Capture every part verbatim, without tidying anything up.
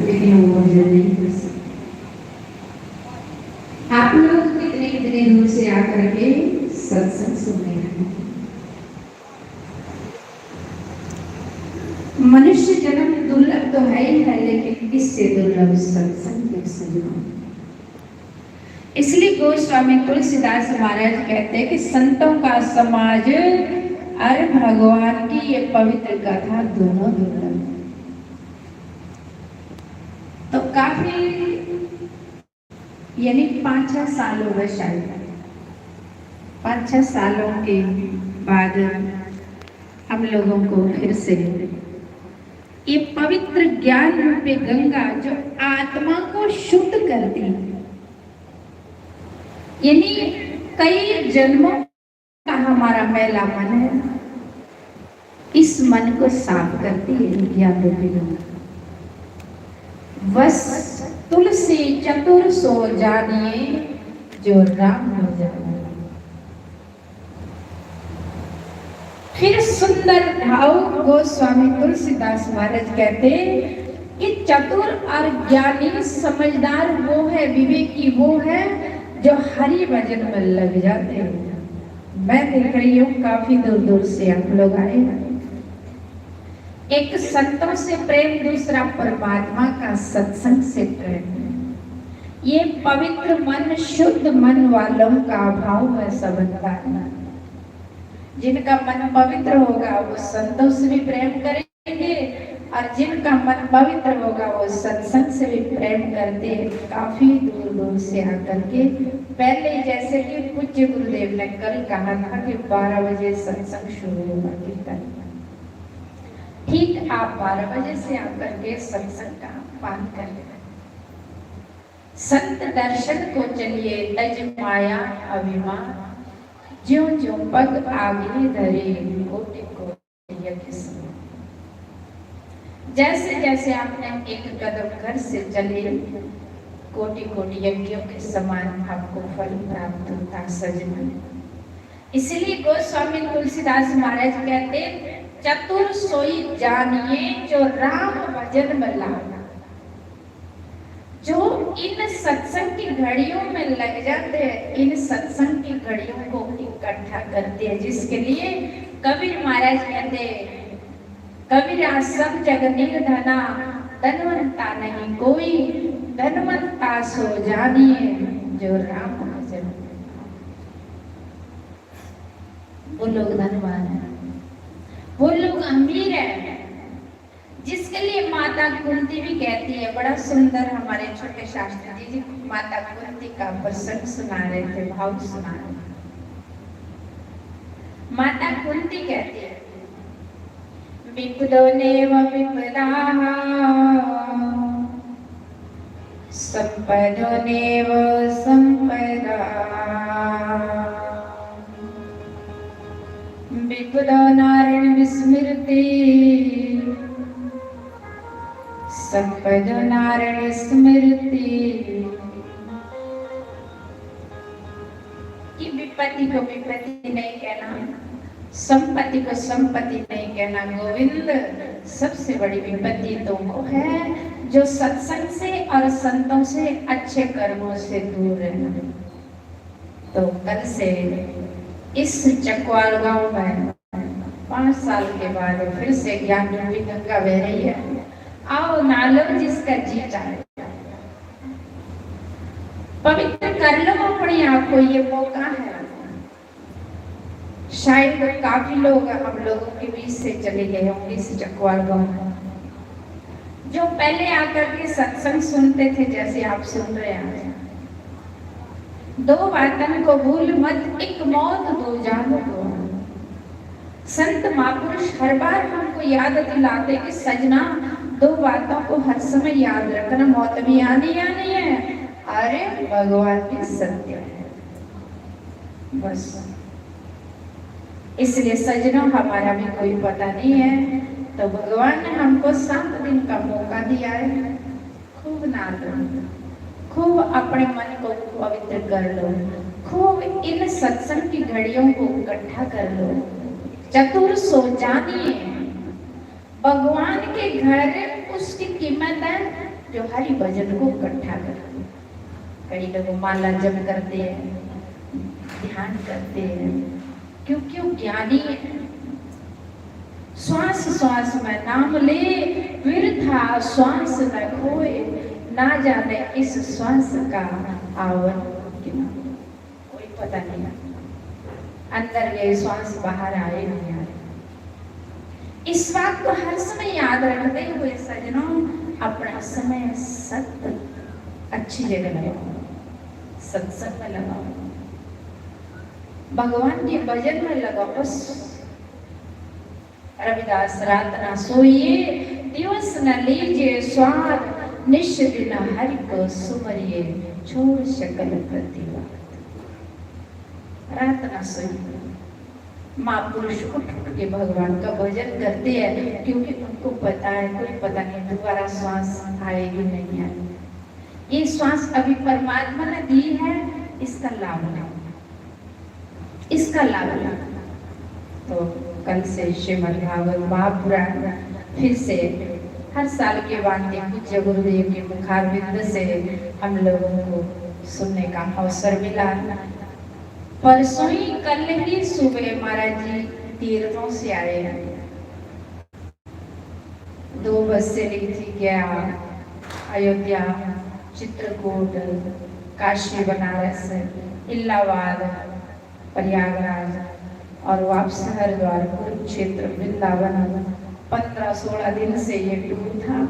लेकिन वो भजन नहीं कर सकते। आप लोग कितने कितने दूर से आकर के सत्संग सुनने आए हैं। मनुष्य जन्म दुर्लभ तो है ही है, लेकिन इससे दुर्लभ सत्संग है सज्जनों। इसलिए गोस्वामी तुलसीदास महाराज कहते हैं कि संतों का समाज और भगवान की ये पवित्र कथा दोनों दुर्लभ है। तो काफी, यानी पाँच छह साल हो गए शायद, पाँच छह सालों के बाद हम लोगों को फिर से ये पवित्र ज्ञान रूपी गंगा जो आत्मा को शुद्ध करती है, यानी कई जन्मों का हमारा मैला मन है, इस मन को साफ करती है ज्ञान रूपी गंगा। बस तुलसी चतुर सो जानिए, जो राम भजन। फिर सुंदर भाव गोस्वामी तुलसीदास महाराज कहते कि चतुर और ज्ञानी समझदार वो है, विवेकी वो है जो हरि भजन में लग जाते हैं। मैं देख रही हूँ काफी दूर दूर से आप लोग आए हैं। एक संतों से प्रेम, दूसरा परमात्मा का सत्संग से प्रेम। ये पवित्र मन, शुद्ध मन वालों का भाव है संतदान। जिनका मन पवित्र होगा वो संतों से भी प्रेम करेंगे और जिनका मन पवित्र होगा वो सत्संग से भी प्रेम करते हैं। काफी दूर दूर से आकर के पहले जैसे कि पूज्य गुरुदेव ने कल कहा था कि बारह बजे सत्संग शुरू होगा कीर्तन। ठीक आप बारह बजे से आकर के सत्संग का पान कर लें। संत दर्शन को चलिए तज माया अभिमान, ज्यों ज्यों पग आगे धरे कोटि कोटि यज्ञ समान। जैसे जैसे आपने एक कदम घर से चले, कोटि कोटि यज्ञों के समान आपको फल प्राप्त होता सजनों। इसलिए गोस्वामी तुलसीदास महाराज कहते, चतुर सोई जानिए जो राम भजन में लाग। जो इन सत्संग की घड़ियों में लग जाते हैं, इन सत्संग की घड़ियों को इकट्ठा करते हैं, जिसके लिए कबीर महाराज कहते हैं, कबीरा सब जग निर्धना, धनवंता नहीं कोई, धनवंता सो जानिए जो राम भजन। वो लोग धनवान है, वो लोग अमीर है, जिसके लिए माता कुंती भी कहती है। बड़ा सुंदर हमारे छोटे शास्त्री जी, जी माता कुंती का प्रसंग सुना रहे थे, भाव सुना रहे थे। माता कुंती कहती है, विपदो नेव विपदा, संपदो नेव संपदा। विपदो नारिण विस्मृति, संपदो नारिण स्मृति। कि विपत्ति को विपत्ति नहीं कहना, संपत्ति को संपत्ति नहीं कहना। गोविंद, सबसे बड़ी विपत्ति तो वो है जो सत्संग से और संतों से, अच्छे कर्मों से दूर रहना। तो कल से इस चकवाल गांव में पाँच साल के बाद फिर से ज्ञान रूपी गंगा बह रही है। आओ, नहा लो जिसका जी चाहे, पवित्र कर लो अपने आप को, ये मौका है। शायद काफी लोग हम लोगों के बीच से चले गए होंगे इस चकवाल गांव में, जो पहले आकर के सत्संग सुनते थे, जैसे आप सुन रहे हैं। दो बातन को भूल मत, एक मौत दो जान को। संत महापुरुष हर बार हमको याद दिलाते कि सजना, दो बातों को हर समय याद रखना, मौत भी आनी आनी है, अरे भगवान भी सत्य है। बस इसलिए सजनों, हमारा भी कोई पता नहीं है, तो भगवान ने हमको सात दिन का मौका दिया है। खूब नहा लो, खूब अपने मन को पवित्र कर लो, खूब इन सत्संग की घड़ियों को इकट्ठा कर लो। चतुर सो जानिए, भगवान के घर उसकी कीमत है जो हरि भजन को इकट्ठा करती है। कई लोग माला जप करते हैं, ध्यान करते हैं, क्योंकि वो ज्ञानी है। श्वास श्वास में नाम ले, बिरथा श्वास न खोए, ना जाने इस श्वास का आवन किना। कोई पता नहीं, अंदर गए श्वास बाहर आए नहीं आए। इस बात को हर समय याद रखते हुए सज्जनों, अपना समय सत अच्छी जगह लगाओ, सत्संग में लगाओ, भगवान के भजन में लगाओ। बस रविदास, रात ना सोइए, दिवस न लीजिए स्वाद, निश दिन हरि को सुमरिए, छोड़ सकल प्रतिवाद। रात ना सोइए। महापुरुष उठ उठ के भगवान का भजन करते हैं, क्योंकि उनको पता है, कोई पता नहीं दोबारा श्वास आएगी, नहीं आएगी। ये श्वास अभी परमात्मा ने दी है, इसका लाभ लो, इसका लाभ लो। तो कल से श्रीमद् भागवत महापुराण फिर से हर साल के भांति पूज्य गुरुदेव के मुखारविंद से हम लोगों को सुनने का अवसर मिला। परसों ही, कल ही सुबह महाराज जी तीर्थों से आए हैं। दो बस से ली थी, गया, अयोध्या, चित्रकूट, काशी, बनारस, इलाहाबाद, प्रयागराज और वापस हरिद्वार, कुरुक्षेत्र, वृंदावन। पन्द्रह सोलह दिन से ये टूर था।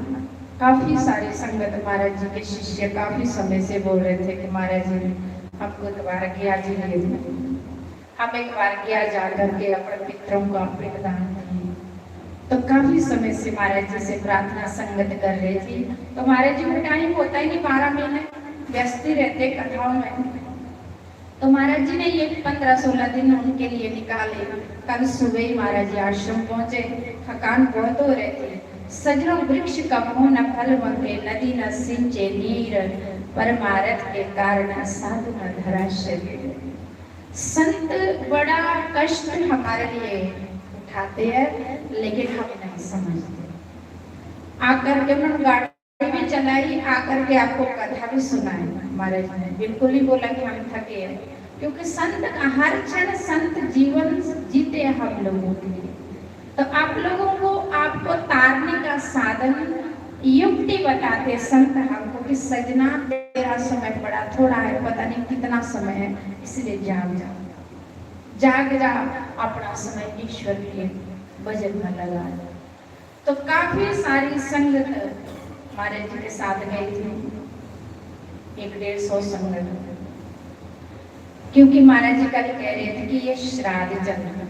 काफी सारी संगत, महाराज जी के शिष्य काफी समय से बोल रहे थे कि महाराज जी, हमको एक बार गया जी ले जाओ, हम एक बार गया जा करके अपने पितरों का पिंडदान दें। तो काफी समय से महाराज जी से प्रार्थना संगत कर रहे थे, तो महाराज जी को टाइम होता ही नहीं, बारह महीने व्यस्त ही रहते कथाओं में। तो महाराज जी ने ये पन्द्रह सोलह दिन उनके लिए निकाले। कल सुबह ही महाराज जी आश्रम पहुंचे, थकान बहुत हो रही थी। सजनो, वृक्ष का मोह न फल मंगे, नदी न सिंचे नीर, परमारथ के कारण साधु न धरा शरीर। संत बड़ा कष्ट हमारे लिए उठाते हैं, लेकिन हम नहीं समझते। आकर के उन्होंने गाड़ी भी चलाई, आकर के आपको कथा भी सुनाई। महाराज ने बिल्कुल नहीं बोला कि हम थके हैं, क्योंकि संत का हर क्षण, संत जीवन जीते हैं हम लोगों के लिए। तो आप लोगों को, आपको तारने का साधन, युक्ति बताते संत हमको कि सजना, तेरा समय बड़ा थोड़ा है, पता नहीं कितना समय है, इसलिए जाग जा, जाग जा, अपना समय ईश्वर के भजन में लगा। तो काफी सारी संगत महाराज जी के साथ गई थी, एक डेढ़ सौ संगत, क्योंकि महाराज जी कल कह रहे थे कि ये श्राद्ध चल रहा है।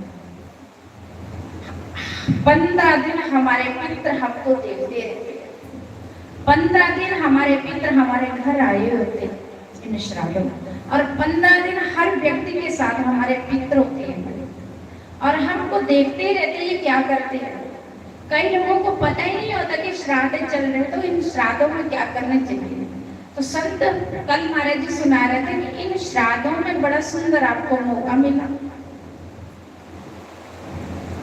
पन्द्रह दिन हमारे पितृ हमको देखते रहते हैं, पन्द्रह दिन हमारे पितृ हमारे घर आए होते हैं इन श्राद्धों में, और पन्द्रह दिन हर व्यक्ति के साथ हमारे पितृ होते हैं और हमको देखते ही रहते हैं ये क्या करते हैं। कई लोगों को पता ही नहीं होता कि श्राद्ध चल रहे, तो इन श्राद्धों में क्या करना चाहिए। तो संत कल महाराज जी सुना रहे थे कि इन श्राद्धों में बड़ा सुंदर आपको मौका मिला।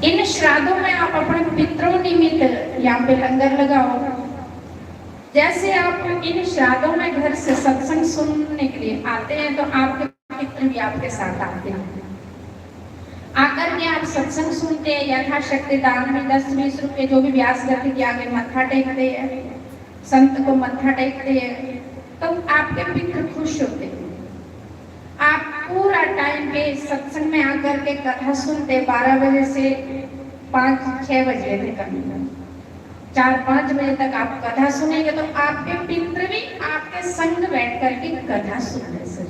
इन श्राद्धों में आप अपने पितरों निमित्त यहाँ पे लंगर लगाओ। जैसे आप इन श्राद्धों में घर से सत्संग सुनने के लिए आते हैं, तो आपके पितृ भी आपके साथ आते हैं। आकर के आप सत्संग सुनते हैं, यथाशक्ति दान भी, दस बीस रुपए जो भी ब्यास गति के आगे मत्था टेकते हैं, संत को मत्था टेकते हैं, तो आपके पितृ खुश होते हैं। आप पूरा टाइम पे सत्संग में आकर के कथा सुनते, बारह बजे से पाँच छः बजे तक, कभी चार पाँच बजे तक आप कथा सुनेंगे, तो आपके पितृ भी आपके संग बैठ करके कथा सुन रहे सर।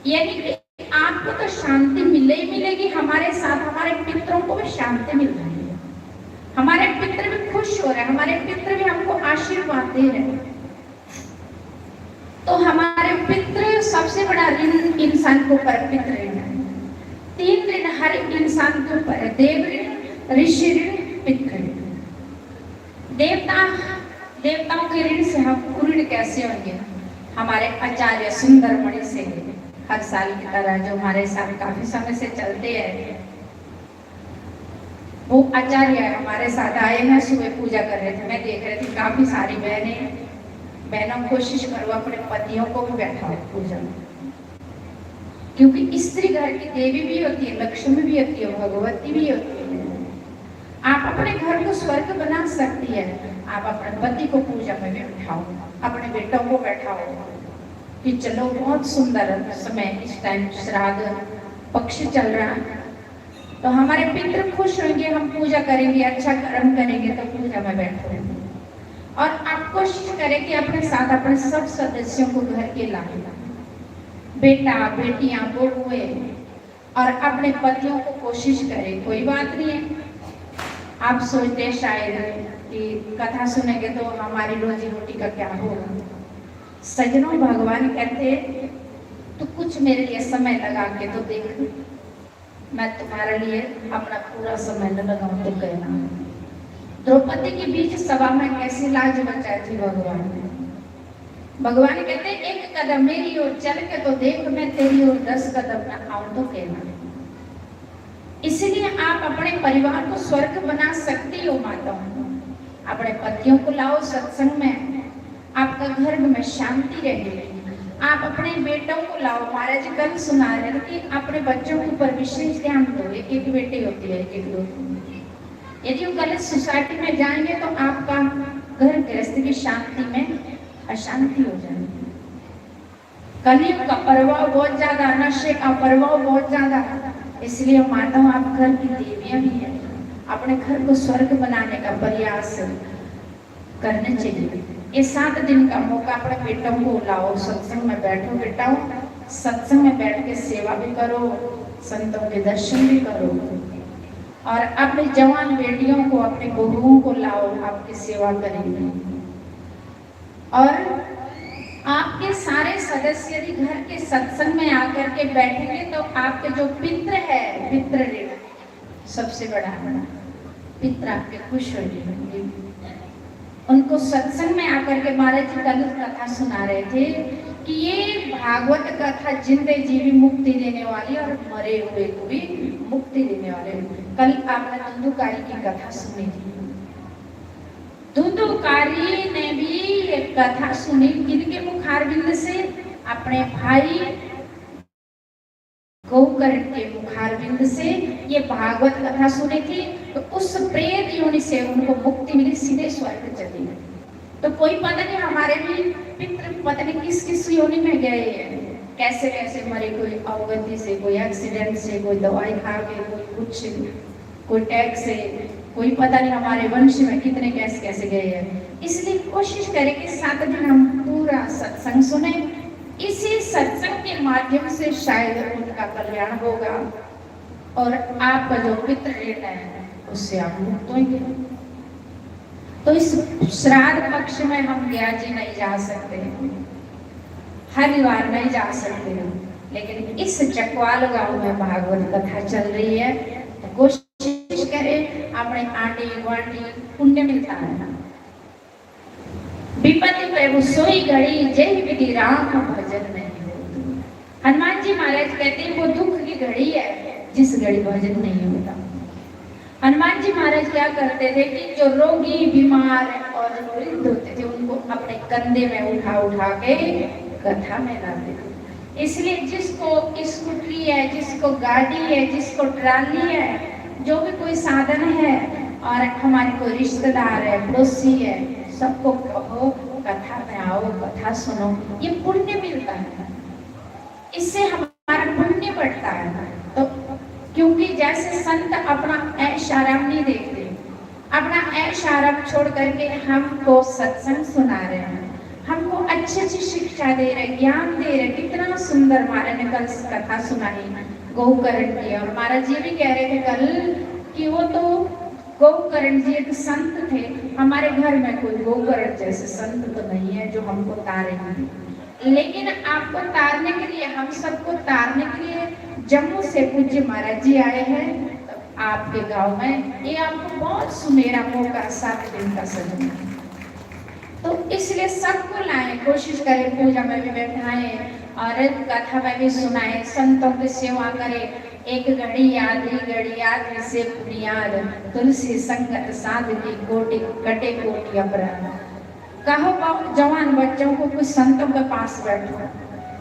यानी कि आपको तो शांति मिले ही मिलेगी, हमारे साथ हमारे पितरों को भी शांति मिल रही है, हमारे पितृ भी खुश हो रहे हैं, हमारे पितृ भी हमको आशीर्वाद दे रहे हैं। तो हमारे पितृ सबसे बड़ा ऋण, इंसान को पर पितृ ऋण है। तीन ऋण हर इंसान के ऊपर है, देव ऋण, ऋषि ऋण, पितृ ऋण। देवता, देवताओं के ऋण से हम ऋण कैसे होंगे? हमारे आचार्य सुंदरमणि से हर साल की तरह जो हमारे साथ काफी समय से चलते हैं, वो आचार्य हमारे साथ आए हैं, सुबह पूजा कर रहे थे, मैं देख रहे थे काफी सारी बहनें, बहनों कोशिश करो अपने पतियों को भी बैठाओ पूजा में, क्योंकि स्त्री घर की देवी भी होती है, लक्ष्मी भी होती है, भगवती भी होती है। आप अपने घर को स्वर्ग बना सकती है, आप अपने पति को पूजा में भी बैठाओ, अपने बेटों को बैठाओ कि चलो बहुत सुंदर समय, इस टाइम श्राद्ध पक्ष चल रहा है, तो हमारे पितृ खुश होंगे, हम पूजा करेंगे, अच्छा कर्म करेंगे तो पूजा में बैठो। और आप कोशिश करें कि अपने साथ अपने सब सदस्यों को घर के लाए, बेटा, बेटियां, बहुएं, और अपने पतियों को कोशिश करें। कोई बात नहीं है, आप सोचते शायद कि कथा सुनेंगे तो हमारी रोजी रोटी का क्या होगा। सज्जनों, भगवान कहते, तू कुछ मेरे लिए समय लगा के तो देख, मैं तुम्हारे लिए अपना पूरा समय न लगाऊं तो कहना। द्रौपदी के बीच सभा में कैसी लाज बचाई थी भगवान ने। भगवान कहते, एक कदम मेरी ओर चल के तो देख, मैं तेरी ओर दस कदम न आऊं तो कहना। इसलिए आप अपने परिवार को स्वर्ग बना सकती हो माताओं। अपने पतियों को लाओ सत्संग में, आपका घर में शांति रहेगी। आप अपने बेटों को लाओ, महाराज कल सुना रहे थे कि अपने बच्चों के ऊपर विशेष ध्यान दो। एक एक बेटी होती है, एक एक दो, यदि वो गलत सोसाइटी में जाएंगे तो आपका घर गृहस्थ की शांति में अशांति हो जाएगी। कलयुग का प्रभाव बहुत ज्यादा, नशे का प्रभाव बहुत ज्यादा है, इसलिए माताओं, आप घर की देवियां भी हैं, अपने घर को स्वर्ग बनाने का प्रयास करना चाहिए। ये सात दिन का मौका अपने बेटों को लाओ, सत्संग में बैठो बेटाओं, सत्संग में बैठ के सेवा भी करो, संतों के दर्शन भी करो, और अपनी जवान बेटियों को, अपनी बहुओं को लाओ, आपकी सेवा करेंगे। और आपके सारे सदस्य यदि घर के सत्संग में आकर के बैठेंगे तो आपके जो पितृ है, पितृ ऋण सबसे बड़ा, पितृ आपके खुश हो जाएंगे। उनको सत्संग में आकर के महाराज जी कल कथा सुना रहे थे कि ये भागवत कथा जिंदे जी भी मुक्ति देने वाली और मरे हुए को भी मुक्ति देने वाले। कल आपने धुंधुकारी की कथा सुनी थी, धुंधुकारी ने भी एक कथा सुनी। किनके मुखारविंद से? अपने भाई गोकर्ण के मुखारविंद से ये भागवत कथा सुनी थी, तो उस प्रेत योनि से उनको मुक्ति मिली, सीधे स्वर्ग चली गई। तो कोई पता नहीं हमारे भी पितृ पता नहीं किस किस योनि में गए हैं, कैसे कैसे मरे, कोई अवगति से, कोई एक्सीडेंट से, कोई दवाई खा के, कोई कुछ, कोई टैक्स से, कोई पता नहीं हमारे वंश में कितने कैसे कैसे गए हैं। इसलिए कोशिश करें कि सात दिन हम पूरा सत्संग सुने। इसी सत्संग के माध्यम से शायद उनका कल्याण होगा और आपका जो पितृ ऋण है उससे आप मुक्त होंगे। तो इस श्राद्ध पक्ष में हम गया जी नहीं जा सकते, हरिद्वार नहीं जा सकते, लेकिन इस चकवाल गांव में भागवत कथा चल रही है, तो कोशिश करें, अपने आंडी गुआंढी पुण्य मिलता है। विपत्ति पे वो सोई घड़ी, जय विधि राम भजन नहीं होती। हनुमान जी महाराज कहते हैं, वो दुख की घड़ी है जिस घड़ी भजन नहीं होता। हनुमान जी महाराज क्या करते थे कि जो रोगी, बीमार और वृद्ध होते थे, उनको अपने कंधे में उठा उठा के कथा में लाते थे। इसलिए जिसको स्कूटरी है, जिसको गाड़ी है, जिसको ट्राली है, जो भी कोई साधन है और हमारे कोई रिश्तेदार है, पड़ोसी है, सबको कहो कथा में आओ, कथा सुनो, ये पुण्य मिलता है, इससे हमारा पुण्य बढ़ता है। तो क्योंकि जैसे संत अपना ऐश आराम नहीं देखते, अपना ऐश आराम छोड़ करके हमको सत्संग सुना रहे हैं, हमको अच्छी अच्छी शिक्षा दे रहे, ज्ञान दे रहे। कितना सुंदर महाराज ने कल कथा सुनाई गोकर्ण की। और महाराज जी भी कह रहे थे कल कि वो तो गोकर्ण जी एक संत थे, हमारे घर में कोई गोकर्ण जैसे संत तो नहीं है जो हमको तारेंगे, लेकिन आपको तारने के लिए, हम सबको तारने के लिए जम्मू से पूज्य महाराज जी आए हैं। तो आपके गांव में ये आपको बहुत सुनहरा मौका, सात दिन का समय। तो इसलिए सबको लाएं, कोशिश करें, पूजा में भी बैठाएं और कथा में भी सुनाएं, संतों की सेवा करें। एक घड़ी आधी घड़ी आधी से पुनियाद, तुलसी संगत साध की कोटि कटे कोटि अपराध। कहो ब-, जवान बच्चों को कुछ संतों के पास बैठो,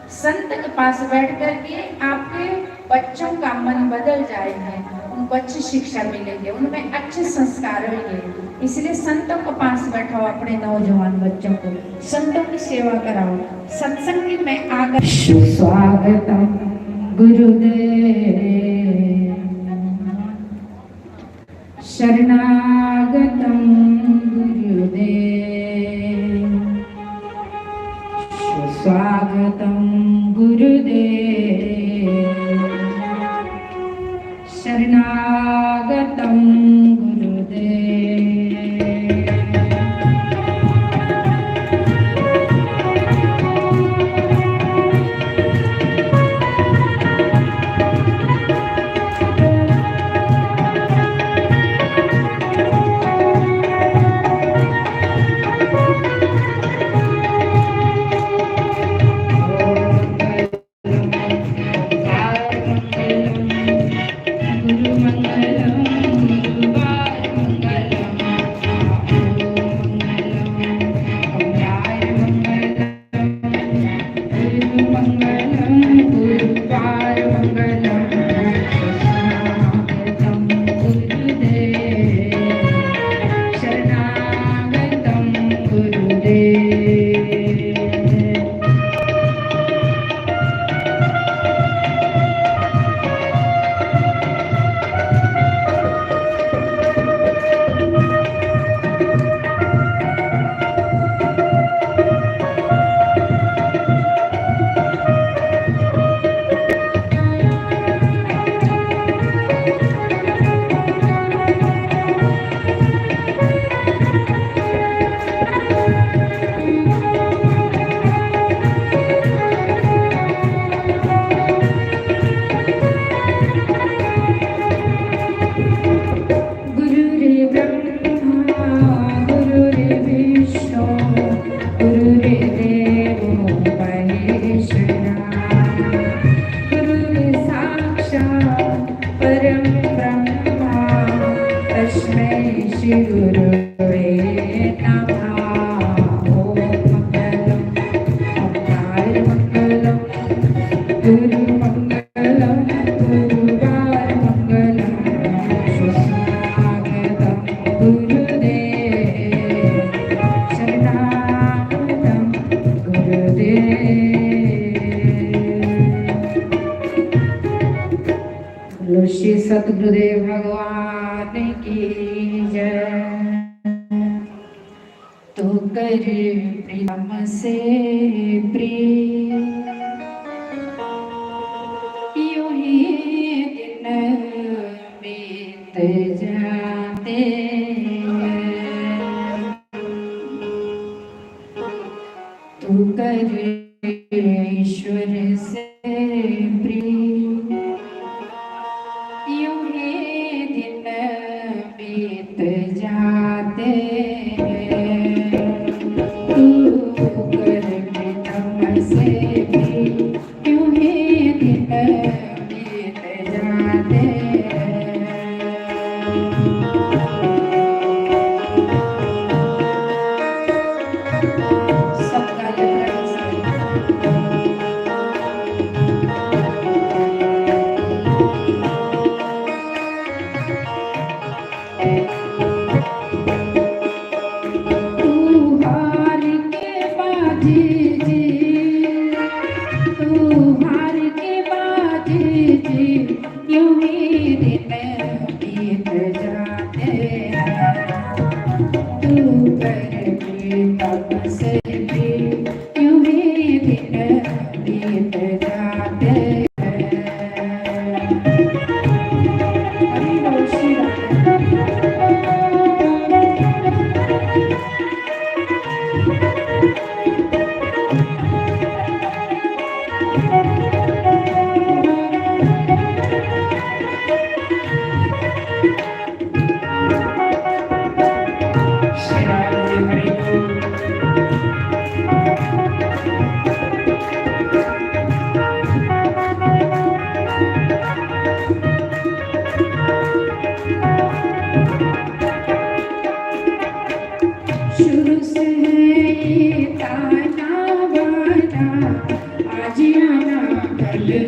संत के पास बैठ करके आपके बच्चों का मन बदल जाएगा, उनको अच्छी शिक्षा मिलेगी, उनमें अच्छे संस्कार होंगे। इसलिए संतों के पास बैठाओ अपने नौजवान बच्चों को, संतों की सेवा कराओ। सत्संग में आकर सुस्वागतम गुरुदेव, शरणागतम गुरुदेव, सुस्वागतम गुरुदेव, शरणागतम गुरुदेव।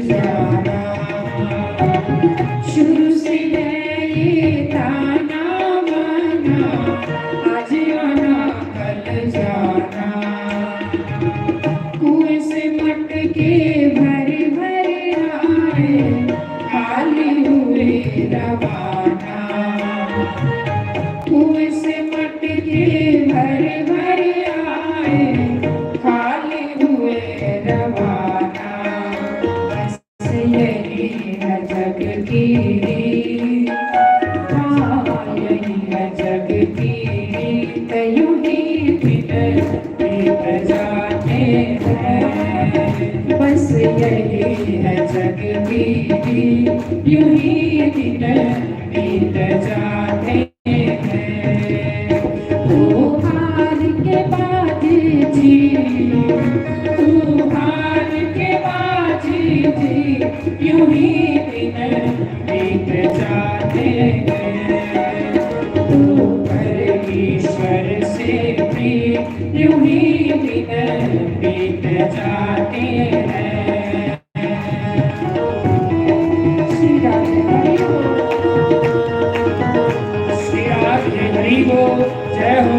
जाना। शुरू से है ये ताना बाना, आज आना कल जाना। कुएं से मटके भर भर आए, खाली हुए रवाना। कुएं से मटके भर भर आए, खाली हुए रवाना। बस यही है जग की रीत, हाँ, यही है जग की रीत, यूं ही दिन बीत जाते हैं। बस यही है जग की रीत, यूं ही दिन बीत जाते हैं। तू हार के बाजी जीत, तू हार के बाजी जीत, यूं ही दिन बीत जाते हैं। तू पर ईश्वर से भी यूं ही दिन बीत जाते हैं। श्री राधे हरि बोल। श्री राधे हरि बोल। जय हो।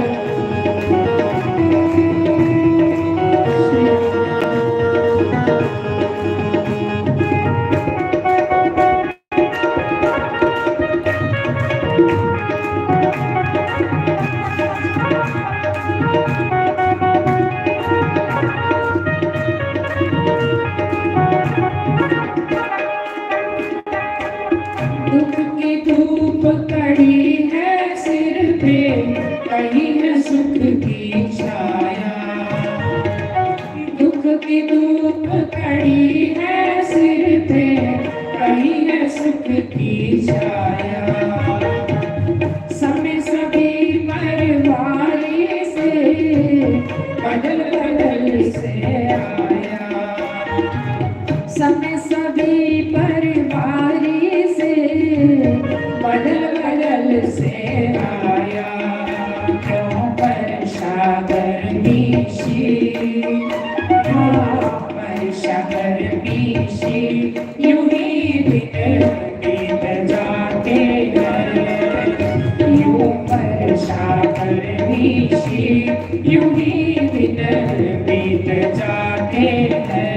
दुख की धूप कड़ी है सिर पे, कहीं है सुख की छाया। दुख की धूप कड़ी है सिर पे, कहीं है सुख की छाया। समय सभी पर बारिश बदल बदल से आया। समय सभी पर बारिश बदल बदल से आया। क्यों वर्षा गर्मी सी, हाँ, वर्षा गर्मी सी, यूं ही दिन बीत जाते हैं। यूं वर्षा गर्मी सी, यूं ही दिन बीत जाते हैं।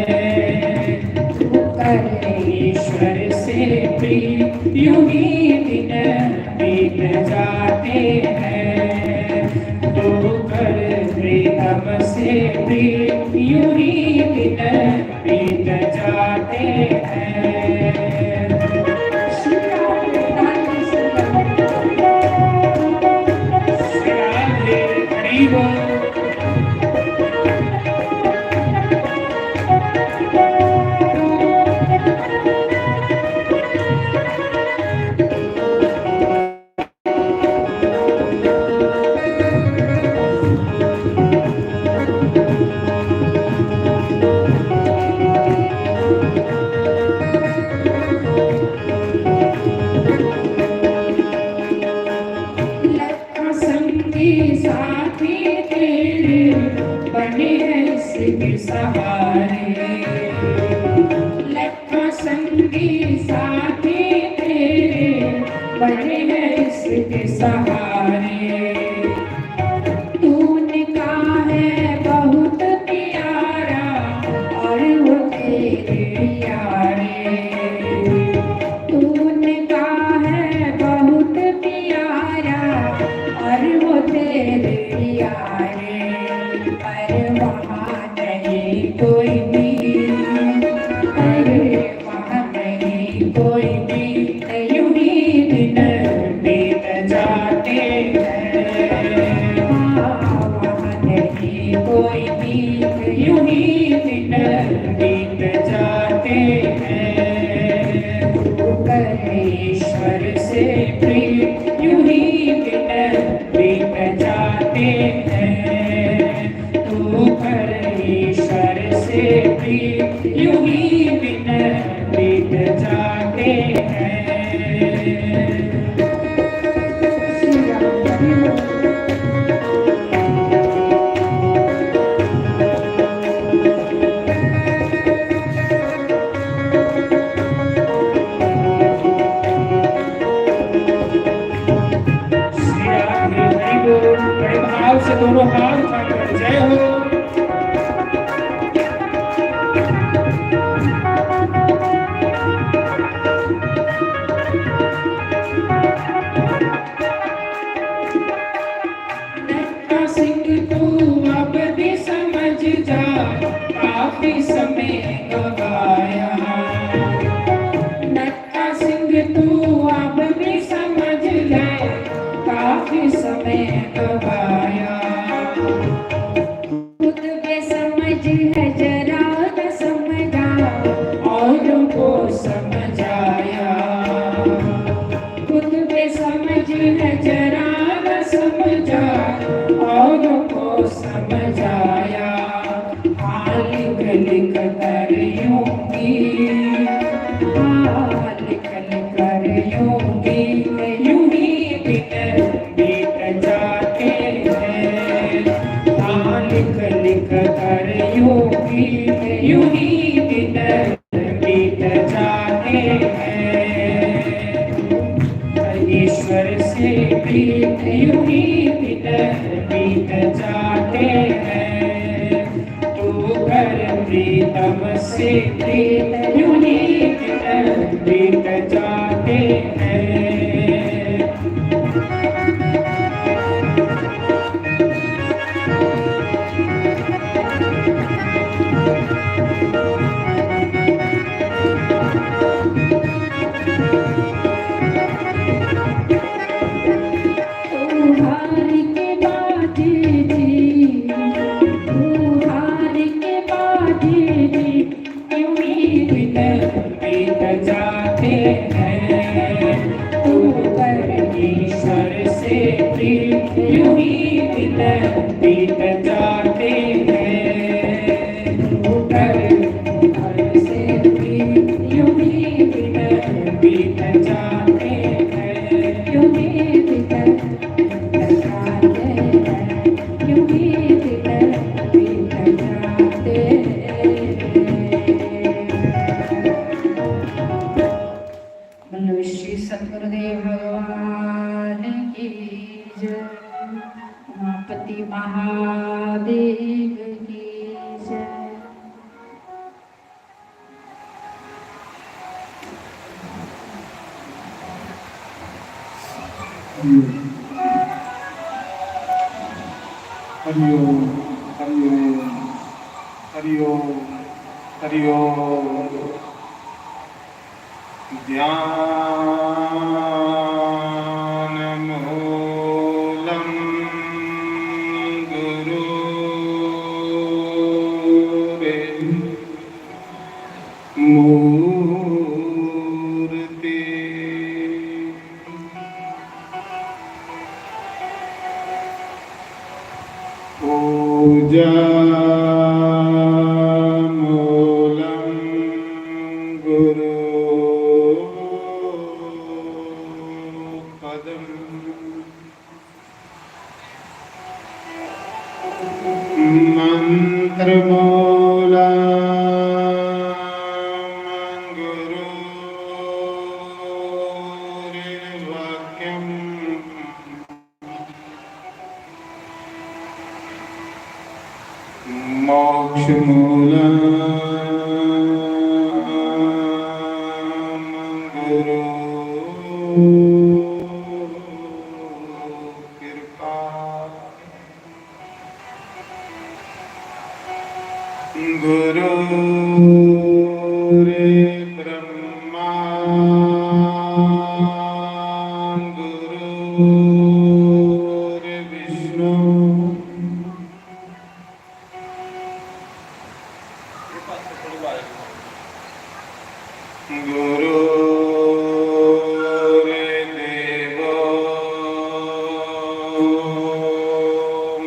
तू कर ईश्वर से प्रीत, यूं ही दिन बीत जाते हैं। तू कर प्रीतम से प्रीत, यूं ही दिन बीत जाते हैं। श्री राधे, हरि बोल। लखा संगी साथी तेरे बने हैं इसके सहारे। लखा संगी साथी तेरे बने हैं इसके सहारे। तूने कहा है बहुत प्यारा और वो तेरे प्यारे। तूने कहा है बहुत प्यारा और वो तेरे प्यारे। पर वहाँ नहीं कोई भी, पर वहाँ नहीं कोई भी, यूं ही दिन बीत जाते हैं। हाँ, वहाँ नहीं कोई भी, यूं ही दिन बीत जाते हैं। तू कर ईश्वर से प्रीत, यूं ही दिन बीत जाते हैं। तू कर ईश्वर से प्रीत, यूं ही दिन बीत जाते हैं। समझाया। हाँ लिख लिख कर यूं ही, हाँ लिख लिख कर यूं ही, यूं ही दिन बीत जाते हैं। हाँ लिख लिख कर यूं ही, यूं ही दिन बीत जाते हैं। ईश्वर से प्रीत यूं ही दिन बीत जाते हैं। तू कर प्रीतम से प्रीत यूं ही दिन बीत जाते हैं। हार के बाजे जी, हार के बाजे जी, यूं ही दिन बीत जाते हैं। तू कर ईश्वर से प्रीत, यूं ही दिन बीत जाते हैं। तू कर ईश्वर से प्रीत, यूं ही दिन बीत जाते हैं। यूं ही दिन बोलो श्री सतगुरुदेव भगवान की जय, उमापति महादेव की जय। हरि ओम, हरि ओम, हरि ओम, हरि ओम, हरि ओम। ध्यान मूलं गुरु रे मूर्ति। पूजा मूलं गुरु पदम। मंत्रमूलं गुरुर्वाक्यम्। मोक्षमूलं गुरु कृपा। गुरु रे ब्रह्मा, गुरु रे विष्णु। गुरु रे देवो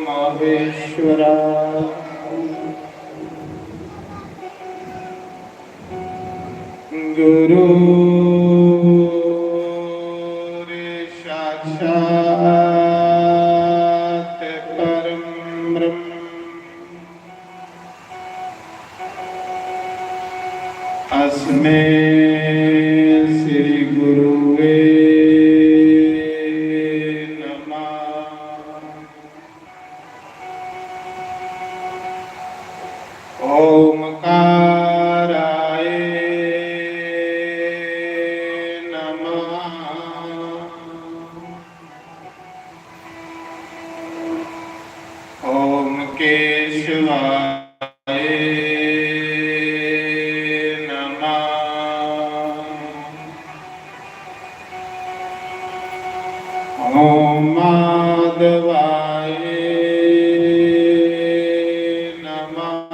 महेश्वरा। गुरु रे साक्षात परम ब्रह्म। अस्मे श्री गुरुवे नमः। ओमकाराय नमः। ओम केशवाय नमः। ओम माधवाय नमः।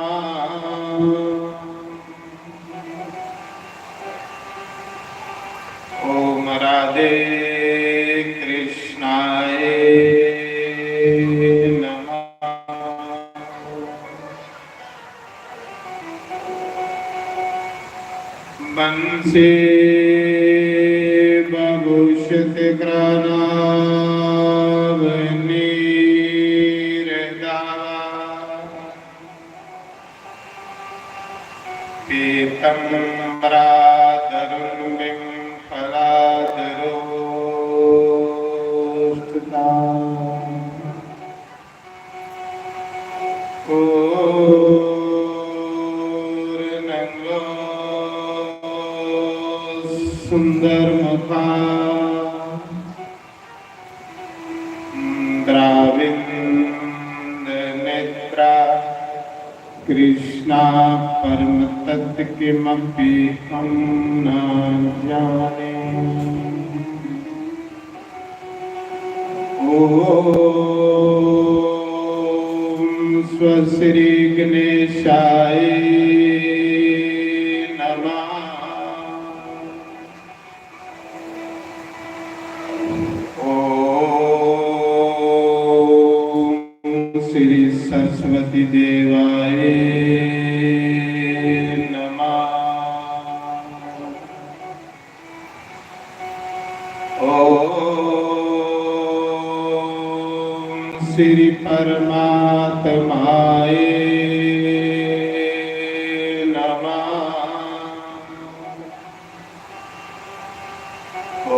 ओम राधे कृष्णाय नमः। वंशी भभूषितकरानावनीर्दावा पीतम्बरादरुन्बिं फलादरोष्ठता। पूर्णंगो सुंदर मुखा द्राविंद नेत्रा कृष्णा परम तत्व किमपि हम ना जाने। ओम स्व श्री गणेशाय नमः। ओम श्री सरस्वती देवाय नमः। ओम श्री परमात्माय नमः।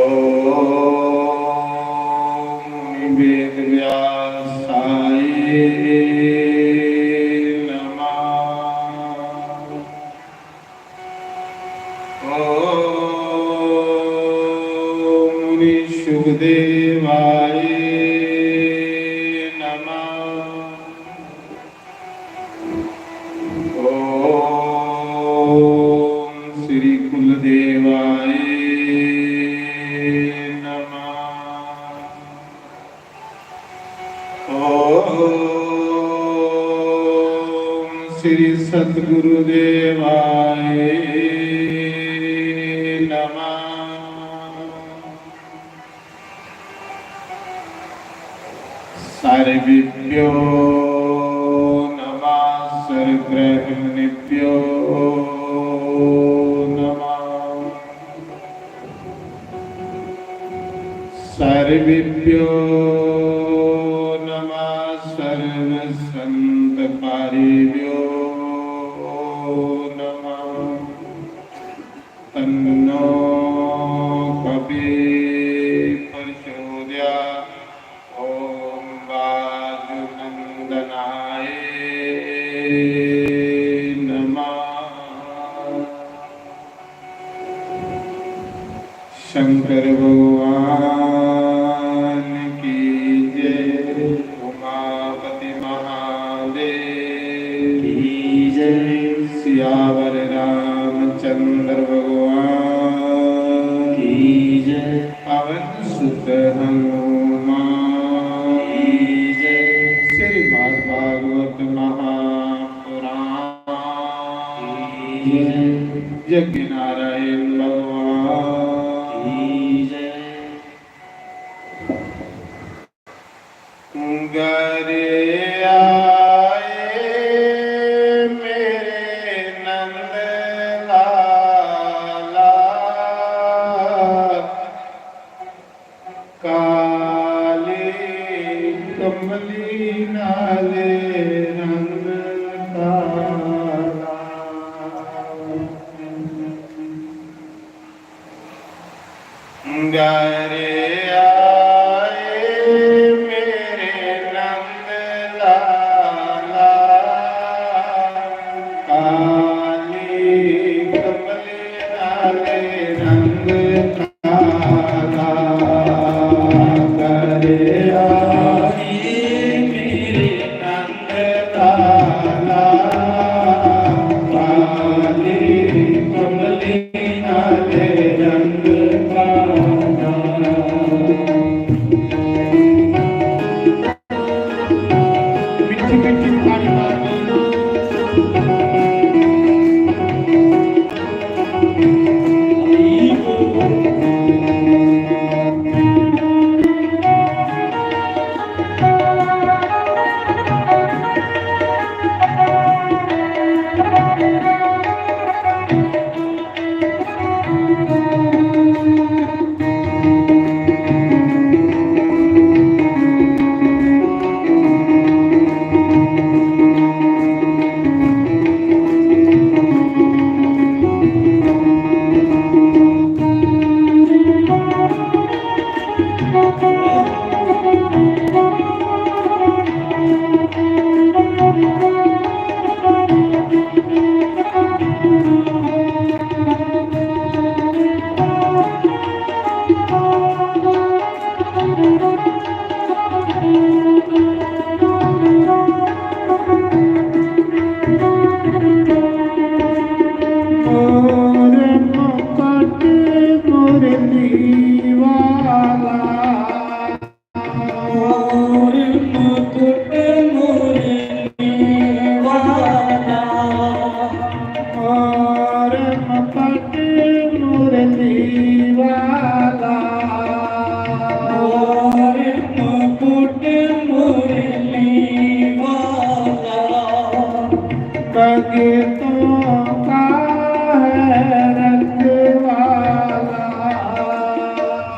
ओम वेद व्यासाय नमः। ओम मुनि सुखदेवाय नमः। ओम श्री कुलदेवाय नमः। ओम श्री सतगुरुदेवाय नमः। सर्वेभ्यो नमः, सर्वब्राह्मणेभ्यो नमः। सर्वेभ्यो नमः, सर्वसंतपारिभ्यो नमः। तन्नो कपि प्रचोदयात्। ओम वायुनंदनाय नमः। शंकर भगवान की जय, उमापति महादेव की जय, सियावर रामचंद्र भगवान की जय, पवन सुत हनुमान की जय, श्रीमद् भागवत महापुराण की जय, यज्ञ नारायण भगवान की जय। घरे आए मेरे नंद लाला, काली कमली नाले रंग काला। घरे आए मेरे नंद लाला, काली कमली नाले रंग काला। घरे आए मेरे नंद लाला, काली कमली नाले रंग काला। मिट्ठी मिट्ठी ताड़ी मारनी। भगतों का है रखवाला।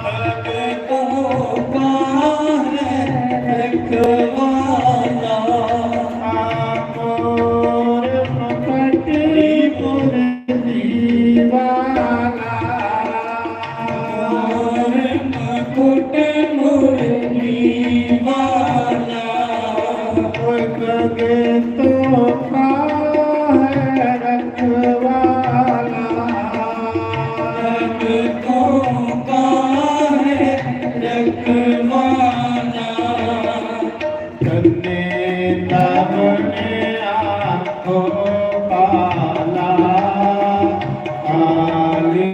भगतों का है रखवाला। मोर मुकुट मुरली वाला। मोर मुकुट मुरली वाला। भगतों का है रखवाला। भगतों का है रखवाला। तन्ने तमने आखो पाला, काली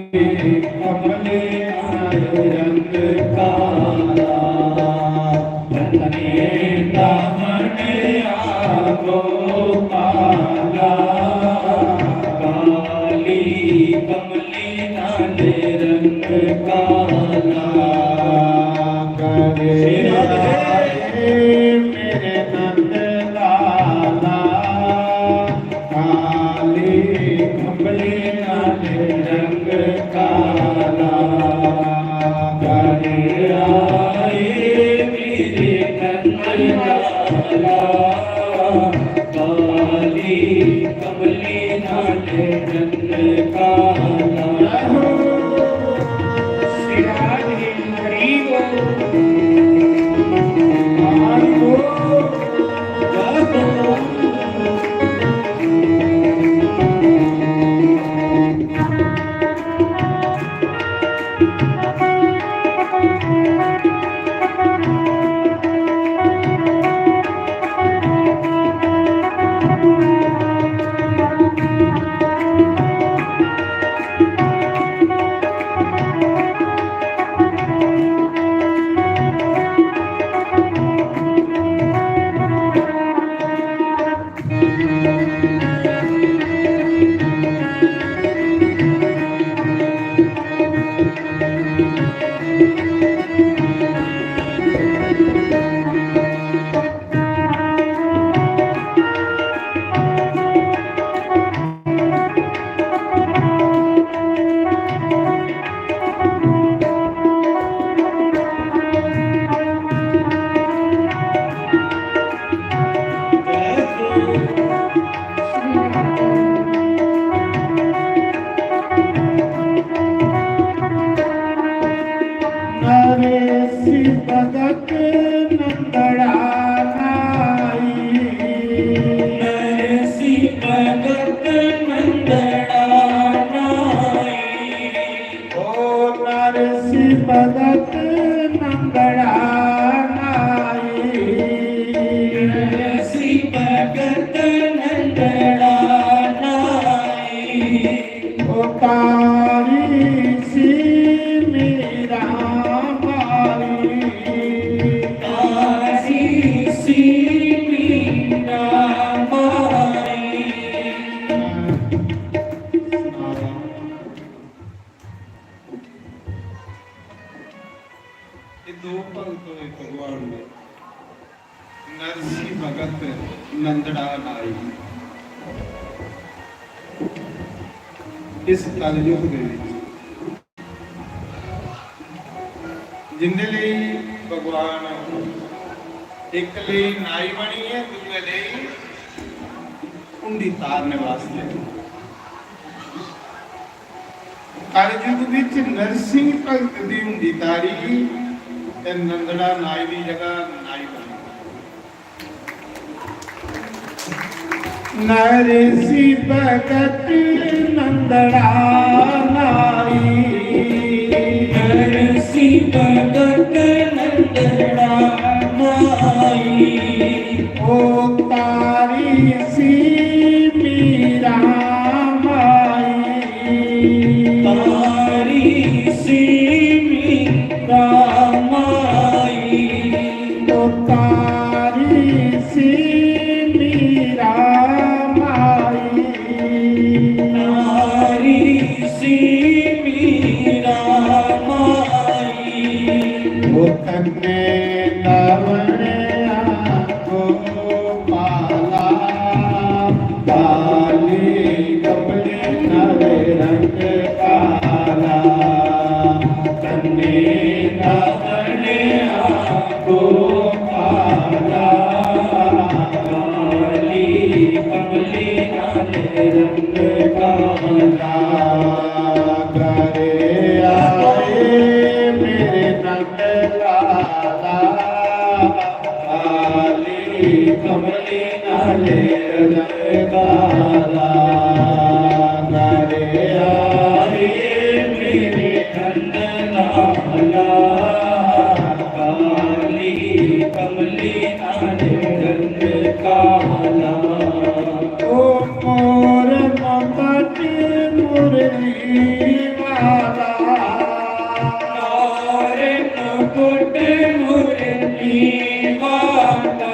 कमली रंग काला। तन्ने तमने आखो पाला, काली कमली नाले रंग काला। करे आए मेरे नंद लाला, काली कंबली नाले रंग काला। करे आए मेरे नंद लाला, काली कमली नाले रंग काला। श्री राधे हरि बोल। हरि बोल। नरेसी भगत नंदड़ा नाई। नरेसी भगत नंदड़ा नाई। ओ नरेसी भगत नंदड़ा नाई। नरेसी भगत नंदड़ा नाई। ओ तारी सी मीरा माई। तारी सी मीरा माई। ये दो भगत होए भगवान दे, नरसी भगत नंदड़ा नाई। इस कलयुग दे विच जिंदे लेई भगवान इक लेई नाई बनियै दूए लेई हुंडी तारने वास्ते। कलयुग विच नरसिंह भगत दी हुंडी तारी ते नंदड़ा नाई दी जगह नाई बनी। नरसी भगत नंदड़ा नाई। नरसी भगत नंदड़ा नाई। ओ तारी सी मीरा माई। तारी सी मीरा माई। ओ तारी सी मीरा माई। तारी सी मीरा माई। ओ तन्ने तवणिया को पाला। नाले रंग काला। घरे आए मेरे नंद लाला, काली कमली नाले रंग काला। घरे आए मेरे नंद लाला, काली कमली नाले रंग काला। ओ मोर मुकुट मुरली वाला, मोर मुकुट मुरली वाला,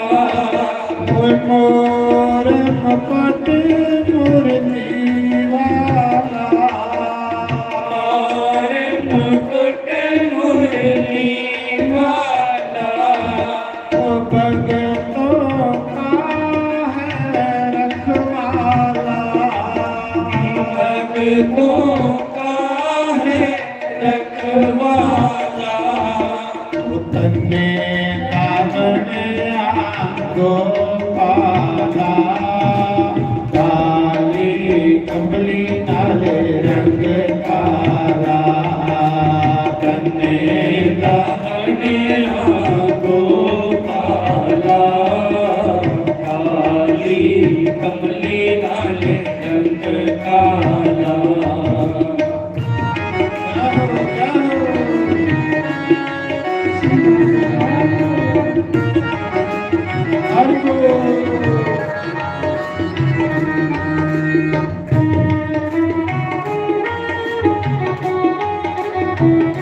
ओ मोर मुकुट मुरली वाला, मोर मुकुट मुरली वाला। ओ भगतों का है रखवाला, भगतों का है रखवाला। ओ तन्ने दामन गोपाला, काली कमली नाले रंग काला। तन्ने दामन गोपाला, काली कमली नाले रंग काला।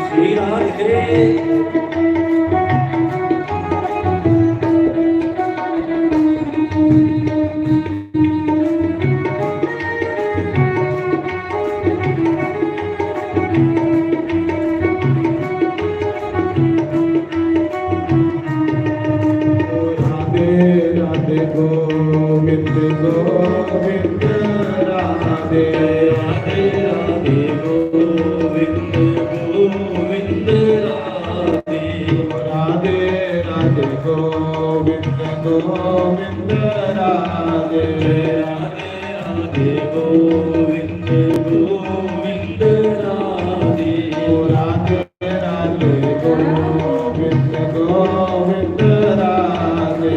श्री राधे। राधे राधे गोविंद गोविंद राधे। राधे राधे गोविंद गोविंद राधे। राधे राधे गोविंद गोविंद राधे। राधे राधे गोविंद गोविंद राधे। राधे राधे गोविंद गोविंद राधे।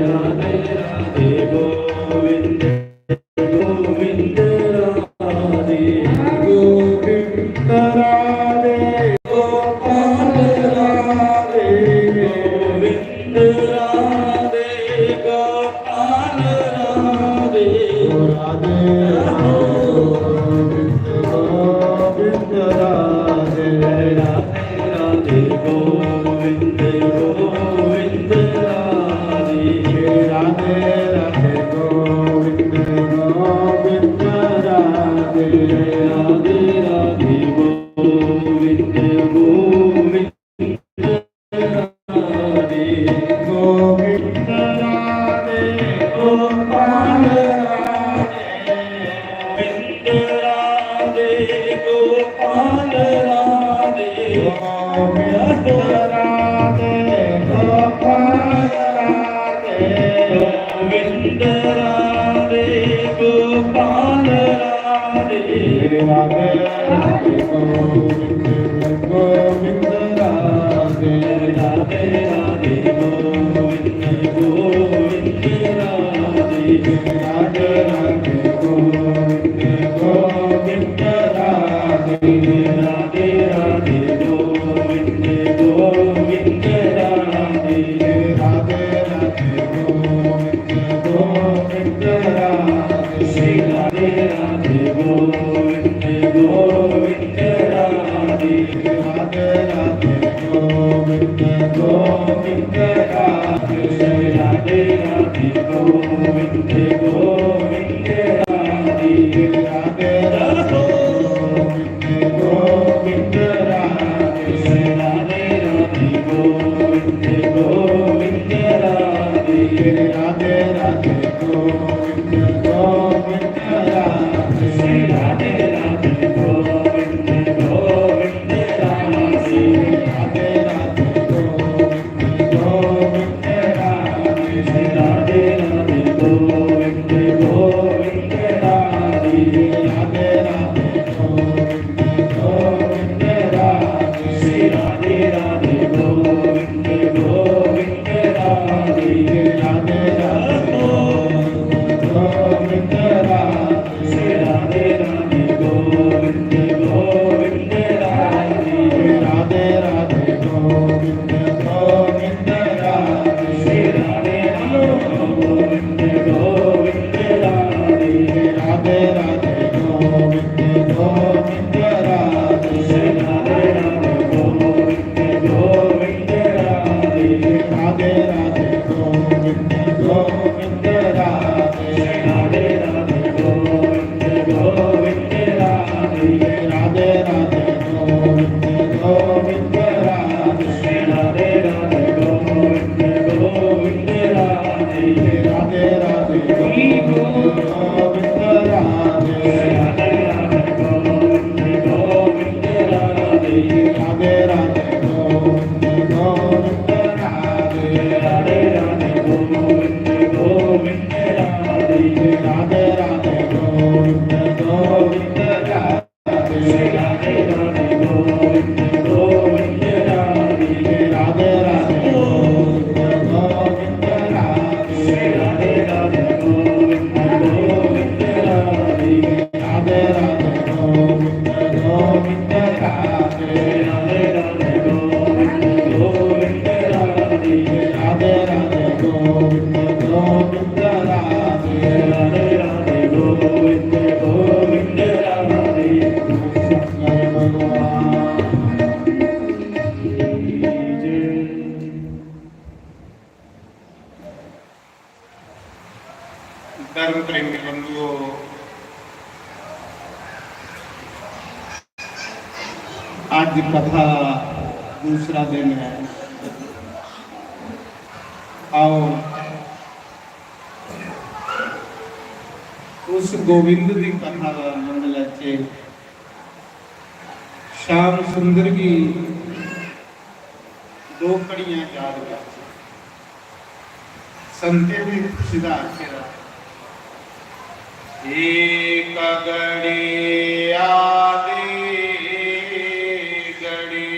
राधे राधे गोविंद गोविंद राधे। गोविंद राधे गोपाल राधे। गोविंद राधे गोपाल राधे। राधे राधे गोविंद गोविंद राधे। राधे राधे गोविंद गोविंद राधे। राधे राधे गोविंद गोविंद राधे। राधे राधे गोविंद गोविंद राधे। गोविंद राधे गोपाल राधे। गोविंद राधे गोपाल राधे। गोविंद राधे गोपाल राधे। गोविंद राधे गोपाल राधे। राधे राधे गोविंद गोविंद राधे। राधे राधे गोविंद गोविंद राधे। राधे राधे गोविंद गोविंद राधे। राधे राधे गोविंद गोविंद राधे। राधे राधे गोविंद गोविंद राधे। श्री राधे राधे गोविंद गोविंद राधे। राधे राधे राधे गोविंद गोविंद राधे। राधे राधे गोविंद गोविंद राधे। राधे राधे गोविंद गोविंद राधे। राधे राधे गोविंद गोविंद राधे। राधे राधे गोविंद गोविंद राधे। राधे राधे गोविंद गोविंद राधे। राधे राधे गोविंद गोविंद राधे। राधे राधे गोविंद गोविंद राधे। शंकर भगवान की जय। धर्म प्रेमी बंधुओ, अज कथा दूसरा दिन है। आओ, उस गोविंद दी कथा का आनंद लैचे। श्याम सुंदर की दो घड़ियां याद करचै। संतें दी खुशी दा आखिर, एक घड़ी आदि घड़ी,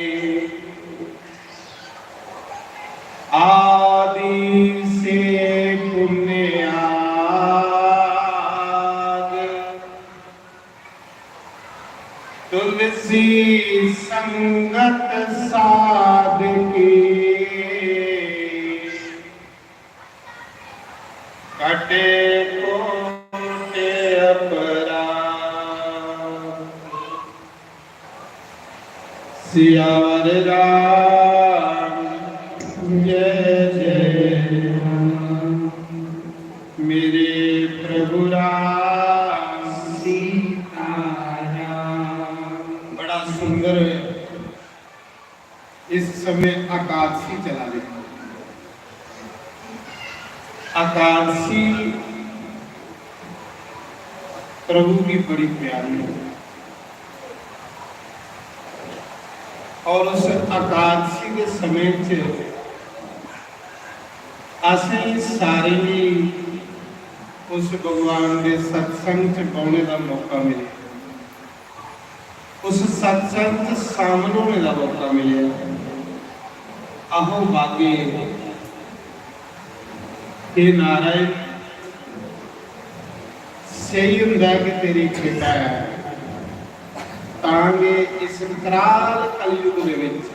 आदि से पुण्याद, तुलसी संगत साध की, कटे कोटि अपराध। सियावर राम जय जय राम, मेरे प्रभु राम सीता राम। बड़ा सुंदर। इस समय एकादशी चला रही है। एकादशी प्रभु की बड़ी प्यारी है और उस एकादशी के समय च असें सारें गी उस भगवान दे सत्संग च बौह्ने दा मौका मिले। उस सत्संग च शामिल होने का मौका मिले। अहो भागे, हे नारायण, सही होंदा है कि तेरी कृपा है, तां गै इस कराल कलयुग दे विच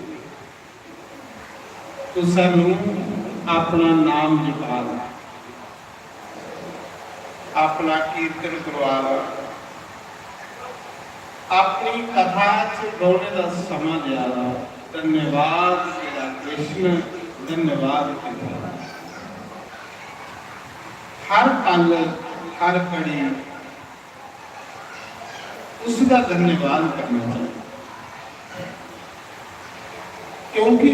तू सानू अपना नाम जपा दा, अपना कीर्तन करवा दा, अपनी कथा च बौहने का समा दिया दा। धन्यवाद तेरा कृष्ण, धन्यवाद तेरा। हर पल, हर घड़ी उसका धन्यवाद करना चाहिए, क्योंकि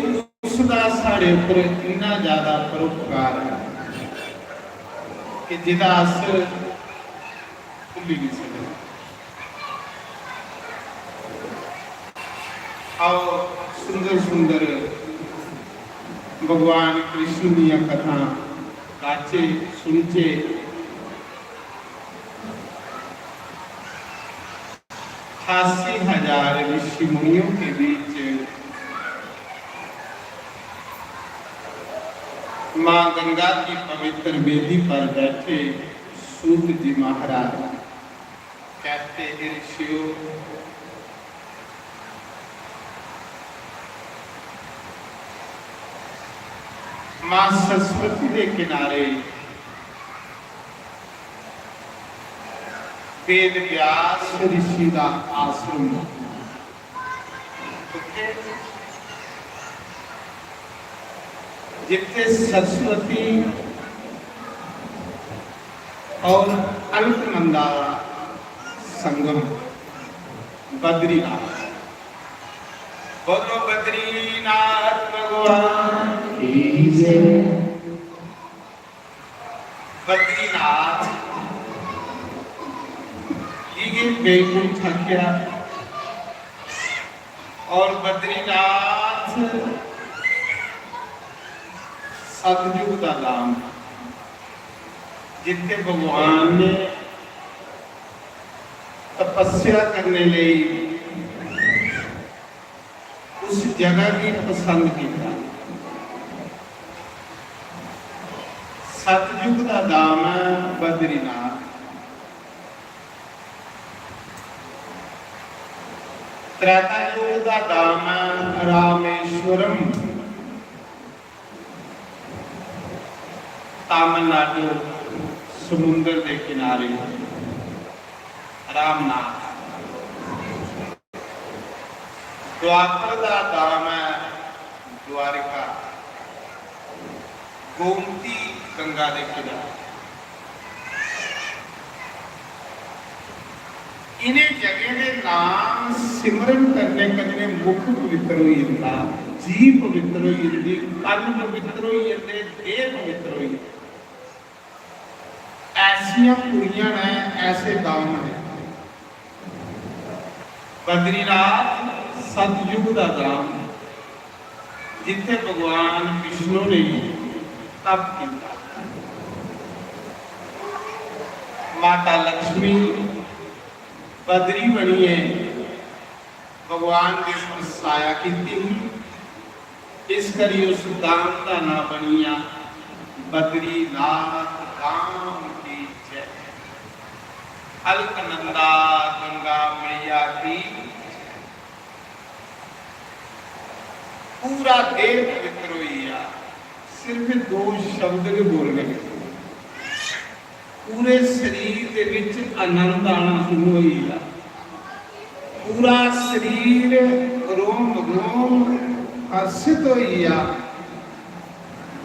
उसका साढ़े ऊपर इतना ज्यादा परोपकार है कि जिदा अस भुल्ली नहीं सकते। आओ, सुंदर सुंदर भगवान कृष्ण दियां कथा गाचे, सुनचे। अठासी हजार ऋषि मुनियों के बीच माँ गंगा की पवित्र वेदी पर बैठे सूत जी महाराज कहते, हे ऋषियों, माँ सरस्वती के किनारे वेद व्यास ऋषि का आश्रम, उत्थे जिथे सरस्वती और अलकनंदा का संगम, बद्रीनाथ। बोलो बद्रीनाथ भगवान की जय। बद्रीनाथ, जिगे बैकुंठ आख्या, और बद्रीनाथ सतयुग का नाम है। जित्थे भगवान ने तपस्या करने लेई उस जगह की पसंद किया। सतयुग का धाम है बद्रीनाथ, त्रेता युग का धाम है रामेश्वरम, तमिलनाडु समुंदर के किनारे रामनाथ। द्वापर का धाम है द्वारिका, गोमती गंगा के किनारे। इन्हें जगह के नाम सिमरन करने कन्ने मुख पवित्र हो जाता, जी पवित्र हो जाती, कन पवित्र हो जाते, देह पवित्र हो जाती। ऐसियां पुरियां ने, ऐसे धाम ने। बद्रीनाथ सतयुग का धाम, जिथे भगवान विष्णु ने तप किया। माता लक्ष्मी बद्री बनिए भगवान के ऊपर साया कीती हुई, इस करी उस धाम का नाम बनिया बद्रीनाथ धाम की जय। अलकनंदा गंगा मैया की। पूरा देह पवित्र हो गया, सिर्फ दो शब्द के बोलने के, पूरे शरीर के विच आनंद आना शुरू हो गया। पूरा शरीर रोम रोम हर्षित हो गया।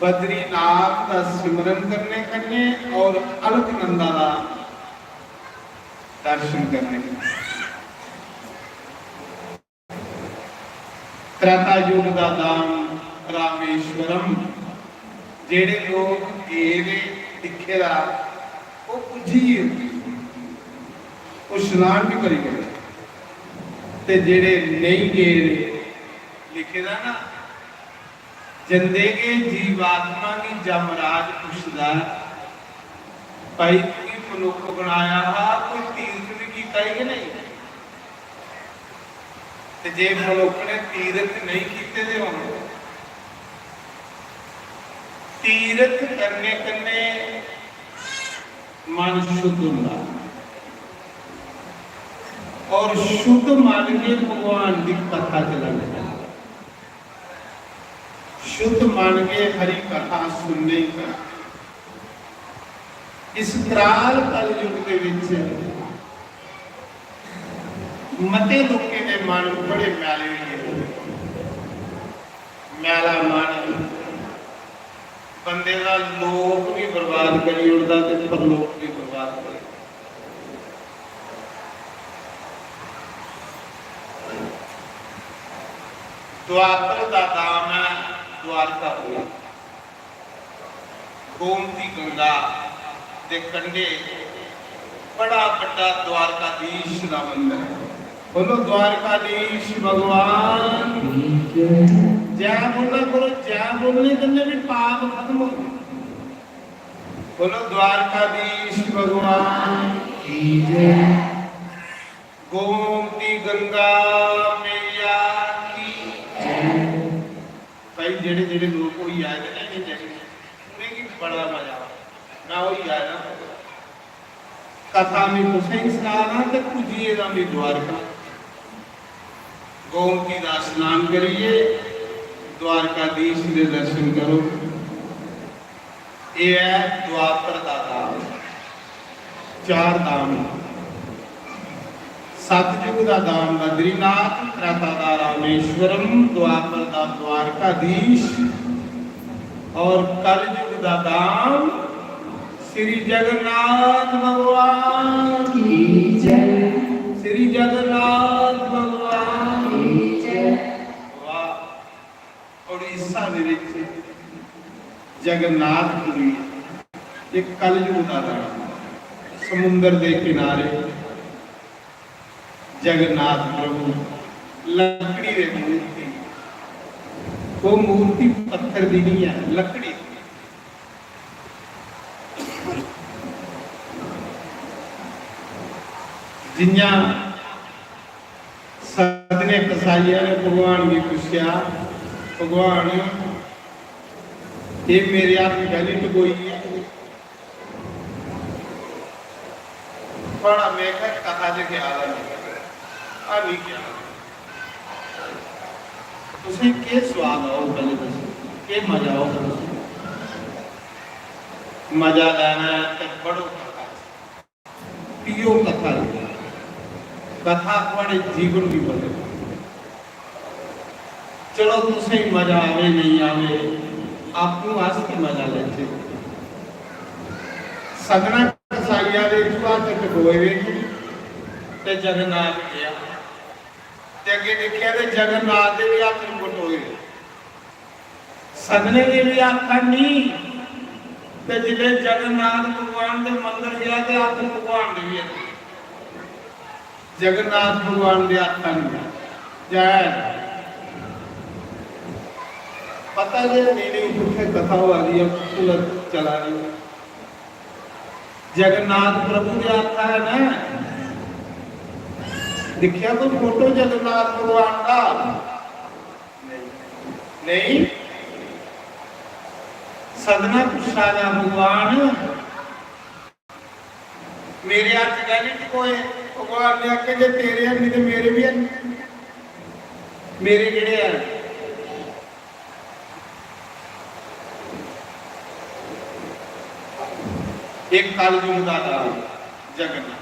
बद्रीनाथ का सिमरन करने कन्ने और अलकनंदा का दर्शन करने कन्ने। त्रेता युग का धाम रामेश्वरम, जेड़े लोग गए दे, दिखे दा, वो पुज्जी गे, वो स्नान भी करी गए। ते जेड़े नहीं गए दे, लिखे दा ना, जंदे गै जीवात्मा गी जमराज पुछदा ऐ, "भाई, तुगी मनुक्ख बनाया हा, कोई तीर्थ भी कीता ही कि नहीं?" ते जे मनुक्ख ने तीर्थ नहीं कीते दे होन, तीर्थ करने कन्नै मन शुद्ध होंदा, और शुद्ध मन गै भगवान दी कथा च लगदा। शुद्ध मन के हरि कथा सुनने का। इस त्राल कलयुग के विच मते लोकें दे मन बड़े मैले होई गेदे। मैला मन बंदे दा लोक भी बर्बाद करी ओड़दा ते परलोक भी बर्बाद करी ओड़दा। द्वापर दा धाम है द्वारकापुरी। गोमती गंगा दे कंढे बड़ा बड्डा द्वारकाधीश दा मंदर है। बोलो द्वारकाधीश भगवान की जय। जय बोलना करो, जय बोलने कन्नै भी पाप खत्म हो। बोलो द्वारकाधीश भगवान की जय। गोमती गंगा मैया की जय। भाई, जेड़े जेड़े लोग होई आए दे ना इ'नें जगहें, उ'नेंगी बड़ा मजा आवा। मैं होई आया ना, कथा मैं तुसेंगी सना ना, ते पुज्जिए दा मैं द्वारका। गोमती दा स्नान करिए द्वारकाधीश दे दर्शन करो। एह् ऐ द्वापर दा धाम। चार धाम। सतयुग दा धाम बद्रीनाथ, त्रेता दा रामेश्वरम, द्वापर दा द्वारकाधीश और कलयुग दा धाम श्री जगन्नाथ भगवान की जय। श्री जगन्नाथ भगवान की जय। वाह। उड़ीसा दे विच जगन्नाथपुरी, एक कलयुग दा राम, समुंदर दे किनारे जगन्नाथ प्रभु लकड़ी दे मूर्ति, वो मूर्ति पत्थर दी नहीं है, लकड़ी। जियां सतने कसाइया ने भगवान गी पुच्छेआ, "भगवान, एह् मेरे हत्थ कैह्ली टकोई ऐ?" थुआढ़ा में आखेआ कथा च ख्याल है नहीं, है नहीं ख्याल। तुसें केह् स्वाद औग पैह्लें दस्सो, केह् मजा औग दस्सो? मजा लैना ऐ ते पढ़ो कथा, पियो कथा, कथा थुआढ़े जीवन गी बदले। चलो, तुसें मजा आवे नहीं आवे, आपूं अस ते मजा लैचे। सतना कसाइया दे इत्थुं हत्थ टकोए ते जगन्नाथ गेआ। ते अग्गें दिक्खेआ ते जगन्नाथ दे बी हत्थ टकोए। सगने दे बी हत्थ हैनी, ते जिसलै जगन्नाथ भगवान दे मंदर गेआ ते हत्थ भगवान दे बी हैनी। जगन्नाथ भगवान दे हत्थ हैनी। जय। पता जे मेरी कुत्थै कथा होआ दी ऐ, कुत्थै चला दी ऐ। जगन्नाथ प्रभु दे हत्थ है ना। दिक्खेआ कोई फोटो जगन्नाथ भगवान दा? नहीं। सगना पुच्छा दा भगवान, मेरे हत्थ कैह्ली टकोए? भगवान ने आखेआ, "जे तेरे हैनी ते मेरे बी हैनी। मेरे केह्ड़े हैन?" एक कलयुग दा नाम जगन्नाथ।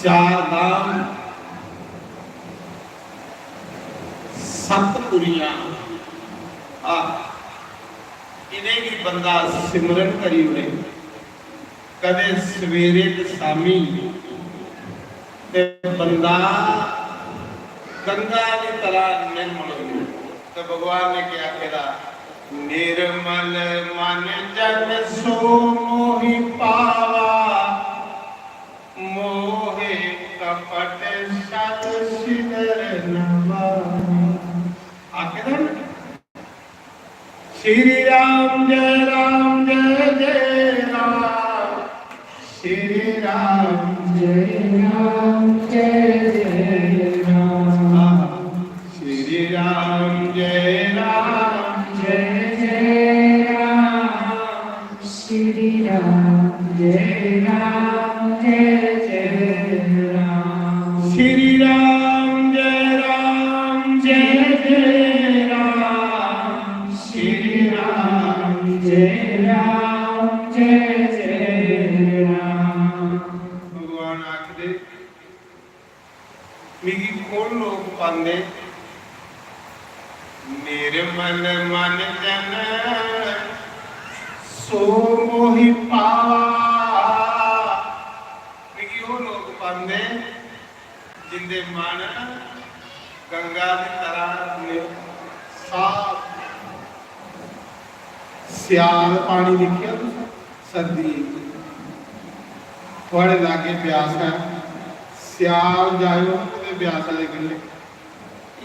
चार धाम, सत पुरियां, आ, इ'नेंगी बंदा सिमरन करी ओड़े, कदें सवेरे ते शामी, ते बंदा गंगा दी तरह निर्मल होई जंदा। ते भगवान ने क्या आखेदा, "निर्मल मन जन सो मोहि पावा, मोहे कपट छल छिदर नवा।" आखेदा ना, श्री राम जय राम जय जय राम, श्री राम जय राम जय जय राम, श्री राम जय राम जय जय राम, श्री राम जय राम जय जय राम, श्री राम जय राम जय जय राम, श्री राम जय राम जय जय राम। भगवान आखदे, "मिगी कु'न लोक पांदे? निर्मल मन जन सो मोहि पावा।" मिगी ओह् लोक पांदे जिंदे मन गंगा दी तरह ने साफ। स्याल पानी दिक्खेआ तुसें? सर्दियें च थुआढ़े लागे ब्यास ऐ, स्याल जाएओ ते ब्यासा दे कंढे,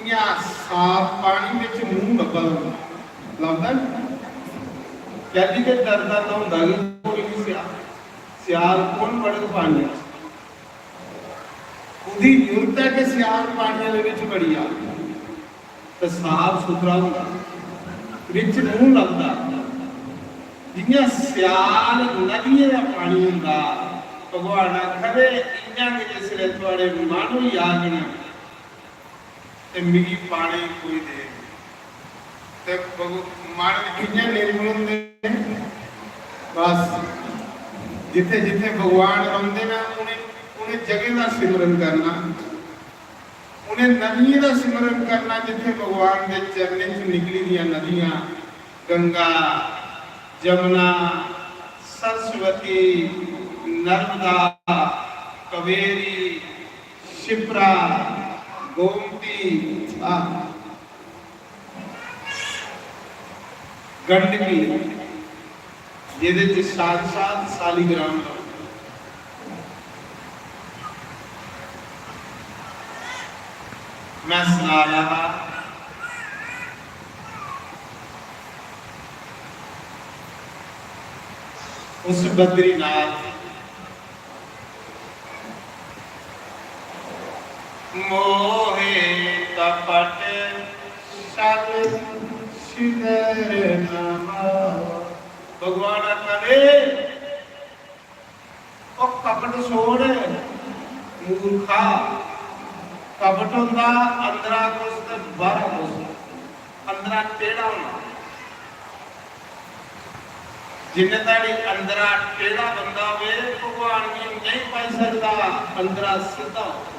इ'यां साफ पानी बिच मूंह लब्भा दा होंदा, लभदा निं? कैदी ते डरदा न्हौंदा गै कोई निं स्याल। स्याल कौन पढ़ग पानियै च? ओह्दी जरूरत ऐ कि स्याल पानियै दे बिच बड़ी जा ते साफ सुथरा होंदा, बिच मूंह लभदा। जि'यां स्याल नदियें दा पानी होंदा, भगवान आखा दे, इ'यां गै जिसलै थुआढ़े मन होई जाङन ते मिगी पाने गी कोई दे। ते भग-, मन कि'यां निर्मल होंदे न? बस जित्थै जित्थै भगवान रौंह्दे न, उ'नें, उ'नें जगहें दा सिमरन करना, उ'नें नदियें दा सिमरन करना, जित्थै भगवान दे चरणें च निकली दियां नदियां, गंगा, जमुना, सरस्वती, नर्मदा, कावेरी, शिप्रा, गोमती, आ, गंडकी, जेह्दे च साक्षात शालिग्राम दा में सना रहा हा। उस बद्रीनाथ मोहे कपट छल छिदर न भावा। भगवान आखा दे, ओ कपट छोड़ मूर्खा। कपट होंदा अंदरा कुछ ते बाहरा कुछ। अंदरा टेढ़ा होना। जिन्ने धड़ी अंदरा टेढ़ा बंदा होवे, भगवान गी नेईं पाई सकदा, अंदरा सिद्धा होवे।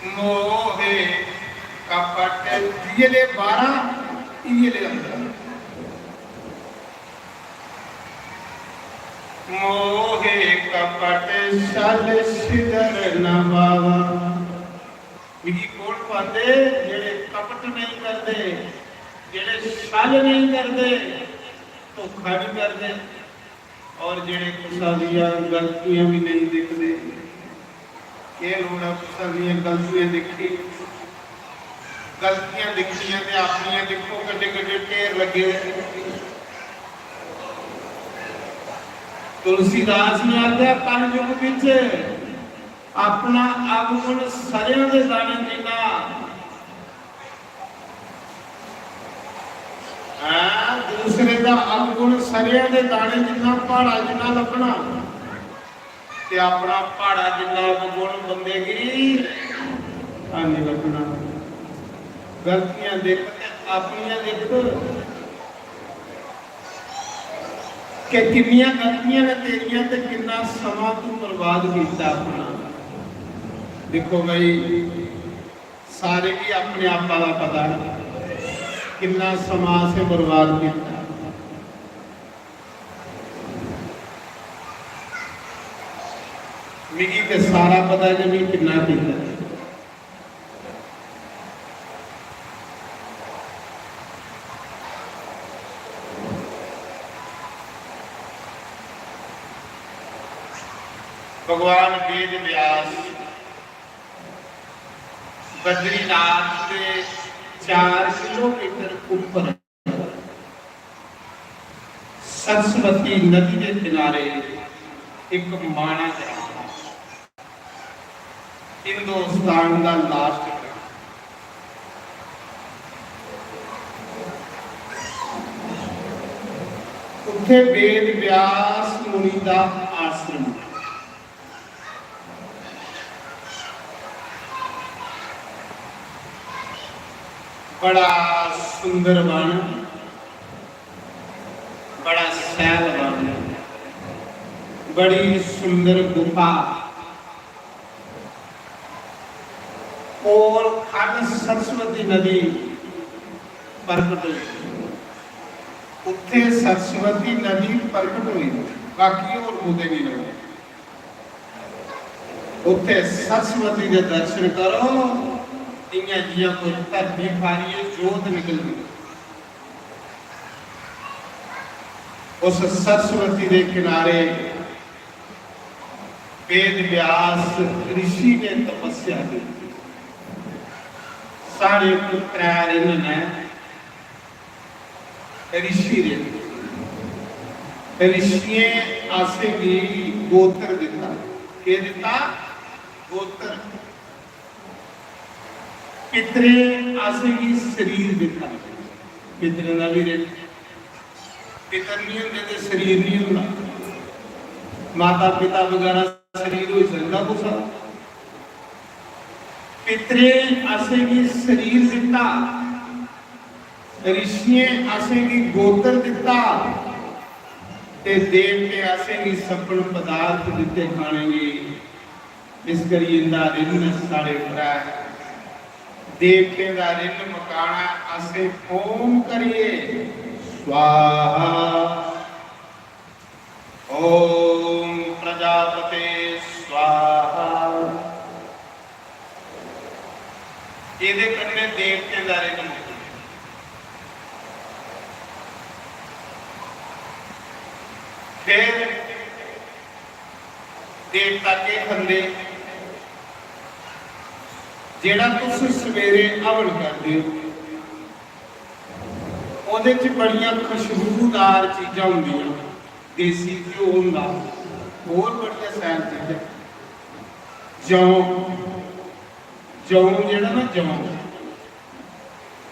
मोहे कपट जियले बाहरा, इयले अंदरा। मोहे कपट छल छिदर न भावा। मिगी कौन पांदे जेड़े कपट नहीं करदे, जेड़े छल नहीं करदे, धोखा नहीं करदे, और जेड़े कुसा दियां गलतियां भी नहीं दिखदे। केह् लोड़ ऐ कुसा दियां गलतियां दिक्खी? गलतियां दिक्खियां ते अपनियां दिक्खो, कड्डे कड्डे ढेर लग्गे दे। तुलसीदास ने आखेआ, कलयुग विच अपना अवगुण सरेआं दे दाने जिन्ना, हां, दूसरे दा अवगुण सरेआं दे दाने जिन्ना, प्हाड़ा जिन्ना लब्भना, ते अपना प्हाड़ा जिन्ना अवगुण बंदे गी हैनी लब्भना। गलतियां दिक्ख ते अपनियां दिक्ख। कि किन्नियां गलतियां न तेरियां ते किन्ना समां तू बर्बाद कीता अपना। दिक्खो भाई, सारे गी अपने आपा दा पता ऐ किन्ना समां असें बर्बाद कीता। मिगी ते सारा पता ऐ कि में किन्ना कीता। भगवान वेद व्यास बद्रीनाथ दे चार किलोमीटर ऊपर सरस्वती नदी दे किनारे एक माणा ग्राम, हिंदुस्तान दा लास्ट ग्राम। उत्थे वेद व्यास मुनि दा आश्रम। बड़ा सुंदर वन, बड़ा सैल वन, बड़ी सुंदर गुफा। कोल खड्ड सरस्वती नदी प्रकट होई। उत्थे सरस्वती नदी प्रकट होई, बाकी होर कुतै नहीं लभदी। उत्थे सरस्वती दे दर्शन करो, इयां जियां कोई धरती फारियै जोत निकलदी। उस सरस्वती दे किनारे वेद व्यास ऋषि ने तपस्या की। साढ़े कोल त्रै रिण न, ऋषि रिण। ऋषियें असेंगी गोत्र दिता। केह् दिता? गोत्र। पितरें असेंगी शरीर दिता, पितरें दा भी रिण। पितर नहीं होंदे ते शरीर नहीं होंदा। माता पिता बगैरा शरीर होई सकदा कुसा दा? पितरें असेंगी शरीर दिता, ऋषियें असेंगी गोत्र दिता, ते देवतें असेंगी सपन पदार्थ दिते खाने गी। इस करियै इंदा रिण साढ़े उप्पर ऐ। देवतें दा रिण मकाना असें ओम करियै स्वाहा। ओम प्रजापते स्वाहा। एह्दे कन्नै देवतें दा रिण मुकदा। फिर देवता केह् खंदे? जेह्ड़ा तुस सवेरे हवन करदे ओ, ओह्दे च बड़ियां खुशबूदार चीजां होंदियां। देसी घ्यो होंदा, होर बड़ियां शैल चीजां। जौ, जौ जेह्ड़ा ना, जौ,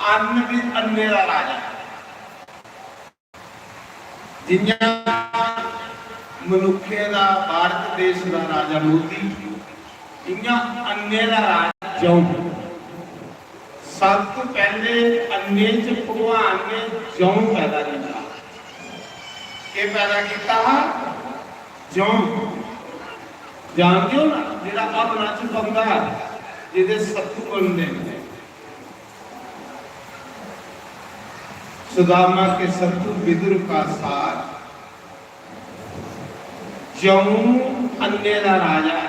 अन्न बी अन्ने दा राजा। जि'यां मनुक्खें दा, भारत देश दा राजा मोदी, इ'यां अन्ने दा राजा जौ। सब तो पैह्ले अन्ने च भगवान ने जौ पैदा कीता। केह् पैदा कीता हा? जौ। जानदे हो ना, जेह्ड़ा हवना च पौंदा ऐ, जेह्दे सत्तू बनदे न। सुदामा के सत्तू विदुर का सार। जौ अन्ने दा राजा ऐ।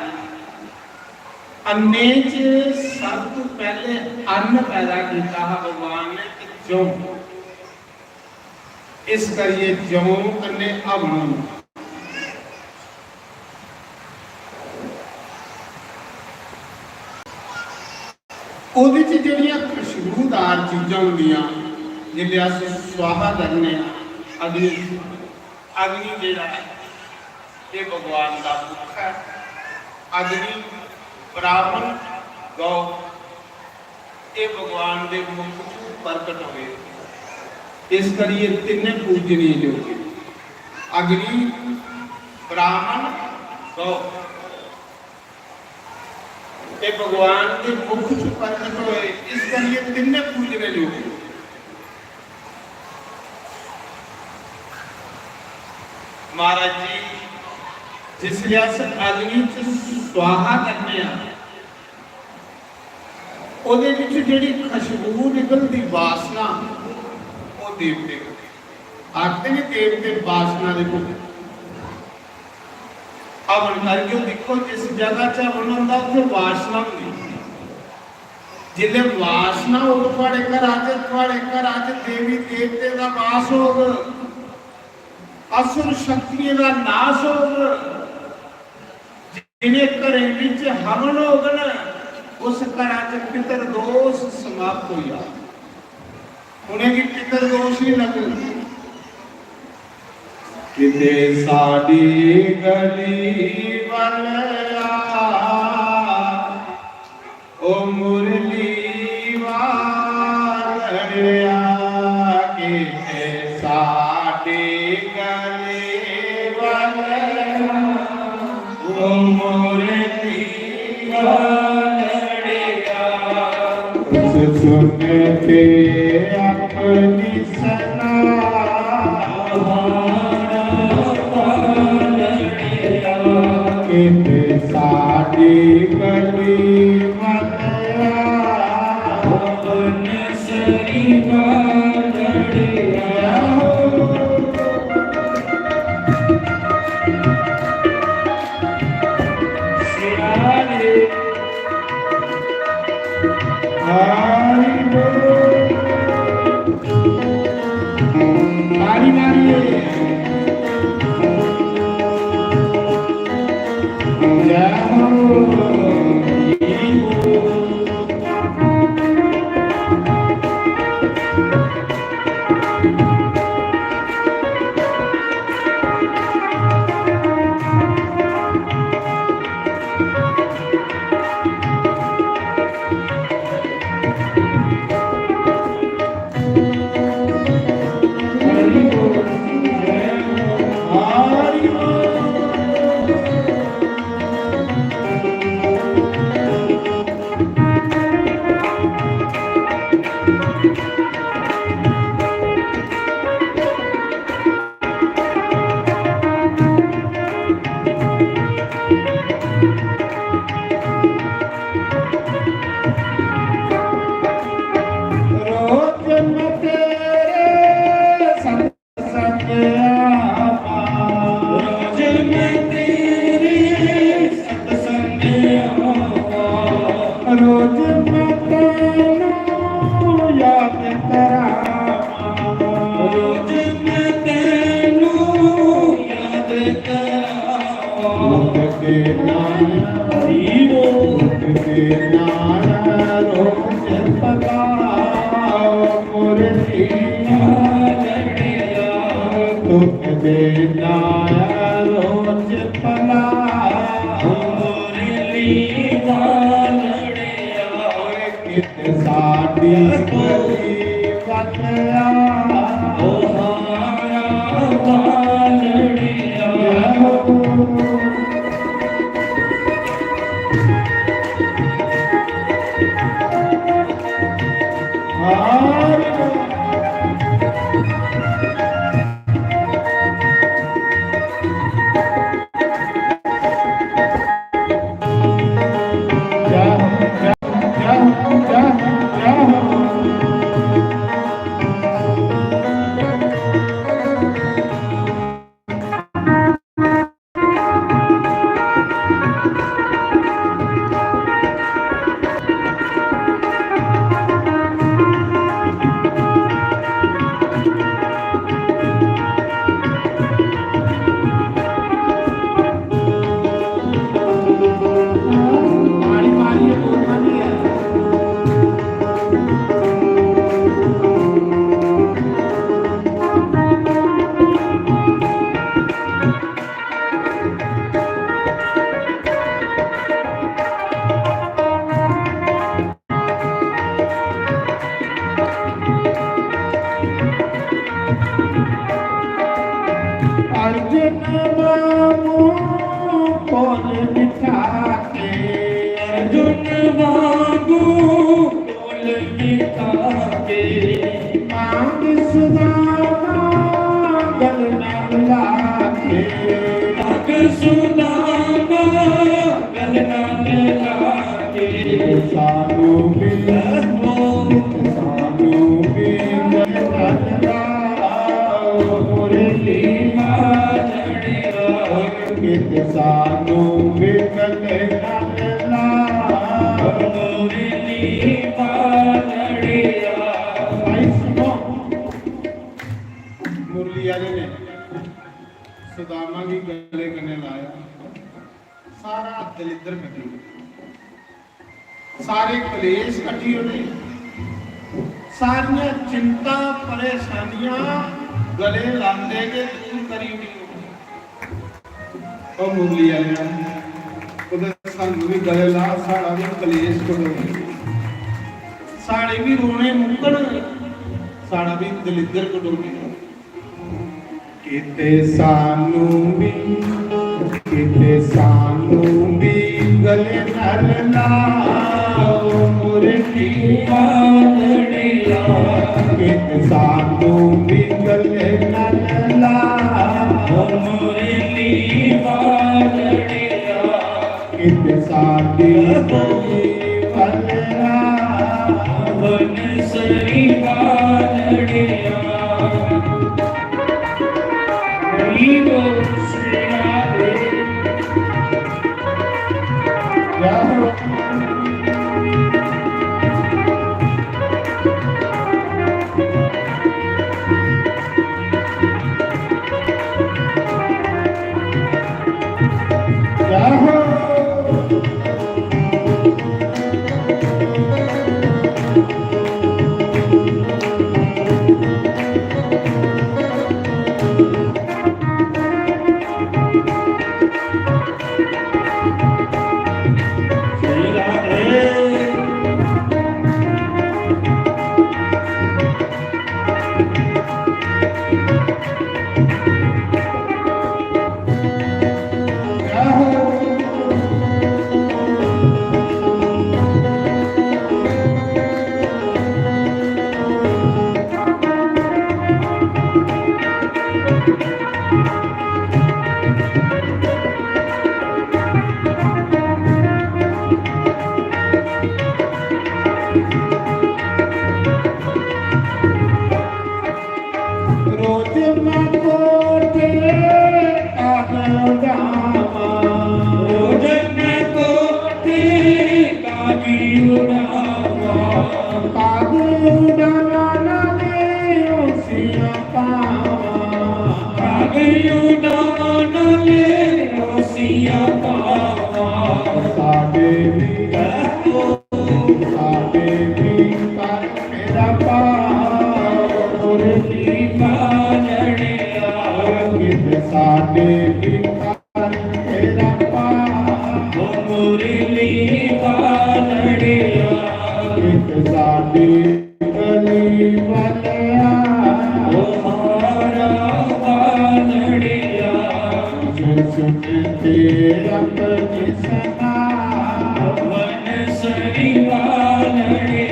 अन्ने च सब तो पैह्ले अन्न पैदा कीता हा भगवान ने, ते जौ। इस करियै जौ कन्नै हवन होंदा। ओह्दे च जेह्ड़ियां खुशबूदार चीजां होंदियां, जिसलै अस स्वाहा करने आं, अग्नि, अग्नि जेह्ड़ा ऐ, एह् भगवान दा मुख ऐ। अग्नि, ब्राह्मण, गौ, एह् भगवान दे मुख च प्रकट होए। इस करियै तिन्ने पूजने योग्य, अग्नि, ब्राह्मण, गौ। एह् भगवान दे मुख च प्रकट होए, इस करियै तिन्ने पूजने योग्य। महाराज जी, जिसलै अस अग्नि च स्वाहा करने आं, ओह्दे बिच जेह्ड़ी खुशबू निकलदी, वासना, ओह् देवते को आखदे ने, देवते वासना दे पुत्र। हवन करियै दिक्खो, जिस जगह च हवन होंदा, उत्थै वासना होंदी। जिसलै वासना होग थुआढ़े घरा च, थुआढ़े घरा च देवी देवते दा वास होग, असुर शक्तियें दा नाश होग। जिनें घरें बिच हवन होग न, उस घरा च पितर दोष समाप्त होई जाग। उनेंगी पितर दोष नहीं लगग। किते साडी गली वाला, ओ मुरली वालड़िया, किते साडी गली वाला, ओ मुरली वालड़िया। सुन के अपनी सलाह किते साडी गली वाला, सरी वालड़िया। हरि बोल। ताली मारिए। जय हो। रोज मैं तेरे सत्संग आवां। रोज मैं तेरे सत्संग आवां। रोज मैं तैनू याद करां। रोज मैं तैनू याद करां। मुख के नाल हरि बोल। मुख के नाल रोज पकाओ मुरली। दुख दे नाया रोज भला। मुरली वालड़िया। कित साडी कोई वतया। ओ हारा वालड़िया। अर्जुन वांगू कोल बिठा के। अर्जुन वांगू कोल बिठा के। मांग सुदामा गल ना मिला के। मांग सुदामा गल ना मिला के। सानू भी, सानू भी गल ना मिला। मुरली वालड़िया। कित सानू भी गले ना ला। मुरली वालड़िया। भाई सुनो, मुरली वाले ने सुदामा गी गले कन्नै लाया, सारा दलिद्दर कट्टी ओड़ेआ। सारे कलेश कट्टी ओड़े, सारियां चिंता परेशानियां गले लांदे गै दूर करी ओड़ी। ओ मुरली आया, कुतै सानू भी गले ला, साढ़ा भी कलेश कटोई, साढ़े भी रोने मुक्कन, साढ़ा भी दलिद्दर कटोई। किते सानू भी, किते सानू भी गले नाल लाओ मुरली वालड़िया। किते सानू भी गले नाल लाओ मुरली वालड़िया। कित साडी कोई भला। वन सरी वालड़िया। हरी बोल श्री राधे। जय हो। रोज मैं कोठे काग उड़ावां। रोज मैं कोठे काग उड़ावां। काग उड़ाना नाले ओसियां पावां। काग उड़ाना नाले ओसियां पावां। साडे भी, साडे भी कर मेरा पार। मुरली वालड़िया। साडे भिखारी तेरा पार, ओ मुरली बालड़िया। एक साडी गली वालिया, ओ हारा बालड़िया। जो सुन के अपनी सना, वन सरी बालड़िया।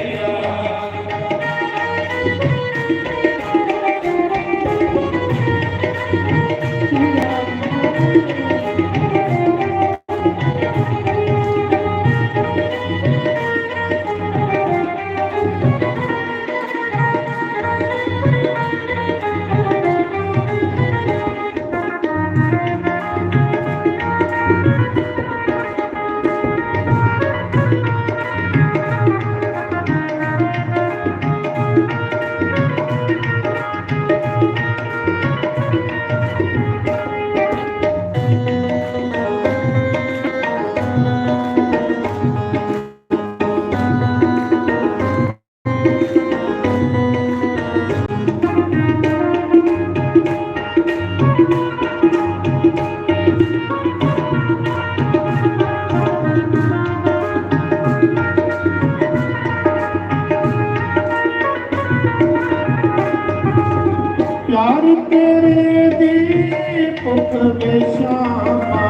प्यार तेरे दीपक में शामा,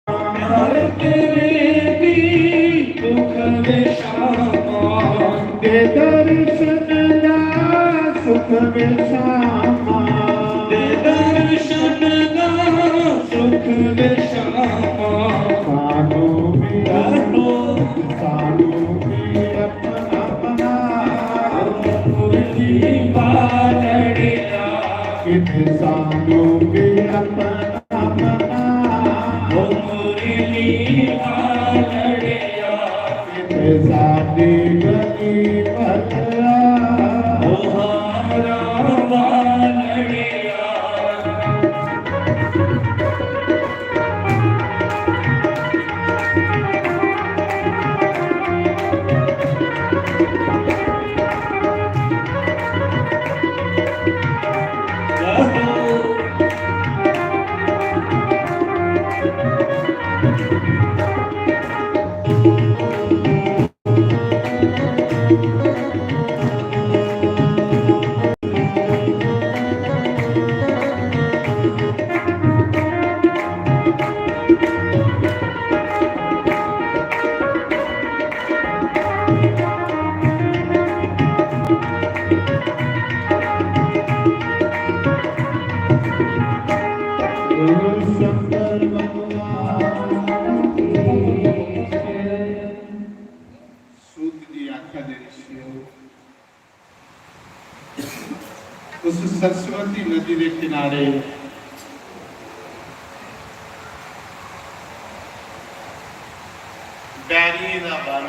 प्यार तेरे दीपक में शामा, दे दर्शन दा सुख में शामा, दे दर्शन दा सुख में शामा। सानू भी अपना, सानू भी अपना बना, मुरली बालड़िया। कित सानू भी अपना बना, ओ मुरली बालड़िया। कित साडी गली वालिया, ओ हारा बालड़िया। सूत जी आख्या दे ऋषियों, उस सरस्वती नदी के किनारे बैरियें दा वन,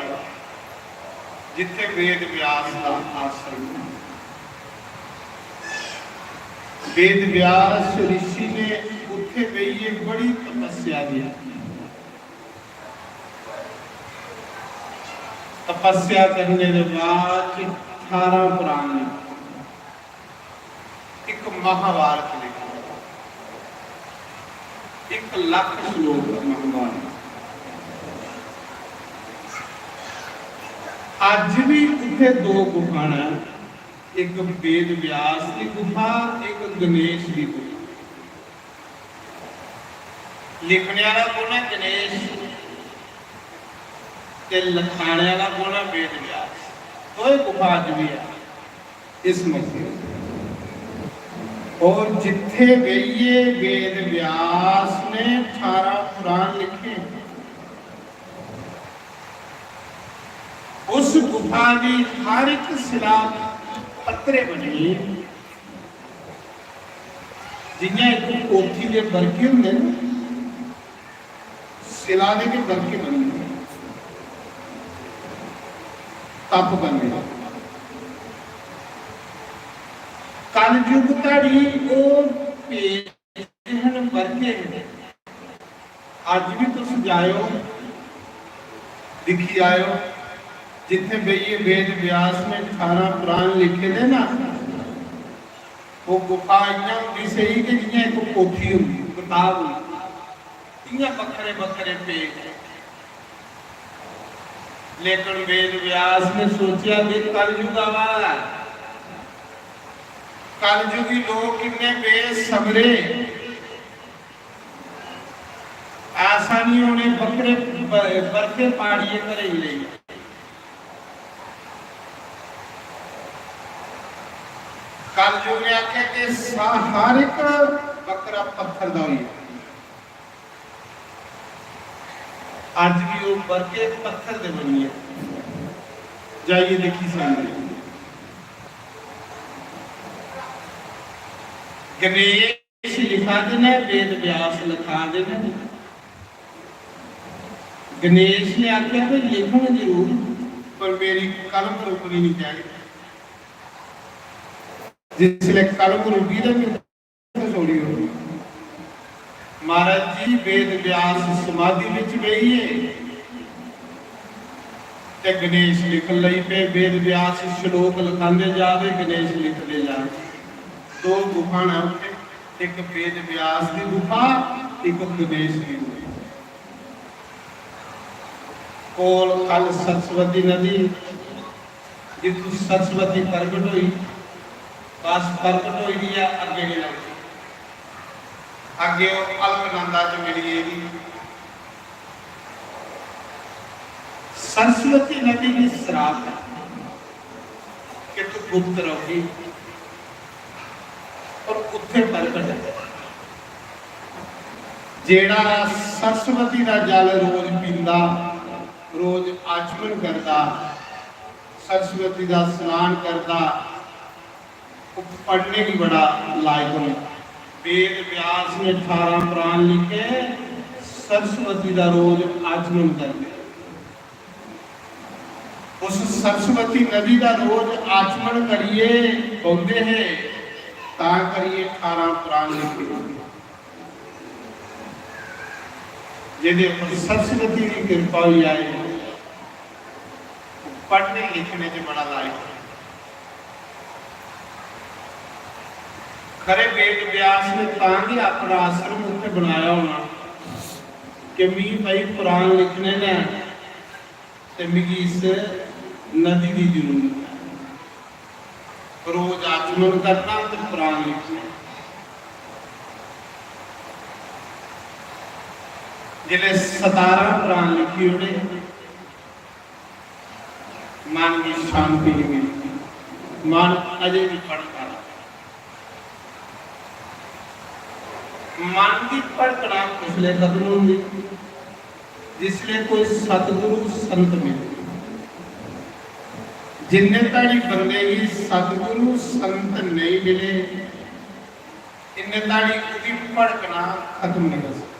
जिथे वेद व्यास का आश्रम है। वेद व्यास ऋषि ने उथे बेहिए बड़ी तपस्या की। तपस्या करने के बाद अठारह पुराण लिखे, एक महाभारत लिखा, एक लाख श्लोक महाभारत। अज भी उथे दो गुफा ने, एक वेद व्यास की गुफा, एक गणेश की गुफा। लिखने वाला कौन है? गणेश। ते लखाने वाला कौन है? वेद व्यास। दो गुफा अज भी है इस मौके। और जिथे बेहिए वेद व्यास ने अठारह पुराण लिखे, उस गुफा की हर एक शिला पत्थरे बनी, जियां एक पोथी के बरके होंदे न, शिला दे के बरके बनी होंदे, तप बने। कलयुग धड़ी ओह पेज हन, बरके हन। अज भी तुस जायो, दिखी आयो, जिथे बेहिए वेद व्यास ने अठारह पुराण लिखे दे ना, वो गुफा इयां होंदी सही कि जियां इक पोथी होंदी, कताब होई, इ'यां बक्खरे बक्खरे पेज। लेकिन वेद व्यास ने सोचेआ कि कलयुग आवा दा ऐ, कलयुगी लोक किन्ने बेसबरे, ऐसा नहीं होने बक्खरे ब-, बरके पाड़िए घरे ही लेई। कलयुग ने आखेआ कि सा-, हर एक बक्खरा पत्थर दा होई। अज्ज भी वो बरके पत्थर दे बनिए जाइए देखी सकते। गणेश लिखा दे ने, वेद व्यास लिखा दे ने। गणेश ने आख्या कि लिखण जरूर, पर मेरी कलम रुकनी नहीं चाहिए। जिसले कलम रुकी तो मैं छोड़ी हो। महाराज जी वेद व्यास समाधि विच बेहिए ते गणेश लिखण लई पे। वेद व्यास श्लोक लिखांदे जा रहे, गणेश लिखदे जा रहे। दो गुफा ने उत्थे, एक वेद व्यास की गुफा, एक गणेश की गुफा। कोल कल सरस्वती नदी, जित्थों सरस्वती प्रगट हुई, बस प्रगट हुई दी है, अग्गे नहीं लगदी। अग्गे वो अलकनंदा च मिली गेदी। सरस्वती नदी भी श्राप है कि तू गुप्त रहोगी और उत्थे प्रगट है। जेड़ा सरस्वती दा जल रोज पींदा, रोज आचमन करदा, सरस्वती दा स्नान करदा, वो पढ़ने की बड़ा लायक होने। वेद व्यास ने अठारह पुराण लिखे, सरस्वती दा रोज आचमन करदे। उस सरस्वती नदी दा रोज आचमन करिए बौंदे हे, तां करिए अठारह पुराण लिखे। जेदे उपर सरस्वती की कृपा हुई आए, पढ़ने लिखने च बड़ा लायक। खरे वेद व्यास ने तां गै अपना आश्रम उत्थे बनाया होना कि मी भाई पुराण लिखने ने ते मिगी इस नदी की जरूरत है। रोज आचमन करना ते पुराण लिखना। जिसले सतारह पुराण लिखी ओड़े, मन की शांति नहीं मिलती, मन अजे भी भटका रहा। मन की भटकना उसले खत्म होंदी जिसले कोई सतगुरु संत मिले। जिन्ने धड़ी बंदे की सतगुरु संत नहीं मिले, इन्ने धड़ी उसकी भटकना खत्म नहीं हो सकती।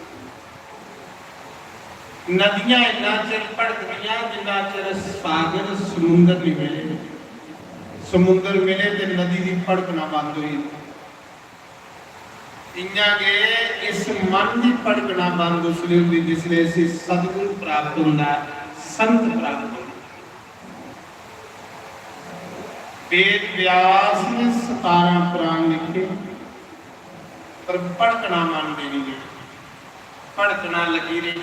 नदियां इन्ना चिर भटकदियां जिन्ना चिर सागर समुंदर नहीं मिले। समुंदर मिले ते नदी की भटकना बंद हो जाती। इयां गै इस मन की भटकना बंद उसले होंदी जिसले इसी सतगुरु प्राप्त होंदा है, संत प्राप्त होंदा। वेद व्यास ने सतारह पुराण लिखे, पर भटकना मन दे नहीं गए, भटकना लगी रही।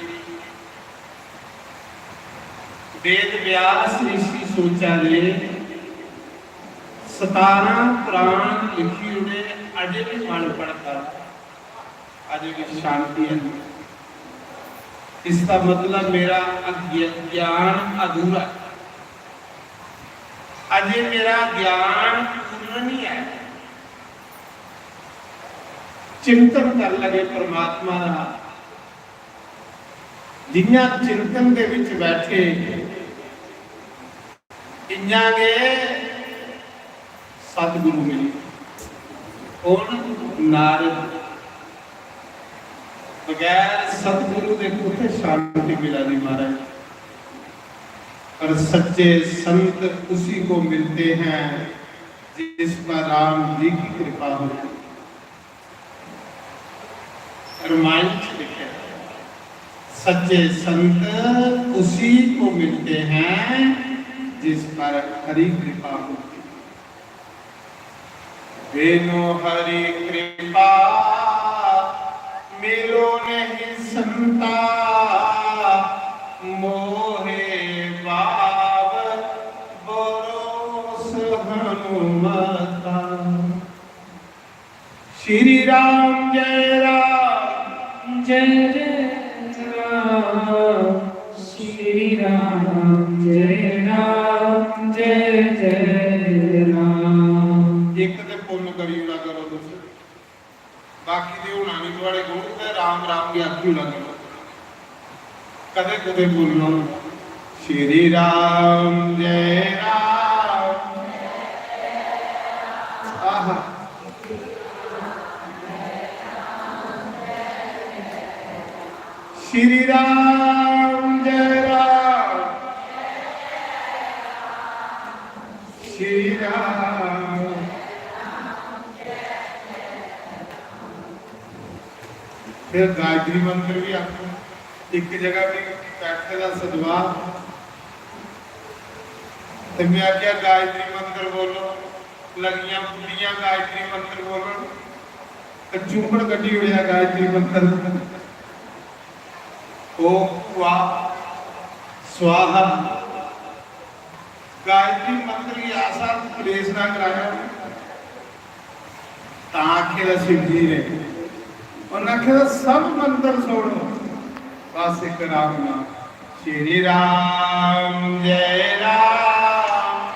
वेद व्यास ऋषि सोचा दे सतारह पुराण लिखी उड़े, अजे भी मन भटका, अजे भी शांति है नहीं। इसका मतलब मेरा अज्ञ-, ज्ञान अधूरा है। अजे मेरा ज्ञान पूर्ण नहीं है। चिंतन कर लगे परमात्मा का, जियां चिंतन दे विच बैठे, इयां गै सतगुरु मिले। कौन? नारद। बगैर सतगुरु दे कुत्थे शांति मिला दी महाराज? पर सच्चे संत उसी को मिलते हैं जिस पर राम जी की कृपा होती। रामायण च लिखा है, सच्चे संत उसी को मिलते हैं जिस पर हरि कृपा होती। बिनु हरि कृपा मिलो नहीं संता मोहे भाव, बरोस हनुमता। श्री राम जय राम। जय जय राम। श्री राम जय राम, जय जय राम। एक ते पुन्न करी ओड़ा करो तुस, बाकी दे होना नहीं थुआड़े कोल, ते राम राम गी आखी ओड़ा करो। कदे कदे बोलना, श्री राम जय राम। आहा। श्री राम जय राम। श्री राम। फिर गायत्री मंत्र भी आखो। एक जगह भी बैठे दा सदवा, ते मैं आख्या, "गायत्री मंत्र बोलो।" लगियां बुड्ढियां गायत्री मंत्र बोलन, ते चूंबड़ कड्ढी ओड़ेआ गायत्री मंत्र। ओम भुआ स्वाहा। गायत्री मंत्र गी ऐसा क्लेश ना कराया। तां आखे दा शिव जी ने, उन्हें आखे दा, "सब मंत्र छोड़ो, बस एक राम नाम, श्री राम जय राम।"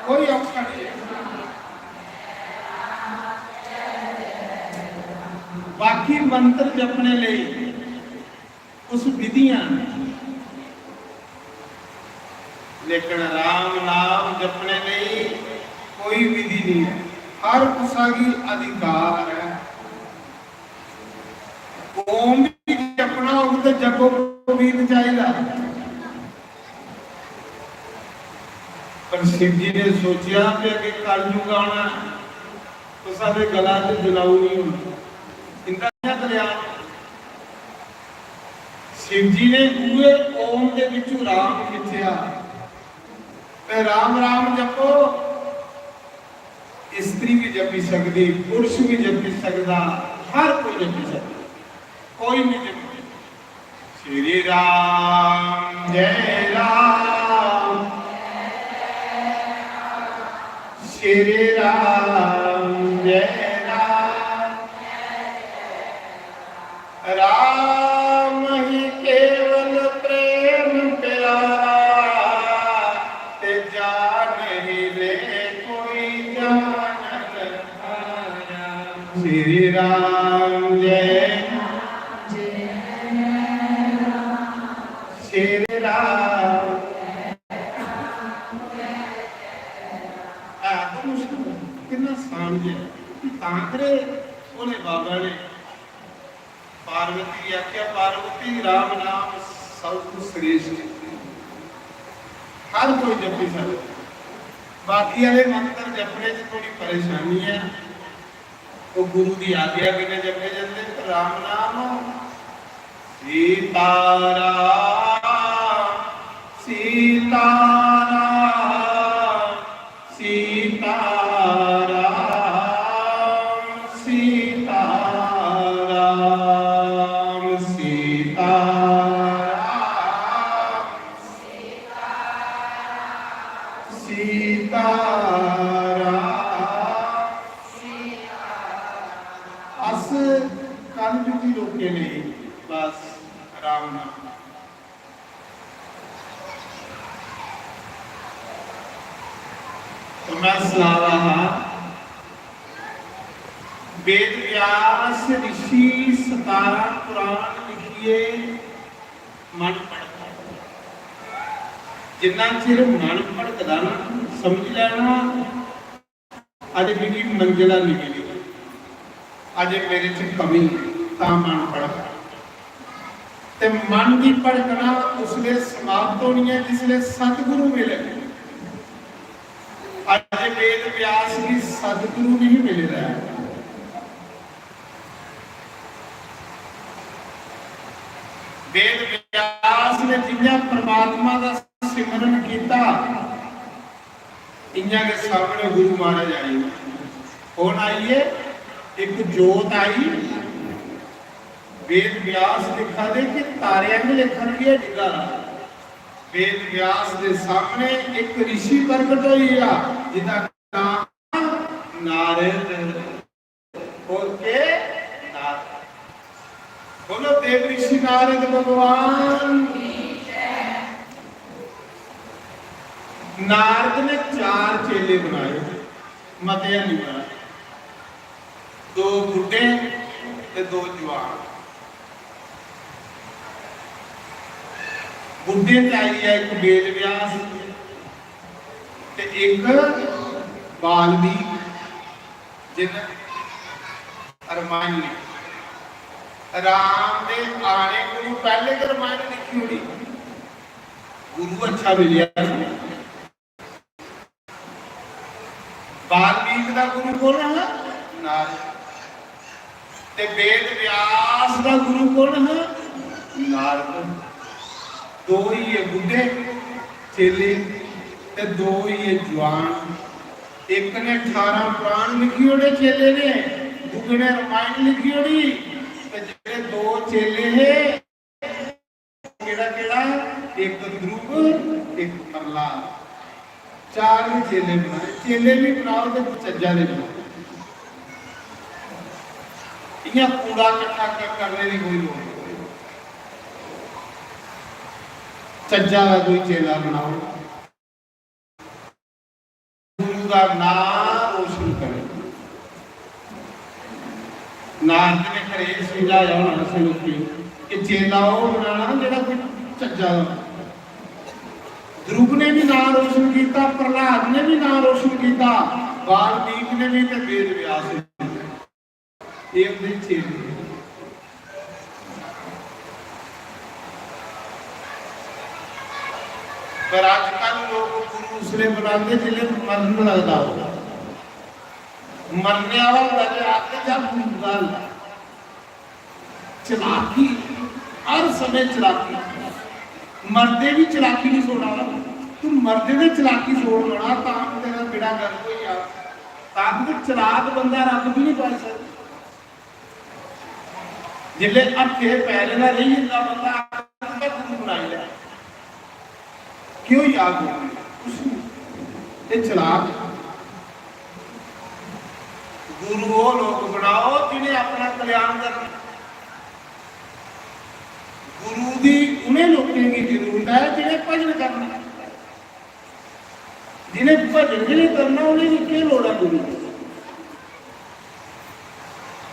कोई औखा नहीं है। बाकी मंत्र जपने ले कुछ विधियां न, लेकिन राम नाम जपने लेई कोई विधि नहीं है। हर कुसा गी अधिकार है। ओम भी जपना होग तो जपो, पीत चाहिदा। पर शिव जी ने सोचा कि अगे कलयुग आना, कुसा दे गला च जलाऊ नहीं होना। इंदा क्या कल्याण? शिव जी ने उए ओम दे विचों राम खिंचया। ते राम राम जपो, स्त्री भी जपी सकदी, पुरुष भी जपी सकदा, हर कोई जपी सकदा, कोई नहीं जपी। श्री राम जय राम, श्री राम जय राम। राम ही केवल प्रेम प्यारा, ते जान ही ले कोई जानन हारा। श्री राम जय, श्री राम। है तो मुश्किल, कितना आसान जे। तां करे भोले बाबा ने पार्वती गी आख्या, "पार्वती, राम नाम सब तू श्रेष्ठ है, हर कोई जपी सकदा। बाकी आह्ले मंत्र जपने च थोड़ी परेशानी है, वो गुरु दी आज्ञा कन्नै जपे जंदे, पर राम नाम सीताराम, सीताराम, सीताराम, सीताराम, सीताराम, सीताराम।" अस कलयुगी लोकें लेई बस राम नाम। तो मैं सना रहा हा, वेद व्यास ऋषि सतारां पुराण लिखिए मन भड़कदा। जिन्ना चिर मन भड़कदा ना, समझ लैना अजे मिगी मंजला नहीं मिली, अजे मेरे च कमी है, तां मन भड़कदा। ते मन दी भड़कना उसले समाप्त होनी है जिसले सतगुरु मिले। अजे वेद व्यास गी सतगुरु नहीं मिले दा है। वेद व्यास ने जियां परमात्मा का सिमरन किया, इयां के सामने गुरु महाराज आए। कौन आइए? एक जोत आई। वेद व्यास लिखा दे कि तारे आंगे लेखा लगिया डिगा। वेद व्यास दे सामने एक ऋषि प्रगट होई गया, जिसका नाम नारद। और के? नारद। बोलो, देव ऋषि नारद भगवान। नारद ने चार चेले बनाए, मते नहीं बनाए। दो बुड्ढे ते दो जवान। बुड्ढे ते आई गया एक वेद व्यास ते एक वाल्मीकि, जिन रामायण ने राम दे आने कोलू पहले गै रामायण लिखी ओड़ी। गुरु अच्छा मिलिया। वाल्मीकि दा गुरु कौन हा? नारद। ते वेद व्यास दा गुरु कौन हा? नारद। दो ही है बुड्ढे चेले ते दो ही है जवान। एक ने अठारह पुराण लिखी ओड़े चेले ने, दूजे ने रामायण लिखी ओड़ी। ते जेह्ड़े दो चेले हे, केह्ड़ा केह्ड़ा? एक ध्रुव, एक प्रहलाद। चार ही चेले बनाए। चेले भी बनाओ तो चज्जा दे बनाओ। इयां कूड़ा इकट्ठा कर-, करने की कोई लोड़ नहीं। चज्जा का कोई चेला बनाओ। गुरु का नाम रोशन करे। नारद ने घरे समझाया होना असें लोकें कि चेला ओह् बनाना जेह्ड़ा कोई चज्जा दा। ध्रुव ने भी नाम रोशन किया, प्रहलाद ने भी नाम रोशन किया, वाल्मीकि ने भी ते वेद व्यास ने। ये उंदे चेले। पर अजकल लोग गुरु उसले बनांदे जिसले मरन लगदा हो। मरने वाला होंदा ते आखदे जा गुरु दा। चलाकी, हर समय चलाकी। मरदे भी चलाकी नहीं छोड़ा। तू मरदे ने चलाकी छोड़ बना, तां तेरा बेड़ा गर्क होई जा। तां ते चलाक बंदा रब भी नहीं पाई सकदा। जिसले हत्थे पैरे दा रेही जंदा बंदा, आखदा गुरु बनाई लै। केह् होई जाग? कुछ नहीं। एह् चलाक। गुरु ओह् लोक बनाओ जिन्हें अपना कल्याण करना। गुरु दी उन्हें लोकें की जरूरत है जिन्हें भजन करना। जिन्हें भजन गै नहीं करना, उन्हें की केह् लोड़ है गुरु दी?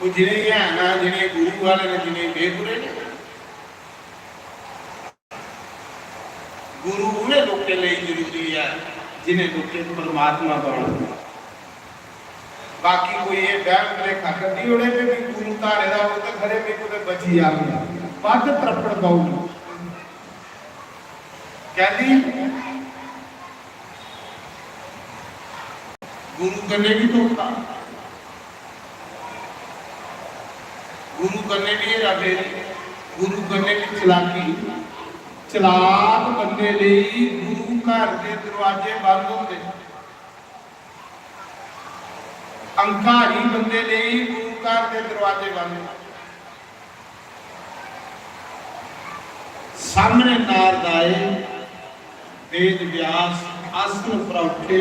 वो जिन्हें है ना, जिन्हें गुरु वाले ने, जिन्हें बेगुरे ने। गुरु उन्हें लोकें लेई जरूरी है जिन्हें लोकें परमात्मा पाना। बाकी कोई ये वहम भलेखा कड्ढी ओड़े कि भी गुरु धारे दा हो तो खरे भी कुतै बची जावे, बद्ध त्रप्पड़ पाऊ। कैदी गुरु कन्नै भी धोखा, गुरु कन्नै भी हेराफेरी, गुरु कन्नै भी चलाकी। चलाक बंदे लेई गुरु घर दे दरवाजे बंद होंदे। अहंकारी बंदे लेई गुरु घर दे दरवाजे बंद। सामने नारद आए, वेद व्यास आसन पर उठे,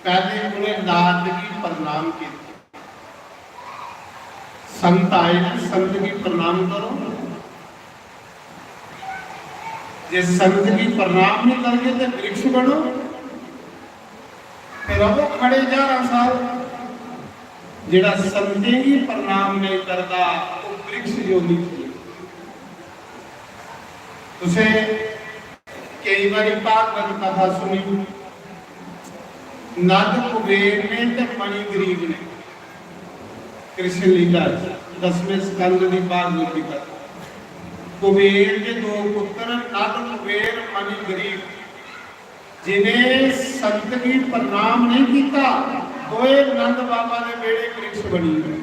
पहले उन्हें नारद की प्रणाम किया। संत आए ना, संत की प्रणाम करो। जे संत की प्रणाम नहीं करगे तो वृक्ष बनो। फिर रवो खड़े हजारां साल। जेड़ा संतें की प्रणाम नहीं करता, वो वृक्ष जो नहीं। तुसें कई बारी भागवत कथा सुनी, नंद कुबेर ने ते मणिग्रीव ने, कृष्ण लीला च दसवें स्कंद दी भागवत की कथा। कुबेर के दो पुत्र नंद कुबेर मणिग्रीव, जिन्हें संत की प्रणाम नहीं किया, दोए नंद बाबा ने बेड़े वृक्ष बनी गए।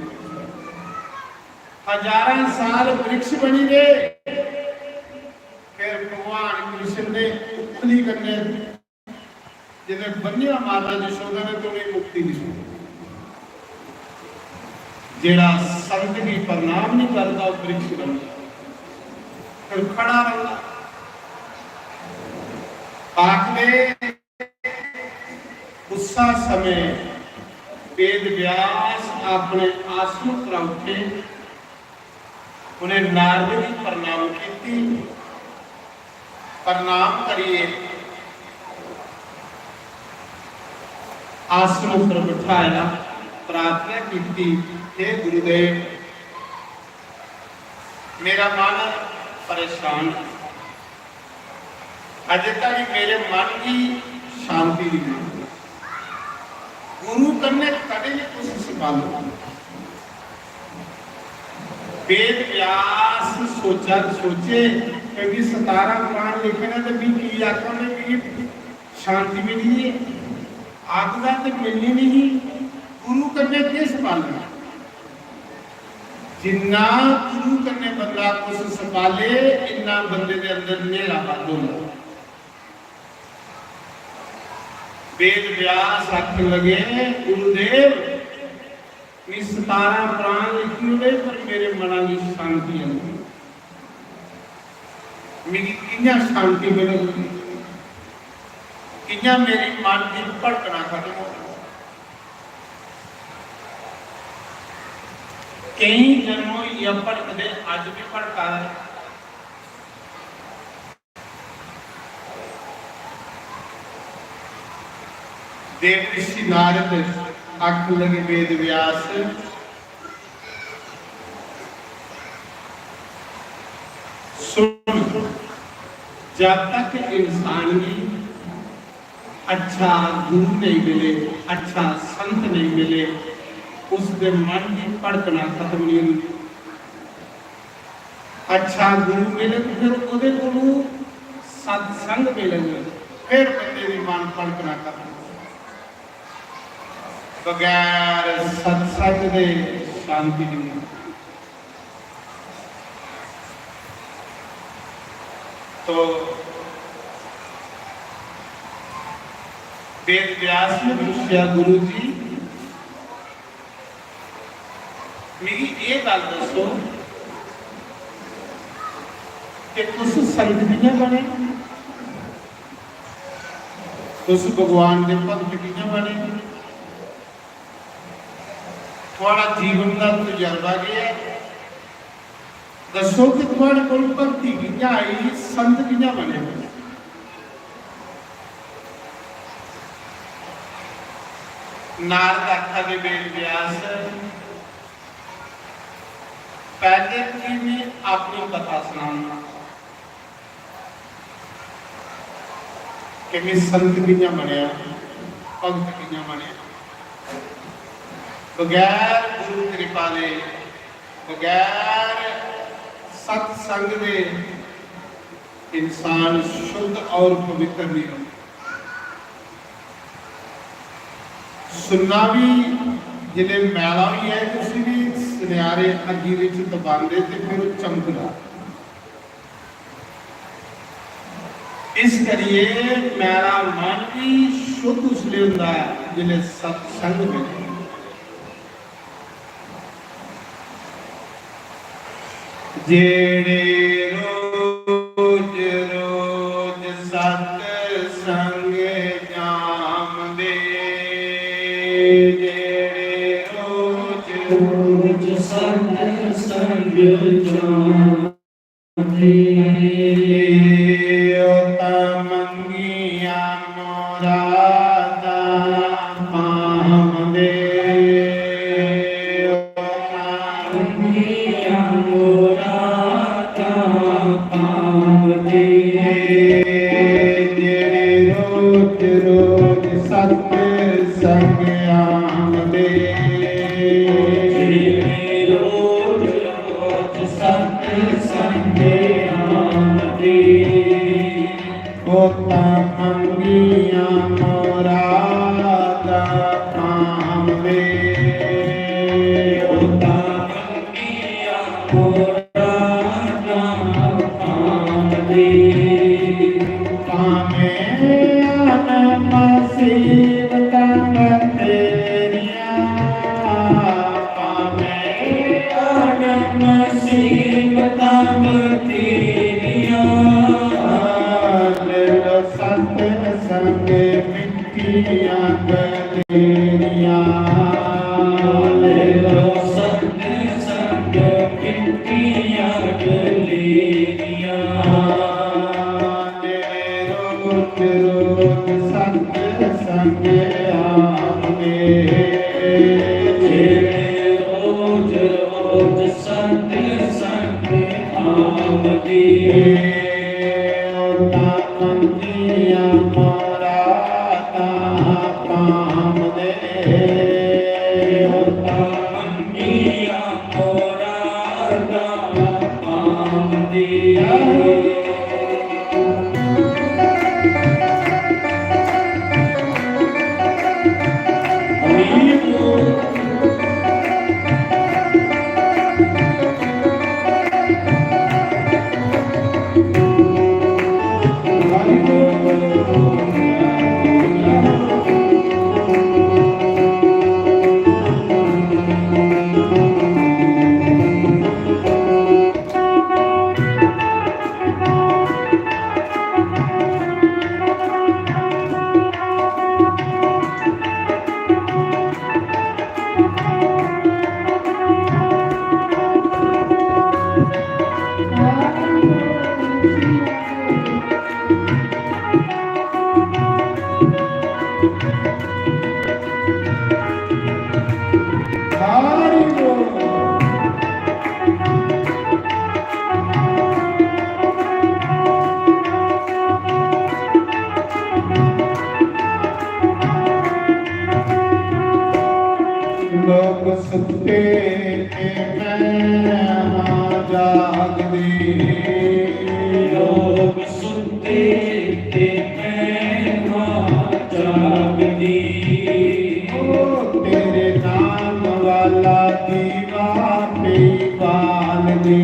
हजारां साल वृक्ष बनी गए। फिर भगवान कृष्ण ने उंगली कन्नै जिसलै बन्नेआ माता यशोदा ने, तो उ'नेंगी मुक्ति नहीं। जेड़ा संत गी प्रणाम नहीं करता, वो वृक्ष बन जाता, फिर खड़ा रहता। आखदे उस्सा समय वेद व्यास अपने आसन पर उठे, उन्हें नारद गी प्रणाम कीती। प्रणाम करिए आसन पर बिठाया, प्रार्थना कीती, "हे गुरुदेव, मेरा मन परेशान है, अजे तक मेरे मन की शांति नहीं मिली। गुरु कन्नै कदें नहीं कुछ संभालो।" वेद व्यास सोचा, सोचे कि भी सतारां पुराण लिखे ने, ते भी की आखा में भी शांति मिली है, आखदा ते मिलनी नहीं, गुरु कन्नै केह् संभालना? जिन्ना गुरु कन्नै बंदा कुछ संभाले, इन्ना बंदे दे अंदर न्हेरा बंद होंदा। वेद व्यास आखन लगे, "गुरुदेव, मी सतारां प्राण लिखी ओड़े, पर मेरे मना गी शांति आंदी। मिगी कि'यां शांति मिलग? कि'यां मेरी मन दी भड़कना खत्म होग?" केई जन्म होई गेआ भड़कदे, अज्ज भी भड़का दा ऐ। देव ऋषि नारद आखन लगे, "वेद व्यास, सुन, जब तक इंसान गी अच्छा गुरु नहीं मिले, अच्छा संत नहीं मिले, उसके मन की भड़कना खत्म नहीं होती। अच्छा गुरु मिले तो फिर ओदे कोलू सत्संग मिले, फिर बंदे दी मन भड़कना खत्म होती। बगैर सत्संग दे शांति नहीं मिलती।" तो वेद व्यास ने पूछा, "गुरु जी, मिगी एह् गल्ल दस्सो कि तुस संत कि'यां बने, तुस भगवान दे भक्त कि'यां बने, थुआढ़ा जीवन दा तजर्बा केह् ऐ? दस्सो कि थुआढ़े कोल भक्ति कि'यां आई, संत कि'यां बने?" नारद आखा दे, "वेद व्यास, पैह्ले तुगी में अपनी कथा सनाना कि में संत कि'यां बनेआ, भगत कि'यां बनेआ।" बगैर गुरु कृपा दे, बगैर सत्संग दे इंसान शुद्ध और पवित्र नहीं होंदा। सुन्ना भी जिसलै मैला होई जाए, ते उसी भी सुनैरे अग्गी बिच तपांदे ते फिर ओह् चमकदा। इस करिए मैला मन भी शुद्ध उसलै होंदा ऐ जिसलै सत्संग मिले। जेड़े रोज रोज सत्संग जामदे, जेड़े रोज रोज सत्संग जामदे, ओ तां मंगियां मुरादां पामदे, ओ तां मंगियां मुरादां पामदे। जेड़े रोज रोज सत्संग आमदे, जेड़े रोज रोज सत्संग आमदे, ओ तां मंगियां मुरादां पामदे, ओ तां मंगियां मुरादां पामदे। भामें अन मसीबतां बथेरियां, भामें मुसीबतां बथेरियां। ले लो सत्संग मिट्ठियां गलेरियां। ले लो सत्संग मिट्ठियां गलेरियां। रोज रोज सत्संग आमदे। जेड़े रोज रोज सत्संग आमदे। ओ तां मंगियां मुरादां पामदे। ओ तां मंगियां लोग सुते ते मैं हां जागदी। लोग सुते ते मैं हां जागदी। ओ तेरे नाम वाला दीवा पे बालदी।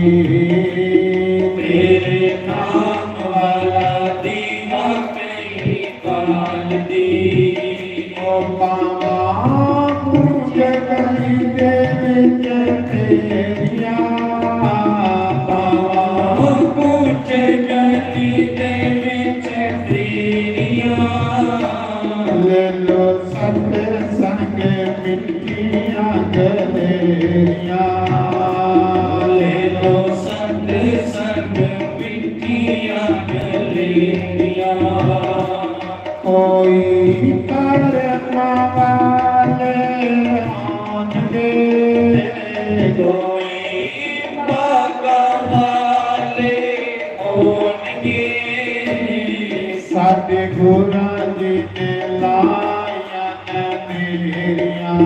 तेरे नाम वाला दीवा पे बालदी। ओ पावां पूजे गली दे विच फेरियां। पावां पूजे गली दे विच फेरियां। ले लो सत्संग मिट्ठियां गलेरियां। ले लो सत्संग मिट्ठियां गलेरियां। कोई कर्म वाले होणगे, कोई भागा वाले होणगे। साडे गुरां जी ने लाइयां ने देरियां।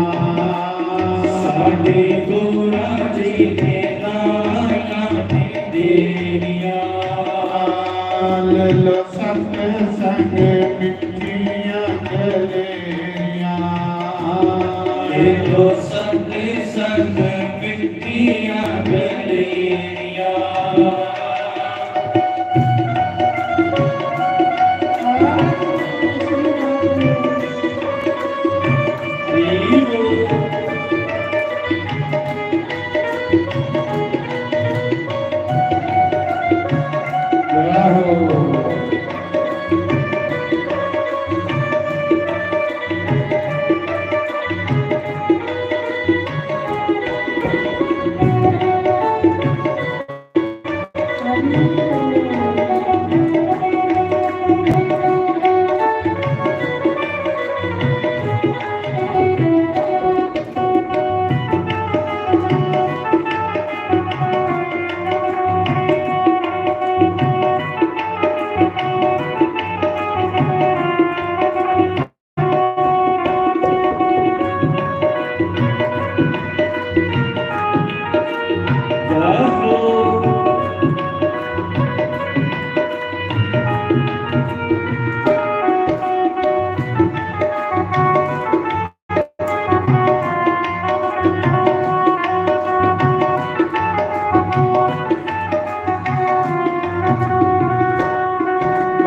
साडे गुरां जी ने लाइयां ने देरियां। ले लो सत्संग मिट्ठियां गलेरियां। ले लो सत्संग मिट्ठियां गलेरियां।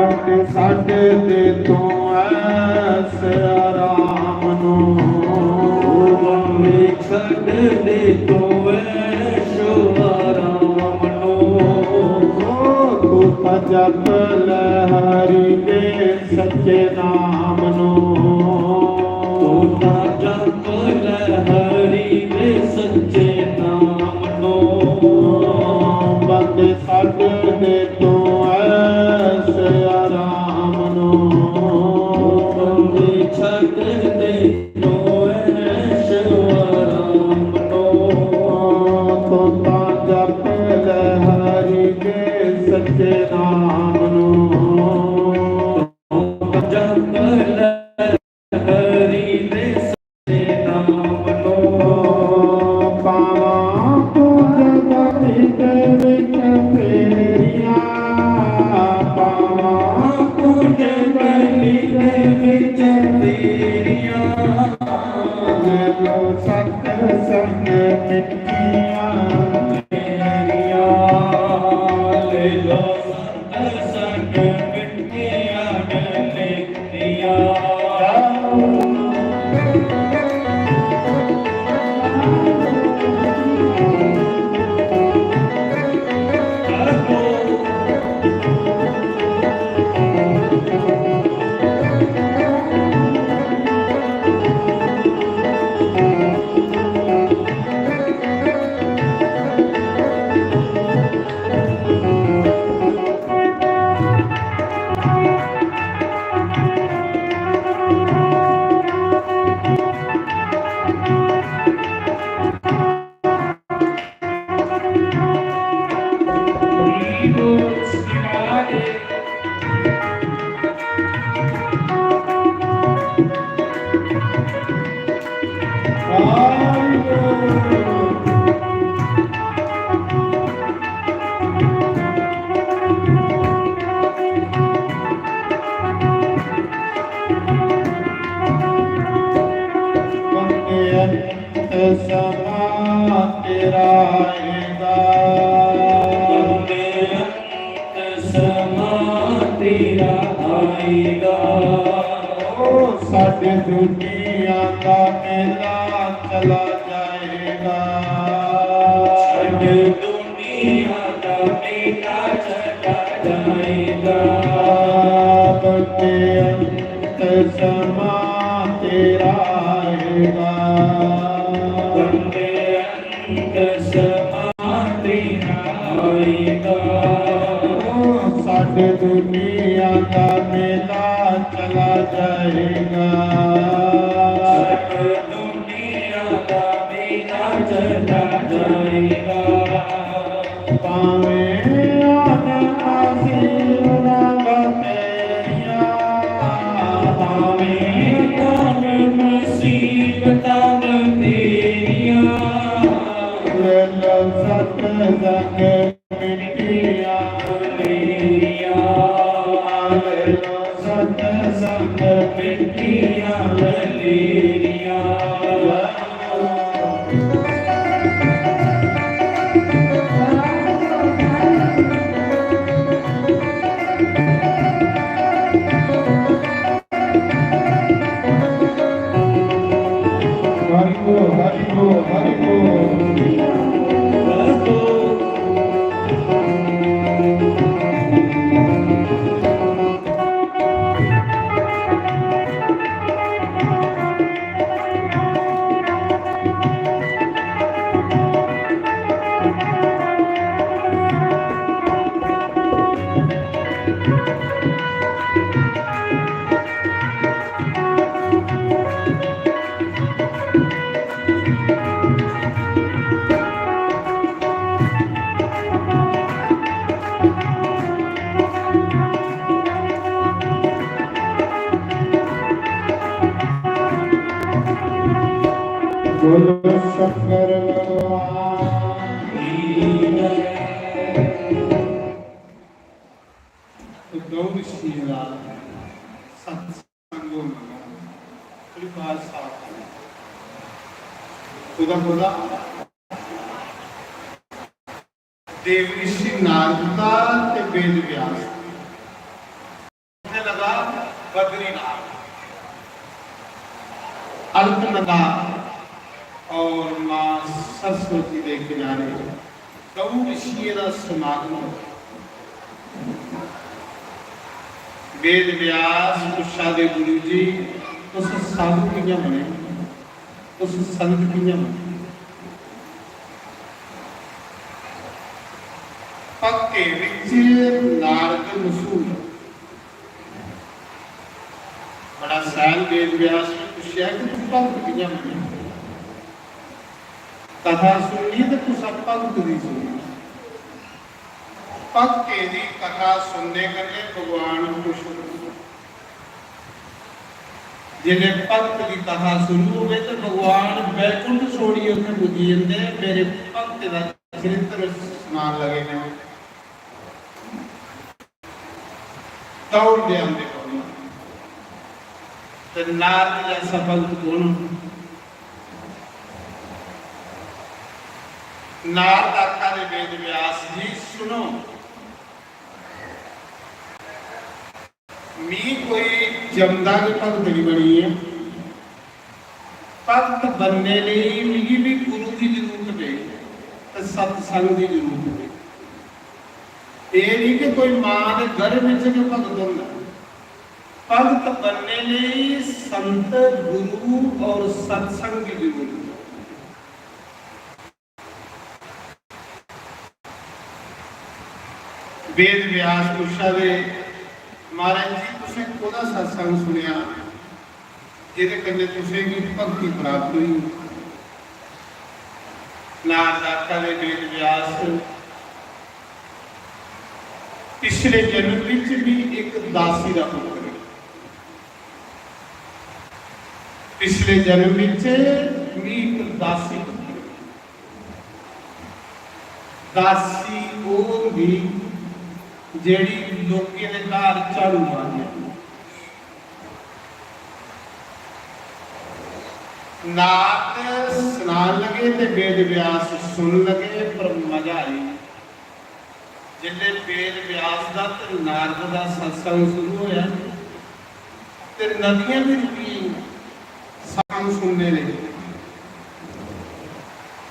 बंदे छड्ड दे तू ऐश आराम नू। बंदे छड्ड दे तू ऐश ਜਪ ਲੈ ਹਰੀ ਦੇ ਸੱਚੇ ਨਾਮ ਨੂੰ। ਤੂੰ ਤਾਂ ਜਪ ਲੈ ਹਰੀ ਦੇ ਸੱਚੇ ਨਾਮ ਨੂੰ। ਬੰਦੇ ਛੱਡ ਦੇ ਤੂੰ ਐਸ਼ ਆਰਾਮ ਨੂੰ। ਬੰਦੇ ਛੱਡ ਦੇ ਤੂੰ ਐਸ਼ ਆਰਾਮ ਨੂੰ। ਤੂੰ ਤਾਂ ਜਪ ਲੈ ਹਰੀ ਦੇ ਸੱਚੇ ਨਾਮ ਨੂੰ। ਜਪ ਲੈ ਹਰੀ ਦੇ ਸੱਚੇ ਨਾਮ ਨੂੰ। ਪਾਵਾਂ ਪੂੰਝ ਗਲੀ ਦੇ ਵਿੱਚ ਤੇਰੀਆਂ। ਪਾਵਾਂ ਪੂੰਝ ਗਲੀ ਦੇ ਵਿੱਚ ਤੇਰੀਆਂ। ਲੈ ਲੋ ਸਤਸੰਗ ਮਿੱਠੀਆਂ ਮੇਰੀਆਂ। ਲੈ ਲੋ ਸਤਸੰਗ ਮਿੱਠੀਆਂ ਮੇਰੀਆਂ। ਸਮਾਂ ਤੇਰਾ ਆਏਗਾ। ਬੰਦੇ ਅੰਤ ਸਮਾਂ ਤੇਰਾ ਆਏਗਾ। ਓ ਛੱਡ ਦੁਨੀਆ ਦਾ ਮੇਲਾ ਚਲਾ ਜਾਏਗਾ। ਛੱਡ ਦੁਨੀਆ ਦਾ ਮੇਲਾ ਚਲਾ ਜਾਏਗਾ। ਬੰਦੇ ਅੰਤ ਸਮਾਂ ਤੇਰਾ ਆਏਗਾ। ਬੰਦੇ ਅੰਤ ਸਮਾਂ ਤੇਰਾ ਆਏਗਾ। ਸਾਡੇ ਦੁਨੀਆ ਦਾ ਮੇਲਾ ਚਲਾ ਜਾਏਗਾ। ਸਾਡੇ ਦੁਨੀਆ ਦਾ ਮੇਲਾ ਚਲਾ ਜਾਏਗਾ। ਭਾਵੇਂ ਆਦਮ ਅਸੀਂ ਉਹਨਾਂ ਬਤੇਰੀਆਂ, ਭਾਵੇਂ ਆਦਮ ਅਸੀਂ ਬਤਾ ਬਤੇਰੀਆਂ। ਲੈ ਲੋ ਸਤ ਸੰਗ ਮਿੱਠੀਆਂ ਮੇਰੀਆਂ, ਲੈ ਲੋ ਸਤ ਸੰਗ ਮਿੱਠੀਆਂ ਮੇਰੀਆਂ। ਹਰੀ ਬੋਲ, ਹਰੀ ਬੋਲ, ਹਰੀ ਬੋਲ। ਬੋਲੋ ਸ਼ੰਕਰ ਭਗਵਾਨ ਕੀ ਜੈ। ਤੇ ਗਊ ਰਿਸ਼ੀ ਦਾ ਸਤਸੰਗੋ ਮਨੋ। ਪਰਿਵਾਰ ਸਾਥ ਨੇ। ਉਹਦਾ ਪਤਾ ਦੇਵ ਰਿਸ਼ੀ ਨਾਰਦ ਦਾ ਤੇ ਵੇਦ ਵਿਆਸ ਦਾ। ਤੇ ਲਗਾ ਬਦਰੀਨਾਥ। ਅਲਕਨੰਦਾ ਔਰ ਮਾਂ ਸਰਸਵਤੀ ਦੇ ਕਿਨਾਰੇ ਗਊ ਰਿਸ਼ੀ ਦਾ ਸਮਾਗਮ ਹੋ ਗਿਆ। वेद व्यास पुच्छा दे, "गुरु जी, तुस साधु कि'यां बने? तुस संत कि'यां बने?" भक्तें बिच नारद मशहूर। बड़ा सैल वेद व्यास ने पुच्छेआ कि तू भक्त कि'यां बने? कथा सुननी ते कुसै भक्त दी सुननी। भक्तें दी कथा सुनने कन्नै भगवान खुश होंदे। जिसलै भक्त दी कथा शुरू होवे ते भगवान बैकुंठ छोड़ियै उत्थै पुज्जी जंदे। मेरे भक्त दा चरित्र सनान लगे ने, दौड़दे आंदे भगवान। ते नारद जैसा भक्त कौन? नारद आखा दे, "वेद व्यास जी, सुनो, मी कोई जमदा गै भक्त नहीं बनी है। भक्त बनने लेई मिगी भी गुरु दी जरूरत पेई ते सत्संग दी जरूरत पेई।" एह् नहीं कि कोई मां दे गर्भ विच गै भक्त होंदा। भक्त बनने लेई संत, गुरु और सत्संग की जरूरत है। वेद व्यास पुच्छा दे, "महाराज जी, तुसें कोह्दा सत्संग सुनेआ जेह्दे कन्नै तुसें गी भक्ति प्राप्त होई?" नारद आखा दे, "वेद व्यास, पिछले जन्म विच भी एक दासी दा पुत्र है। पिछले जन्म विच मी एक दासी पुत्र है।" दासी ओह् होंदी जेह्ड़ी लोकें दे घर झाड़ू मारने। नारद सनान लगे ते वेद व्यास सुन लगे, पर मजा आई। जिसले वेद व्यास दा ते नारद दा सत्संग शुरू होया ते नदियां भी रुकी गेइयां सत्संग सुनने लेई।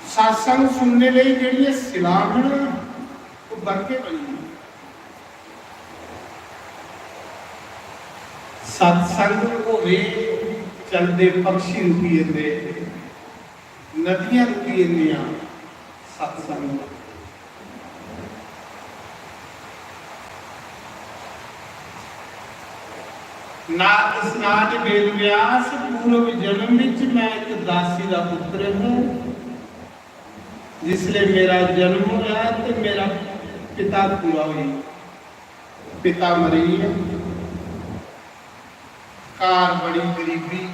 सत्संग सुनने लेई जेह्ड़ियां सिलां न, ओह् बरके बनी गेइयां। सत्संग होवे, चलदे पक्षी रुकी जंदे, नदियां रुकी जंदियां, सत्संग। नारद सनाज, वेद व्यास, पूर्व जन्म विच मैं एक दासी दा पुत्र हूँ। जिसले मेरा जन्म होया ते मेरा पिता पूरा होई, पिता मरी गया। घर बड़ी गरीबी।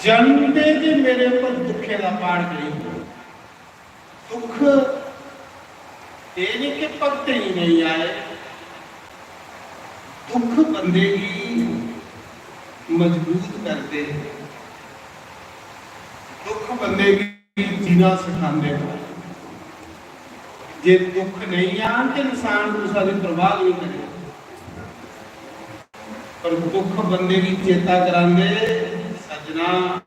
जन्मदे गै मेरे पर दुखें दा प्हाड़ पेई। दुख एह् नहीं कि भक्तें गी नहीं आए, दुख बंदे गी मजबूत करदे, दुख बंदे गी जीना सिखांदे। जे दुख नहीं आन ते इंसान कुसै दी परवाह नहीं करे, पर दुख बंदे गी चेता करांदे। सज्जना,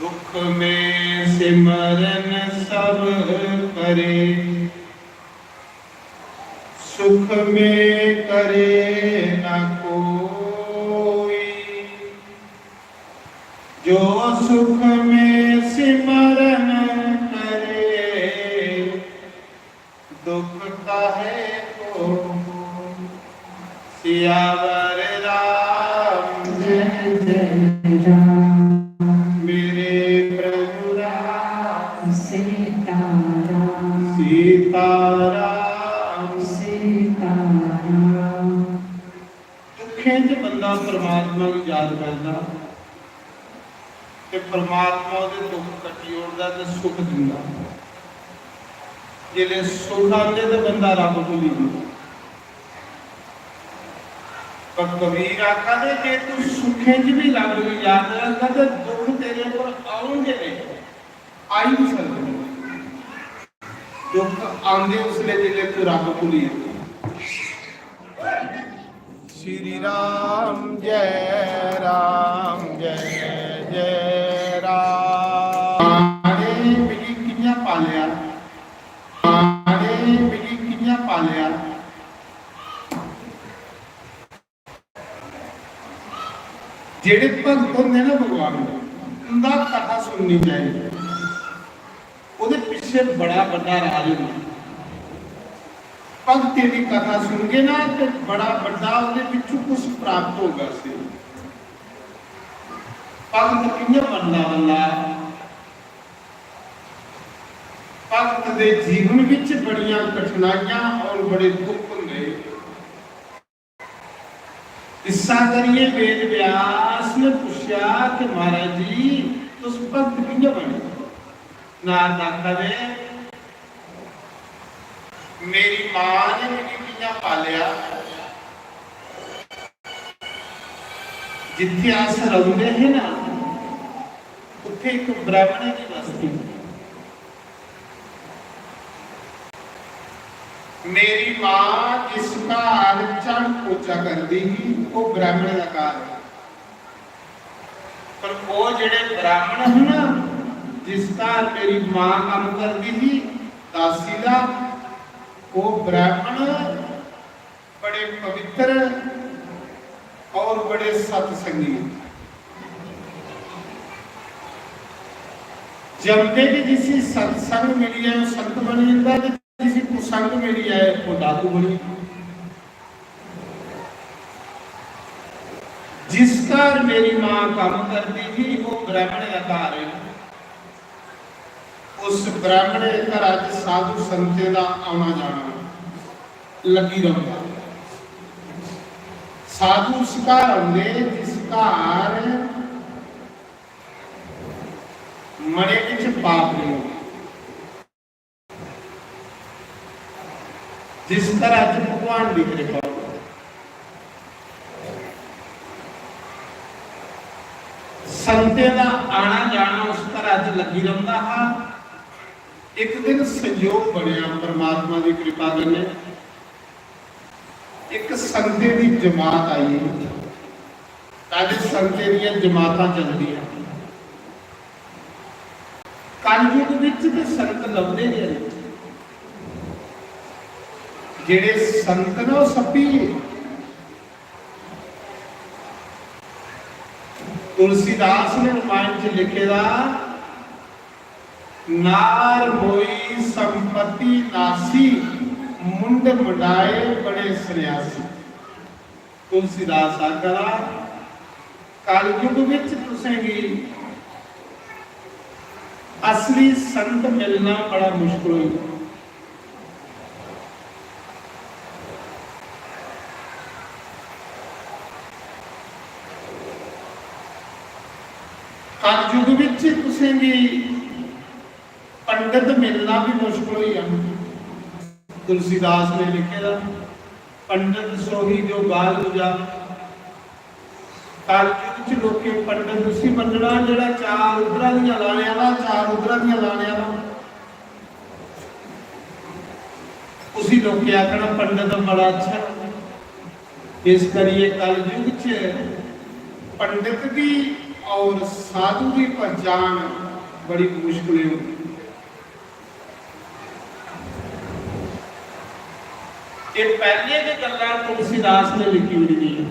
दुख में सिमरन सब करे, सुख में करे न कोई। जो सुख में सिमरन करे, दुख काहे को। सियावर राम जय जय राम। मेरे प्रभु राम सीताराम। सीताराम। सीताराम। दुखें च बंदा परमात्मा गी याद करदा ते परमात्मा ओह्दे दुख कट्टी ओड़दा ते सुख दिंदा। जिसलै सुख आंदे ते बंदा रब भुल्ली जंदा। पर कबीर आखा दे, जे तू सुखें च भी रब गी याद रखगा ते दुख तेरे पर औन गै नहीं, आई नहीं सकदे। दुख आंदे उसले जिसले तू रब भुल्ली जंदा। श्री राम जय राम जय जय राम। मां ने मिगी कि'यां पालेआ, जेह्ड़े भगत होंदे ना भगवान दे, उंदा कथा सुननी चाहिदी। ओह्दे पिच्छे बड़ा बड्डा राज होंदा। भगतें दी कथा सुनगे ना, ते बड़ा बड्डा ओह्दे पिच्छों कुछ प्राप्त होगा। से भगत कि'यां बनदा बंदा? भगत दे जीवन विच बड़ियां कठिनाइयां और बड़े दुख होंदे। इस्सा करियै वेद व्यास ने पुच्छेआ कि महाराज जी, तुस भगत कि'यां बने? नारद आखा दे, मेरी मां ने मिगी कि'यां पालेआ, जित्थे अस रौंदे हे ना, उत्थे इक ब्राह्मणे दी बस्ती। मेरी मां जिस घर झाड़ू पोचा करदी ही, ओह् ब्राह्मणे दा घर। पर ओह् जेह्ड़े ब्राह्मण हे ना, जिस घर मेरी मां कम्म करदी ही दासी दा, ओह् ब्राह्मण बड़े पवित्र और बड़े सत्संगी। जमदे गै जिसी सत्संग मिली जाए, ओह् संत बनी जंदा, ते जिसी कुसंग मिली जाए, ओह् डाकू बनी जंदा। जिस घर मेरी मां कम्म करदी ही, ओह् ब्राह्मण दा घर है। उस ब्राह्मणे दे घरा च साधु संतें दा औना जाना लग्गी रौंह्दा। साधु उस घर औंदे जिस घर मनै बिच पाप नेईं होंदा, जिस घरा च भगवान दी कृपा होंदी। संतें दा आना जाना उस घरा च लग्गी रौंह्दा हा। इक दिन संयोग बनेआ परमात्मा दी कृपा कन्नै, इक संतें दी जमात आई। पैह्ले संतें दियां जमातां चलदियां। कलयुग विच ते संत लभदे गै न। जेह्ड़े संत न, ओह् सप्पी गे। तुलसीदास ने रामायण च लिखे दा, "नार मोई संपत्ति नासी, मुंड मुंडाए बने सन्यासी।" तुलसीदास आखा दा, कलयुग विच तुसेंगी असली संत मिलना बड़ा मुश्किल होई जाना। कलयुग विच तुसेंगी पंडित मिलना भी मुश्किल होई जाना। तुलसीदास ने लिखे दा, "पंडित सोही जो गाल गुजार।" कलयुग च लोकें पंडित उसी मन्नना जेह्ड़ा चार उद्धरा दियां लाने आह्ला, चार उद्धरा दियां लाने आह्ला। उसी लोकें आखना, "पंडित बड़ा अच्छा।" इस करियै कलयुग च पंडित दी और साधु दी पहचान बड़ी मुश्किल होंदी। ये पैह्ले गै गल्लां तुलसीदास ने लिखी ओड़ी दी है,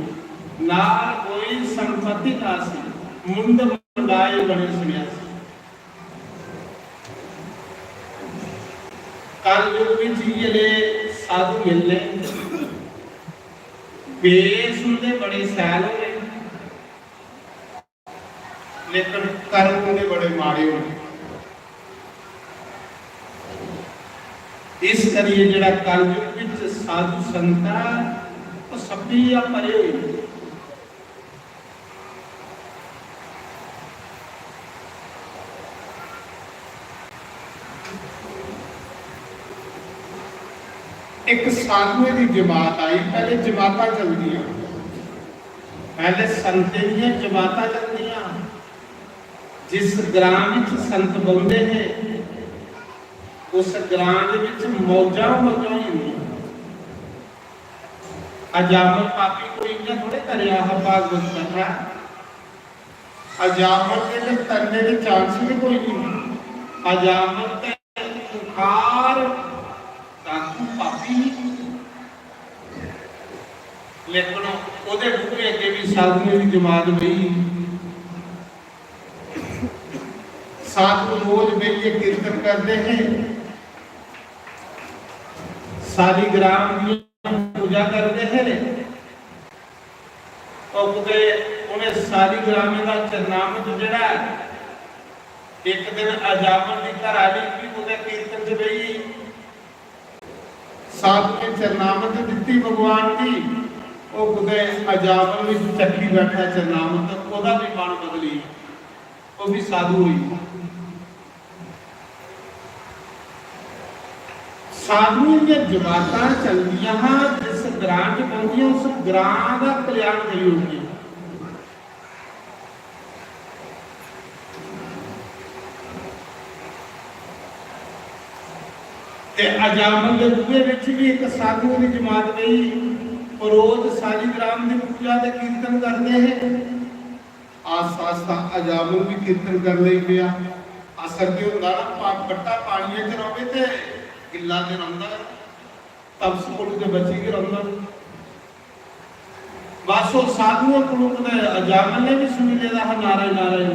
"नार कोई संपत्ति नासी, मुंड मुंडाए बने सन्यासी।" कलयुग विच इयै ले साधु मिलने, वेश उंदे बड़े शैल होने, लेकिन कर्म उंदे बड़े माड़े होने। इस करियै जेह्ड़ा कलयुग विच साधु संत ऐ, ओह् सब्भी शा परे होई गे। इक साधुएं दी जमात आई, पैह्ले जमातां चलदियां, पैह्ले संतें दियां जमातां चलदियां। जिस ग्रां विच संत बौंह्दे हे, उस ग्रां दे विच मौजां गै मौजां होई जंदियां। अजामल पापी कोई इ'यां थोड़े करेआ हा भागवत कथा। अजामल दे ते तरने दे chance गै कोई निं। अजामल ते खूंखार डाकू पापी ही। लेकिन ओहदे बूहे अग्गें बी साधुएं दी जमात बेही। साधु रोज बेहियै कीर्तन करदे हे। सालीग्राम दी पूजा करदे हे। और कुतै उ'नें सालीग्रामें दा चरणामृत जेह्ड़ा ऐ, इक दिन अजामल दी घर आह्ली बी कुतै कीर्तन च बेही। साधु ने चरणामृत दित्ती भगवान दी, ओह् कुतै अजामल विच चक्खी बैठा चरणामृत, ओह्दा बी मन बदली, ओह् बी साधु होई। साधुएं दियां जमातां चलदियां हां, जिस ग्रां च पौंदियां, उस ग्रां दा कल्याण करी ओड़दियां। ते अजामल दे बूहे विच भी इक साधुएं दी जमात गई। रोज सालीग्राम दी पूजा ते कीर्तन करदे हे। आस्ता आस्ता अजामल भी कीर्तन करन लगी पेआ। असर केह् होंदा ना, पा-, बट्टा पानियै च र'वै ते गिल्ला ते रौंह्दा, तपस कोलू ते बची गै रौंह्दा। बस ओह् साधुएं कोलू कुतै अजामल ने बी सुनी लेदा हा, नारायण नारायण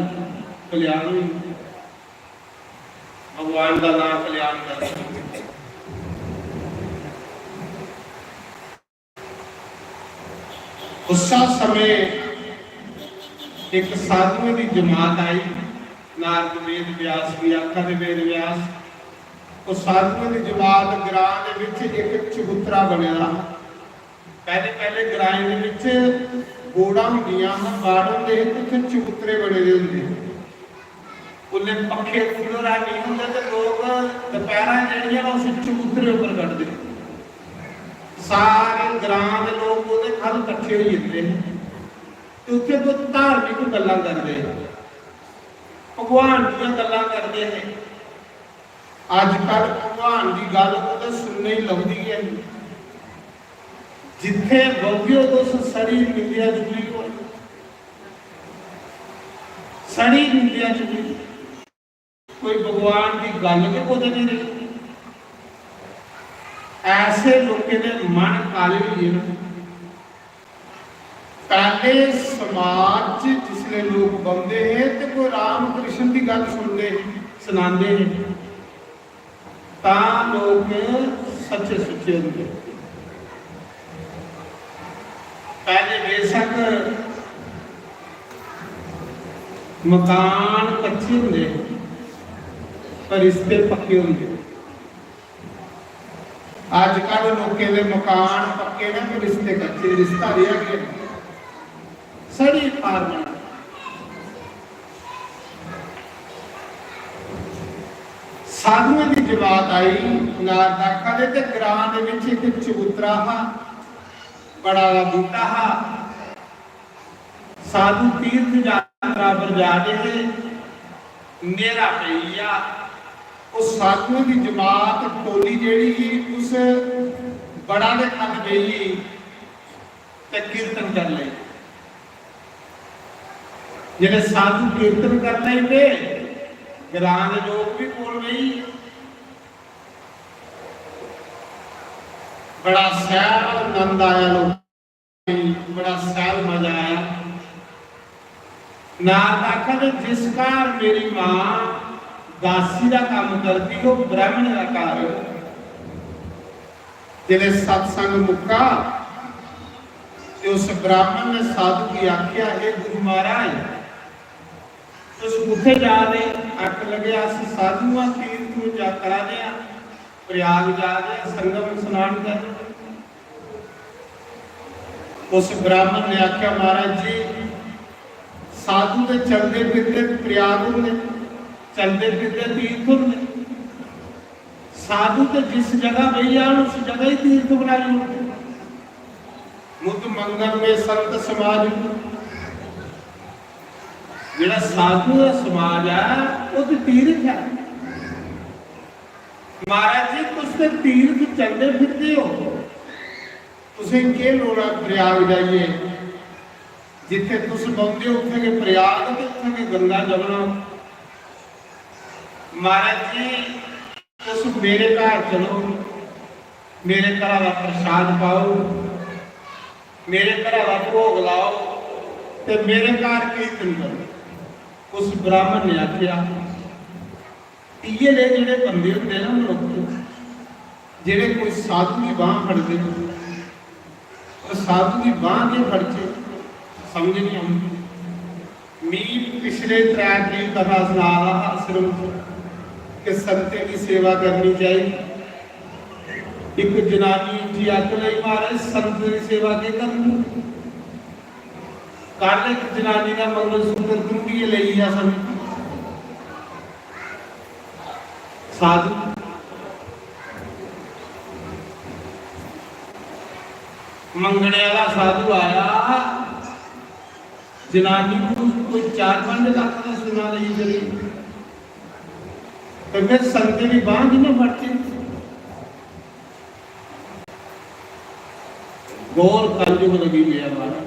कल्याण होई, भगवान दा नाम कल्याण करदा। उस्सा समें इक साधुएं दी जमात आई। नारद वेद व्यास गी आखा दे, "वेद व्यास, ओह् साधुएं दी जमात ग्रां दे विच इक चबूतरा बने दा हा।" पैह्ले, पैह्ले ग्राएं दे विच बोड़ां होंदियां हां, बाड़ होंदे हे, ते उत्थै चबूतरे बने दे होंदे हे। उसलै पक्खे कूलर है नहीं होंदे, ते लोक दपैह्रां जेह्ड़ियां ना, उसी चबूतरे उप्पर कड्ढदे। सारे ग्रां दे लोक ओह्दे ख'ल्ल कट्ठे होई जंदे हे, ते उत्थै कोई धार्मिक गल्लां करदे हे, भगवान दियां गल्लां करदे हे। अजकल भगवान दी गल्ल कुतै सुनने गी लभदी गै नहीं। जित्थै बौह्गे ओ तुस, सड़ी निंदेआ चुगली होए, सड़ी निंदेआ चुगली। कोई भगवान दी गल्ल गै कुतै नहीं रेही। ऐसे लोकें दे मन काले होई गे न। पैह्ले समाज च जिसले लोक बौंह्दे हे ते कोई राम कृष्ण दी गल्ल सुनदे हे, सनांदे हे, तां लोक सच्चे सुच्चे होंदे। पैह्ले बेशक मकान कच्चे होंदे, पर रिश्ते पक्के होंदे। अजकल लोकें दे मकान पक्के न, पर रिश्ते कच्चे, रिश्ता रेहा गै नेईं। सड़ी फार बना। साधुएं दी जमात आई, नारद आखा दे, ते ग्रां दे विच इक चबूतरा हा, बड़ा दा बूटा हा। साधु तीर्थ यात्रा पर जा रहे थे, न्हेरा पेई गेआ। उस साधुएं दी जमात, टोली जेह्ड़ी ही, उस बड़ा दे ख'ल्ल बेही गेई ते कीर्तन कर लेई। जेल्लै साधु कीर्तन कर लेई पे, ग्रां दे लोक भी कोल बेही गे। बड़ा शैल आनंद आया लोक बड़ा शैल मजा आया। नारद आखा दे, जिस घर मेरी मां दासी दा कम्म करदी, ओह् ब्राह्मण दा घर। जिसलै सत्संग मुक्का ते उस ब्राह्मण ने साधु गी आखेआ, "हे गुरु महाराज, तुस कुत्थै जा दे?" आखन लगे, "अस साधु आं, तीर्थ यात्रा दे आं, प्रयाग जा दे आं, संगम स्नान करन।" उस ब्राह्मण ने आखेआ, "महाराज जी, साधु ते चलदे फिरदे प्रयाग होंदे, चलदे फिरदे तीर्थ होंदे। साधु ते जिस जगह बेही जान, उस जगह ही तीर्थ बनाई ओड़दे। मुद मंगल में संत समाज।" जेह्ड़ा साधु दा समाज ऐ, ओह् ते तीर्थ ऐ। महाराज जी, तुस ते तीर्थ चलदे फिरदे हो, तुसें केह् लोड़ ऐ प्रयाग जाइयै? जित्थै तुस बौंह्दे ओ, उत्थै गै प्रयाग ते उत्थै गै गंगा जमुना। महाराज जी, तुस मेरे घर चलो, मेरे घरा दा प्रसाद पाओ। मेरे घरा दा भोग लाओ ते मेरे घर कीर्तन करो। उस ब्राह्मण ने आखेआ, इ'यै ले जेह्ड़े बंदे होंदे ना मनुक्ख, जेह्ड़े कोई साधु दी बांह फड़दे न, ओह् साधु दी बांह गै फड़के, समझ नहीं औंदी। मी पिछले त्रै दिन कथा सना दा हा आश्रम च कि संतें दी सेवा करनी चाहिदी। इक जनानी उठी आखन लगी, "महाराज, संत दी सेवा केह् करनी?" कल इक जनानी दा मंगलसूत्र त्रुट्टियै लेई गेआ संत। साधु मंगने आह्ला साधु आया, जनानी को कोई चार पंज लक्ख का सोना लेई चली। तो फिर संत दी बांह कि'यां फड़ती? घोर कलयुग लगी पेआ महाराज।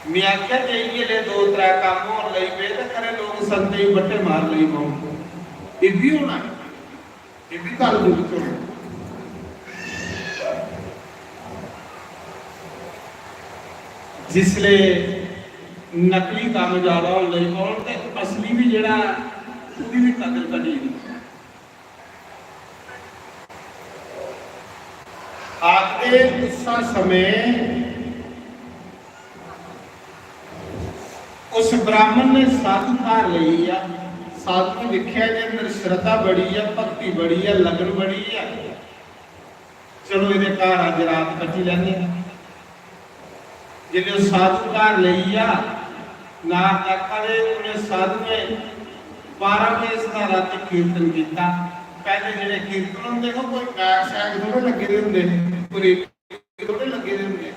मैं आखेआ, "जे इ'यै ले दो त्रै कम्म होर लगी पे ते खरे लोक संतें गी बट्टे मार लगी पौन।" एह् बी होना ऐ, एह् बी कलयुग च होना ऐ। जिसले नकली कम्म ज्यादा होन लगी पौन ते असली बी जेह्ड़ा, ओह्दी बी कदर घटी जंदी। आखदे उस्सा समें उस ब्राह्मण ने साधु घर लेई गेआ। साधु ने दिक्खेआ जे अंदर श्रद्धा बड़ी ऐ, भक्ति बड़ी ऐ, लगन बड़ी ऐ, चलो एह्दे घर अज्ज रात कट्टी लैने आं। जिसलै ओह् साधु घर लेई गेआ, नारद आखा दे उ'नें साधुएं बारां बजे दा रातीं कीर्तन कीता। पैह्ले जेह्ड़े कीर्तन होंदे हे, कोई माइक शाइक थोड़े लग्गे दे होंदे हे, कोई रेडियो थोड़े लग्गे दे होंदे।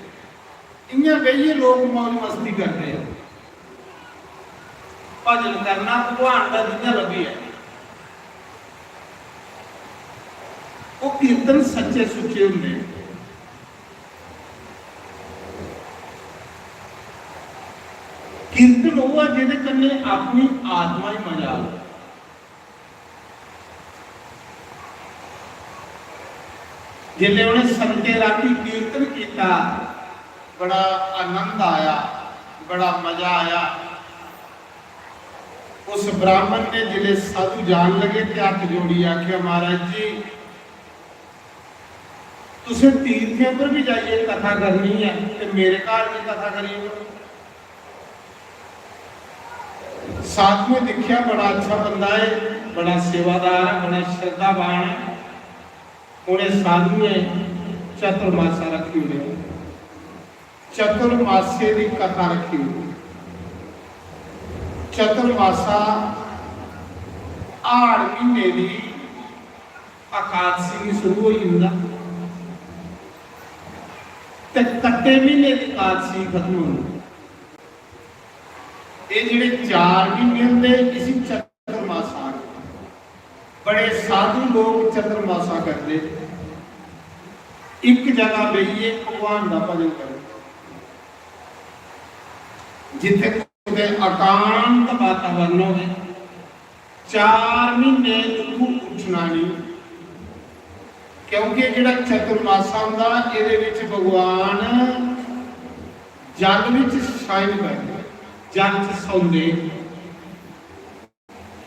इ'यां बेहियै लोक मौज मस्ती करदे। भजन करना भगवान दा जि'यां लब्भी जाए। ओह् कीर्तन सच्चे सुच्चे होंदे। कीर्तन ओह् ऐ जेह्दे कन्नै अपनी आत्मा गी मजा आवे। जिसलै उ'नें संते रातीं कीर्तन कीता, बड़ा आनंद आया, बड़ा मजा आया। उस ब्राह्मण ने जिसलै साधु जान लगे ते हत्थ जोड़ियै आखेआ, "महाराज जी, तुसें तीर्थें पर बी जाइयै कथा करनी ऐ ते मेरे घर बी कथा करी ओड़ो।" साधुएं दिक्खेआ, बड़ा अच्छा बंदा ऐ, बड़ा सेवादार ऐ, बड़ा श्रद्धावान ऐ। उ'नें साधुएं चतुर्मासा रक्खी ओड़ेआ, चतुर्मासे दी कथा रक्खी ओड़ी। चतुर्मासा हाड़ म्हीने दी एकादशी गी शुरू होई जंदा ते कट्टे म्हीने दी एकादशी खत्म होंदी। एह् जेह्ड़े चार म्हीने होंदे, इसी चतुर्मासा आखदे। बड़े साधु लोक चतुर्मासा करदे, इक जगह बेहियै भगवान दा भजन करदे। जित्थै कुतै एकांत वातावरण होवे, चार म्हीने उत्थों उठना नहीं, क्योंकि जेह्ड़ा चतुर्मासा होंदा, एह्दे विच भगवान जल विच शाइन करदे, जल च सौंदे।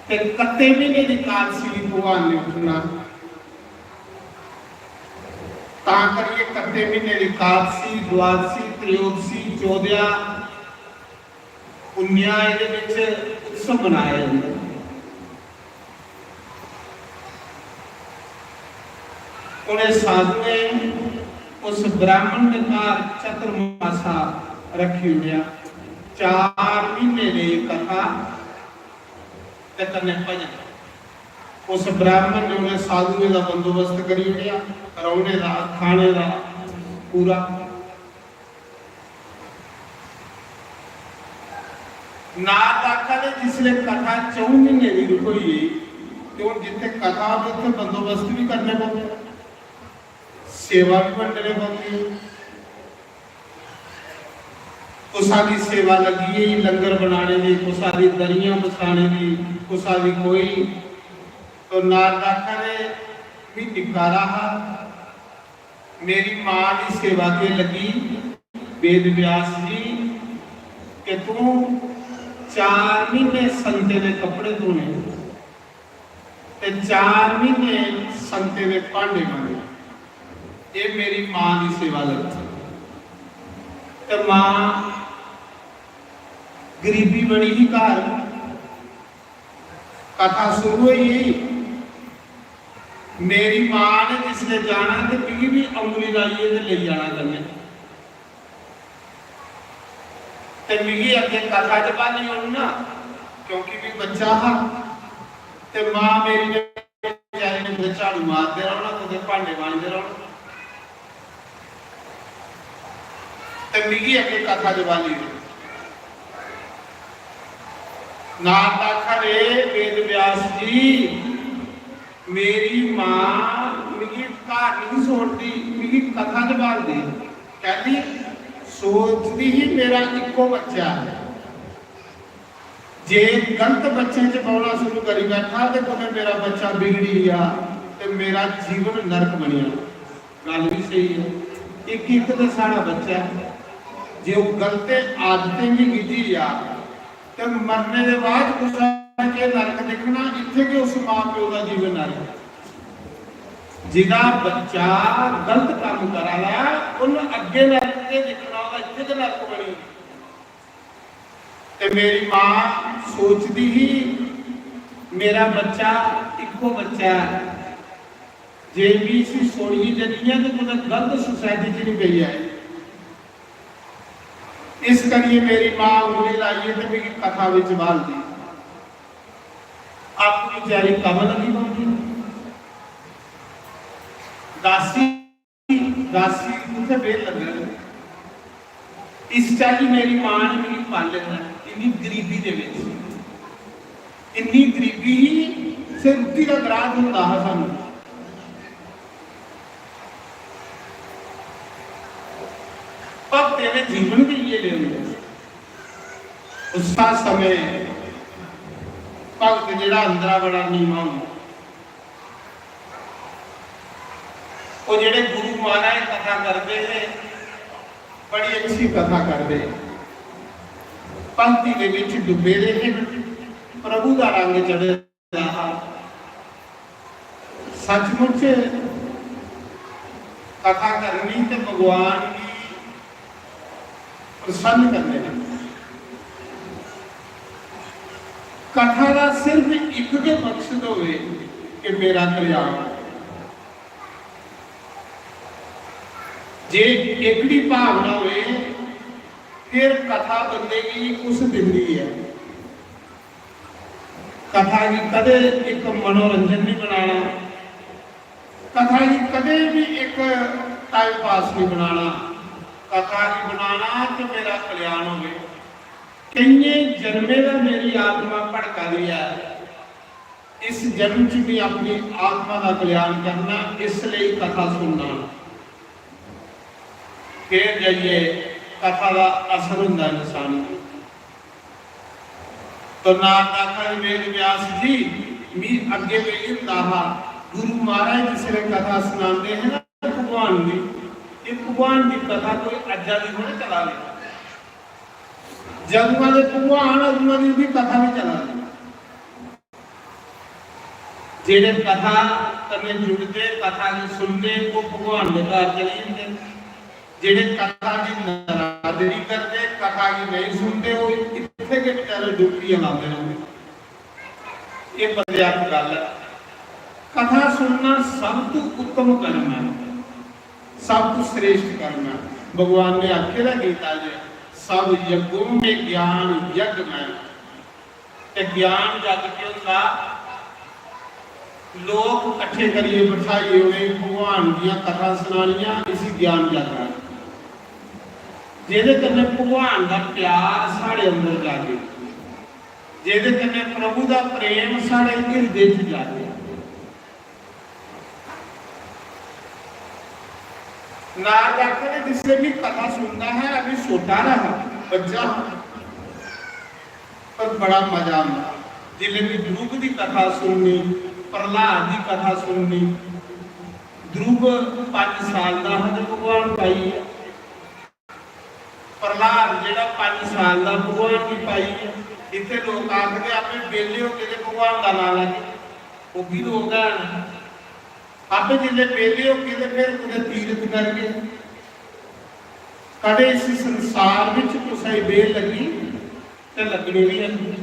ते कत्ते म्हीने दी एकादशी गी भगवान ने उठना। तां करियै कत्ते म्हीने दी एकादशी, द्वादशी, त्रयोदशी, चौदया, पुन्नेआ एह्दे विच उत्सव मनाया जंदा। उ'नें साधुएं उस ब्राह्मण दे घर चतुर्मासा रक्खी ओड़ेआ। चार म्हीने दी कथा ते कन्नै भजन। उस ब्राह्मण ने उ'नें साधुएं दा बंदोबस्त करी ओड़ेआ, रौह्ने दा, खाने दा पूरा। नारद आखा दे, जिसलै कथा च'ऊं म्हीने दी होई गेई, ते हून जित्थै कथा होवे, उत्थै बंदोबस्त बी करने पौंदे, सेवा बी बंडने पौंदी। कुसा दी सेवा लग्गी गेई लंगर बनाने दी, कुसा दी दरियां बछाने दी, कुसा दी कोई। तो नारद आखा दे, "मी निक्का हारा हा, मेरी मां दी सेवा ते लगी वेद व्यास जी कि तू चार महीने संते दे कपड़े धोने ते चार महीने संते दे भांडे मांजे। ये मेरी मां दी सेवा लगी। ते मां गरीबी बड़ी ही घर। कथा शुरू होई गेई। मेरी मां ने जिसले जाना ते मिगी भी उंगली लाइयै ते लेई जाना कन्नै। ते मिगी अग्गें कथा च भाली ओड़ना, क्योंकि भी बच्चा हा। ते मां मेरी ने बेचारी ने कुतै झाड़ू मारदे रौह्ना, कुतै भांडे मांजदे रौह्ना। ते मिगी अग्गें कथा च भाली ओड़ना। नारद आखा दे, "वेद व्यास जी, मेरी मां मिगी घर नहीं छोड़दी, मिगी कथा च भालदी।" कहती, सोचदी ही मेरा इक्को बच्चा है, जे गलत बच्चे च बौना शुरू करी बैठा ते कुतै मेरा बच्चा बिगड़ी गया ते मेरा जीवन नरक बनी जाना। गल्ल भी स्हेई है। इक इक ते साढ़ा बच्चा ऐ, जे ओह् गलत आदतें गी गिज्झी जा ते मरने दे बाद कुसै ने केह् नरक दिक्खना, इत्थै गै उस मां प्यो दा जीवन नरक। जेह्ड़ा बच्चा गलत कम्म करा दा, उन्न अग्गें नरक केह् दिक्खना, ओह्दा इत्थै गै नरक बनी। ते मेरी मां सोचदी ही, मेरा बच्चा इक्को बच्चा ऐ, जे मी इसी छोड़ियै जन्नी आं ते कुतै गलत सोसाइटी च निं पेई जाए। इस करियै मेरी मां उंगली लाइयै ते मिगी कथा बिच बालदी। आपूं बेचारी कम्म लगी पौंदी। दासी, दासी उत्थै बेल लग्गन। इस चाल्ली मेरी मां ने मिगी पाले दा, इन्नी गरीबी दे विच। इन्नी गरीबी ही, सिर रुट्टी दा ग्राह होंदा हा सानू। भक्तें दे जीवन बी इयै जेह् होंदे। उस समय भक्त जेह्ड़ा अंदरा बड़ा नीमा होंदा, ओह् जेह्ड़े गुरु महाराज कथा करदे हे, बड़ी अच्छी कथा करदे, भक्ति दे विच डुब्बे दे हे, प्रभु दा रंग चढ़े दा हा। सचमुच कथा करनी ते भगवान गी प्रसन्न करने दा। कथा दा सिर्फ इक गै मकसद होवे कि मेरा कल्याण। जे एकड़ी भावना होवे, फिर कथा बंदे गी कुछ दिंदी है। कथा गी कदे इक मनोरंजन नहीं बनाना, कथा गी कदे भी इक टाइम पास नहीं बनाना। कथा गी बनाना कि मेरा कल्याण होवे। केइयें जन्में दा मेरी आत्मा भटका दी है, इस जन्म च भी अपनी आत्मा का कल्याण करना, इसलिए कथा सुनना। फिर जाइए कथा का असर होंदा इंसान पर। तो नारद आखा दे, "वेद व्यास जी, मी अग्गे बेही जंदा हा, गुरु महाराज जिसलै कथा सनांदे हे ना भगवान दी, ये भगवान दी कथा कोई अज्जा दी थोड़ी चला दी। जदुआं दे भगवान, अदुआं दी उंदी कथा भी चला दी।" जेह्ड़े कथा कन्नै जुड़दे, कथा गी सुनदे, ओह् भगवान दे घर चली जंदे। जेह्ड़े कथा दी नरादरी करदे, कथा गी नेईं सुनदे, ओह् इत्थै गै बेचारे डुबकियां लांदे रौंह्दे। एह् बद्यात गल्ल ऐ। कथा सुनना सब तू उत्तम कर्म ऐ, सब तू श्रेष्ठ कर्म ऐ। भगवान ने आखे दा गीता च, "सब यज्ञों में ज्ञान यज्ञ मैं।" ते ज्ञान जग केह् होंदा? लोक कट्ठे करियै बठाइयै उ'नेंगी भगवान दियां कथां सनानियां, इसी ज्ञान जग आखदे। जेह्दे कन्नै भगवान दा प्यार साढ़े अंदर जागे, जेह्दे कन्नै प्रभु दा प्रेम साढ़े हिरदे च जागे। नारद आखदे, जिसलै भी कथा सुनदा हा, अभी छोटा रहा, बच्चा हा, पर बड़ा मजा आंदा। जिसलै भी ध्रुव दी कथा सुननी, प्रहलाद दी कथा सुननी, ध्रुव पंज साल दा हा ते भगवान पाई गेआ। प्रहलाद जेह्ड़ा पंज साल दा, भगवान गी पाई गेआ। इत्थै लोक आखदे, "आपे बेले होगे ते भगवान दा नांऽ लैगे।" ओह् बी लोक हैन। "आपे जिसलै बेले होगे ते फिर कुतै तीरथ करगे।" कदें इस संसार बिच कुसै गी बेल लग्गी ते लग्गनी बी है।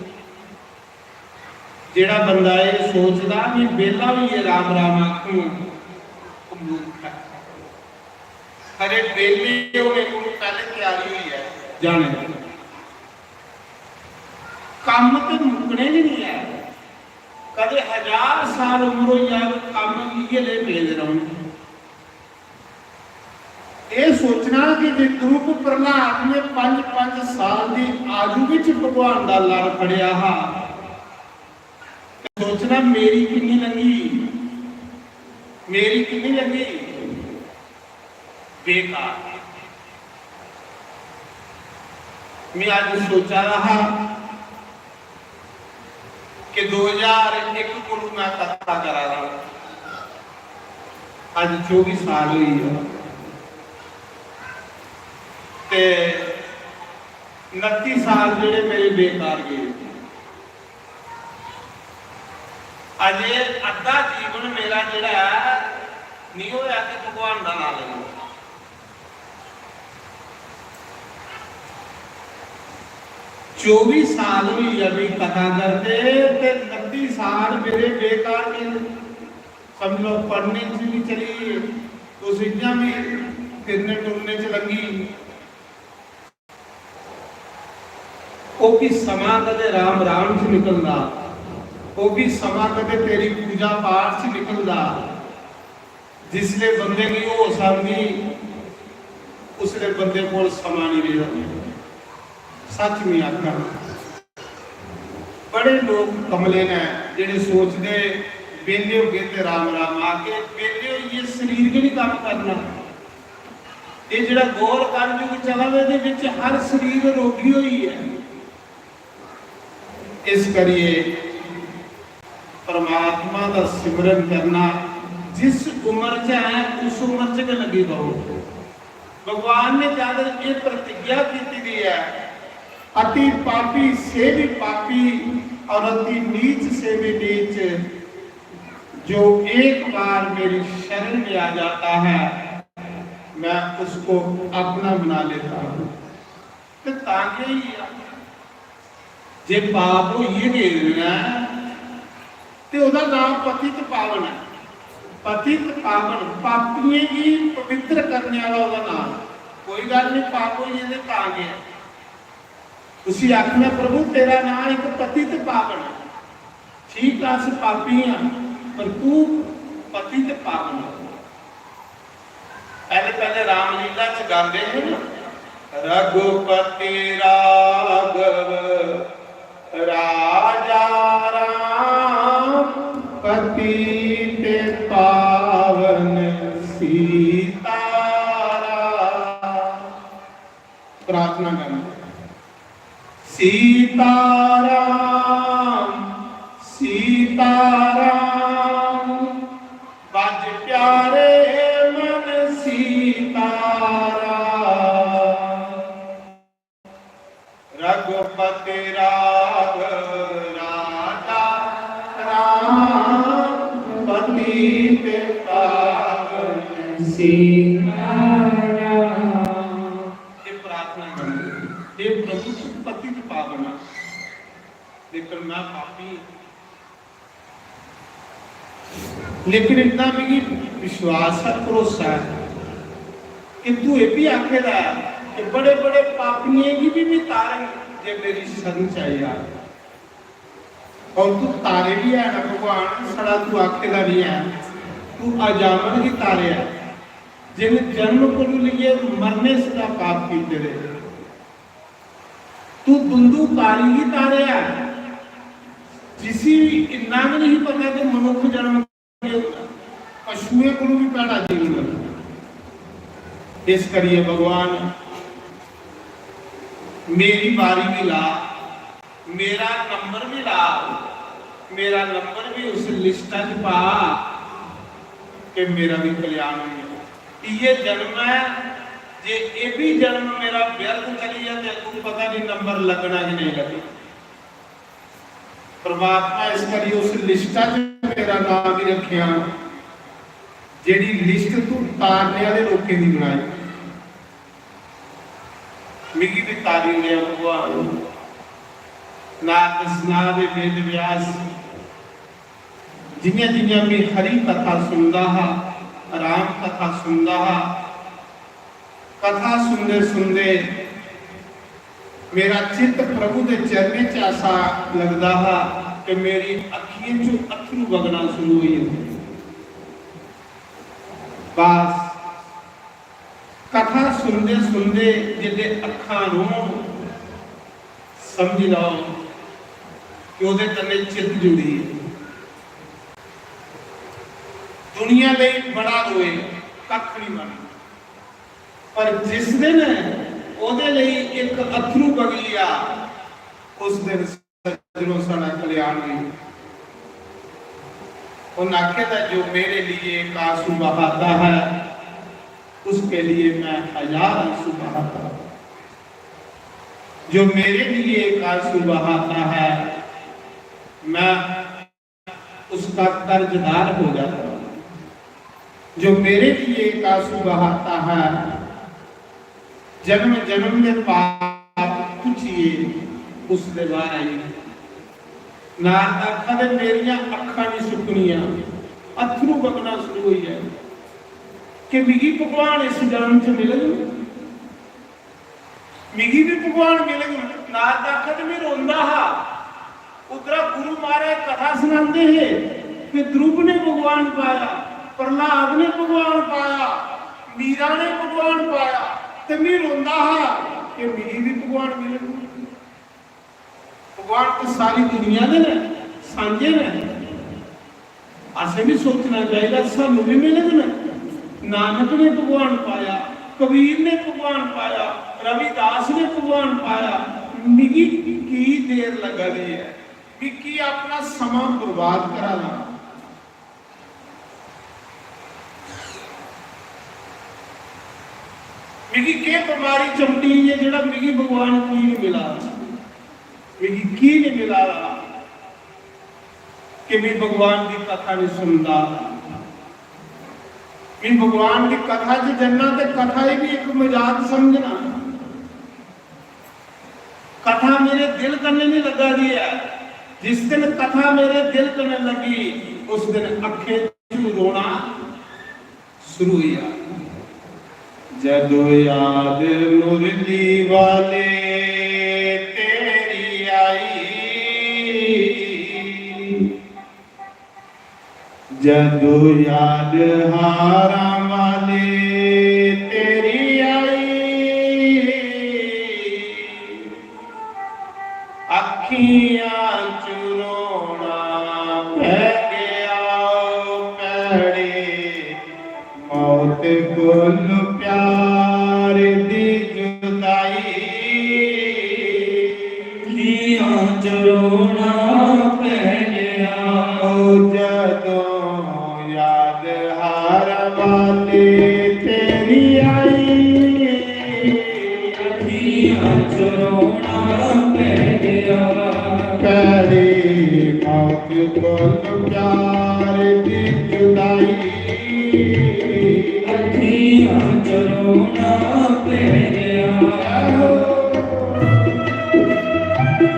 जेह्ड़ा बंदा एह् सोचदा, "में बेला होइयै राम राम आखूं," ओह् मूर्ख ऐ। खरे बेले होने कोलू पैह्ले त्यारी होई ऐ जाने दी। कम्म ते मुक्कने गै नहीं ऐ। कदें हजार साल उम्र होई जाग, कम्म इ'यै ले पेदे रौह्ने। एह् सोचना कि जे ध्रुव प्रहलाद ने पंज पंज साल दी आयु विच भगवान दा लड़ फड़ेआ हा, ते सोचना मेरी किन्नी लंघी, मेरी किन्नी लंघी, बेकार। मैं अज्ज सोचा दा हा कि दो हज़ार इक कोलू मैं कथा करा दा, अज्ज चौबी साल होई गे ते उनत्ती साल जेह्ड़े मेरे बेकार गे। अजे अद्धा जीवन मेरा जेह्ड़ा ऐ, नहीं होया कि भगवान दा नाम लैना। चौबी साल होई गे मी कथा करदे ते उनत्ती साल मेरे बेकार गे। समझ लो, पढ़ने च भी चली गे, तुस इ'यां भी फिरने टुरने च लग्गी। ओह् भी समां कदें राम राम च निकलदा, ओह् भी समां कदें तेरी पूजा पाठ च निकलदा। जिसले बंदे गी होश आंदी, उसले बंदे कोल समां नहीं रेहा। सच नहीं आखना, बड़े लोग कमले ने जेह्ड़े सोचदे, "बेले होगे ते राम राम आके।" बेले होइयै शरीर गै नहीं काम करना। ये जेह्ड़ा घोर कलयुग चला दा, एह्दे विच हर शरीर रोगी होई ऐ। इस करिए परमात्मा दा सिमरन करना, जिस उम्र च है, उस उम्र च गै लगी पवो। भगवान ने जद ये प्रतिज्ञा कीती दी है, "अति पापी से भी पापी और अति नीच से भी नीच, जो एक बार मेरी शरण में आ जाता है, मैं उसको अपना बना लेता हूँ।" ते तां गै होई गेआ। जे पाप होइयै गेदे न, ते ओह्दा नाम पतित पावन ऐ। पतित पावन, पापियें गी पवित्र करने आह्ला ओह्दा नाम। कोई गल्ल नहीं, पाप होई गेदे तां गै। उसी आखना, "प्रभु, तेरा नाम इक पतित पावन ऐ।" ठीक, अस पापी हां, पर तू पतित पावन हो। पहले पहले रामलीला च गांदे हे ना, "रघुपति राघव राजा राम, पतित पावन सीताराम।" प्रार्थना करना। सीताराम, सीताराम, बज प्यारे मन सीताराम। रघुपति राघव राजा राम, पतित पावन सीताराम। ये प्रार्थना करनी, "हे प्रभु, तू पतित पावन है, लेकिन मैं पापी हूं। लेकिन इतना मिगी विश्वास है, भरोसा है कि तू ये भी आखे दा है कि बड़े बड़े पापियें गी भी मैं तारंग, जे मेरी शरण च आई जा।" और तू तारे भी है ना भगवान, छड़ा तू आखे दा नहीं है, तू अजामन भी तारे है, जिन जन्म कोलू लेइयै मरने सदा पाप कीते दे। तू दुंदूकारी गी तारेआ, जिसी इन्ना गै नहीं पता कि मनुख जन्म केह् होंदा, पशुएं कोलू भी भैड़ा जीवन होंदा। इस करियै भगवान, मेरी बारी भी ला, मेरा नंबर भी ला, मेरा नंबर भी उस लिस्टा च पा। कि मेरा भी कल्याण होई जाए। इ'यै जन्म ऐ, जे एह् बी जन्म मेरा व्यर्थ चली जाए ते अग्गों पता नहीं नंबर लग्गना कि नहीं लग्गना। परमात्मा इस करी उस लिस्टा च मेरा नाम भी रखेआ, जेह्ड़ी लिस्ट तू तारने आह्ले लोकें दी बनाई। मिगी भी तारी ओड़ेआ भगवान। नारद सना दे वेद व्यास, जि'यां जि'यां में हरि कथा सुनदा हा, राम कथा सुनदा हा, कथा सुनदे सुनदे मेरा चित्त प्रभु दे चरणें च ऐसा लगदा हा कि मेरी अक्खियें चों अत्थरू बगना शुरू होई जंदे। बस, कथा सुनदे सुनदे जिसलै अक्खां रोन, समझी लैओ कि ओह्दे कन्नै चित्त जुड़ी गेआ। दुनिया लेई बड़ा रोए, कक्ख नहीं बनेआ, पर जिस दिन ओह्दे लेई इक अत्थरू बगी गेआ, उस दिन सज्जनों साढ़ा कल्याण होई। उन आखे दा, जो मेरे लिए एक आंसू बहाता है, उसके लिए मैं हजार आंसू बहाता हूँ। जो मेरे लिए एक आंसू बहाता है, मैं उसका कर्जदार हो जाता हूँ। जो मेरे लिए एक आंसू बहाता है, जन्म जन्म दे पाप पुच्छिए उसदे बाहर आई। नारद आखा दे, मेरियां अक्खां नहीं सुक्कनियां, अत्थरू बगना शुरू होई जाए कि मिगी भगवान इस जन्म च मिलन, मिगी भी भगवान मिलन। नारद आखा ते मैं रोंदा हा। उद्धरा गुरु महाराज कथा सनांदे हे कि ध्रुव ने भगवान पाया, प्रहलाद ने भगवान पाया, मीरा ने भगवान पाया, ते मैं रोंदा हा कि मिगी भी भगवान मिलन। भगवान तो सारी दुनिया दे न, सांझे न। असें भी सोचना चाहिदा, सानू भी मिलग न। नानक ने भगवान पाया, कबीर ने भगवान पाया, रविदास ने भगवान पाया। मिगी की देर लगा दी है? मिगी अपना समां बर्बाद करा दा? मिगी केह् बमारी चमटी ऐ जेह्ड़ा मिगी भगवान की नहीं मिला? मिगी की नहीं मिला दा कि मैं भगवान की कथा नहीं सुनदा? मैं भगवान की कथा च जन्ना ते कथा ही भी एक मजाक समझना। कथा मेरे दिल कन्नै नहीं लगा दी है। जिस दिन कथा मेरे दिल कन्नै लगी, उस दिन अक्खें च रोना शुरू होई जा। जदों याद मुरली वाले तेरी आई, जदों याद हारां वाले तेरी आई, अखियां च रोना पै गया ओ भैड़े, मौत कोल प्यार दी जुदाई। अखियां च रोना पै गया। ओ जदों याद हारां वाले तेरी आई, अखियां च रोना पै गया। भैड़े, मौत कोल प्यार दी जुदाई। अखियां च रोना पै गया।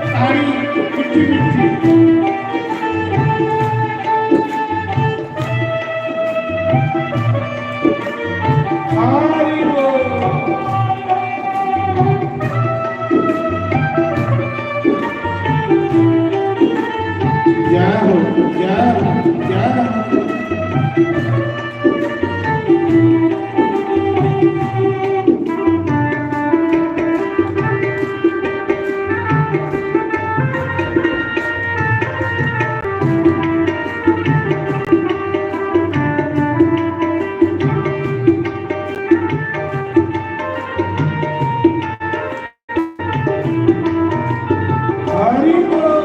ताड़ी उच्ची उच्ची। हरि बोल। जय हो, जय हो, जय हो। हरि बोल।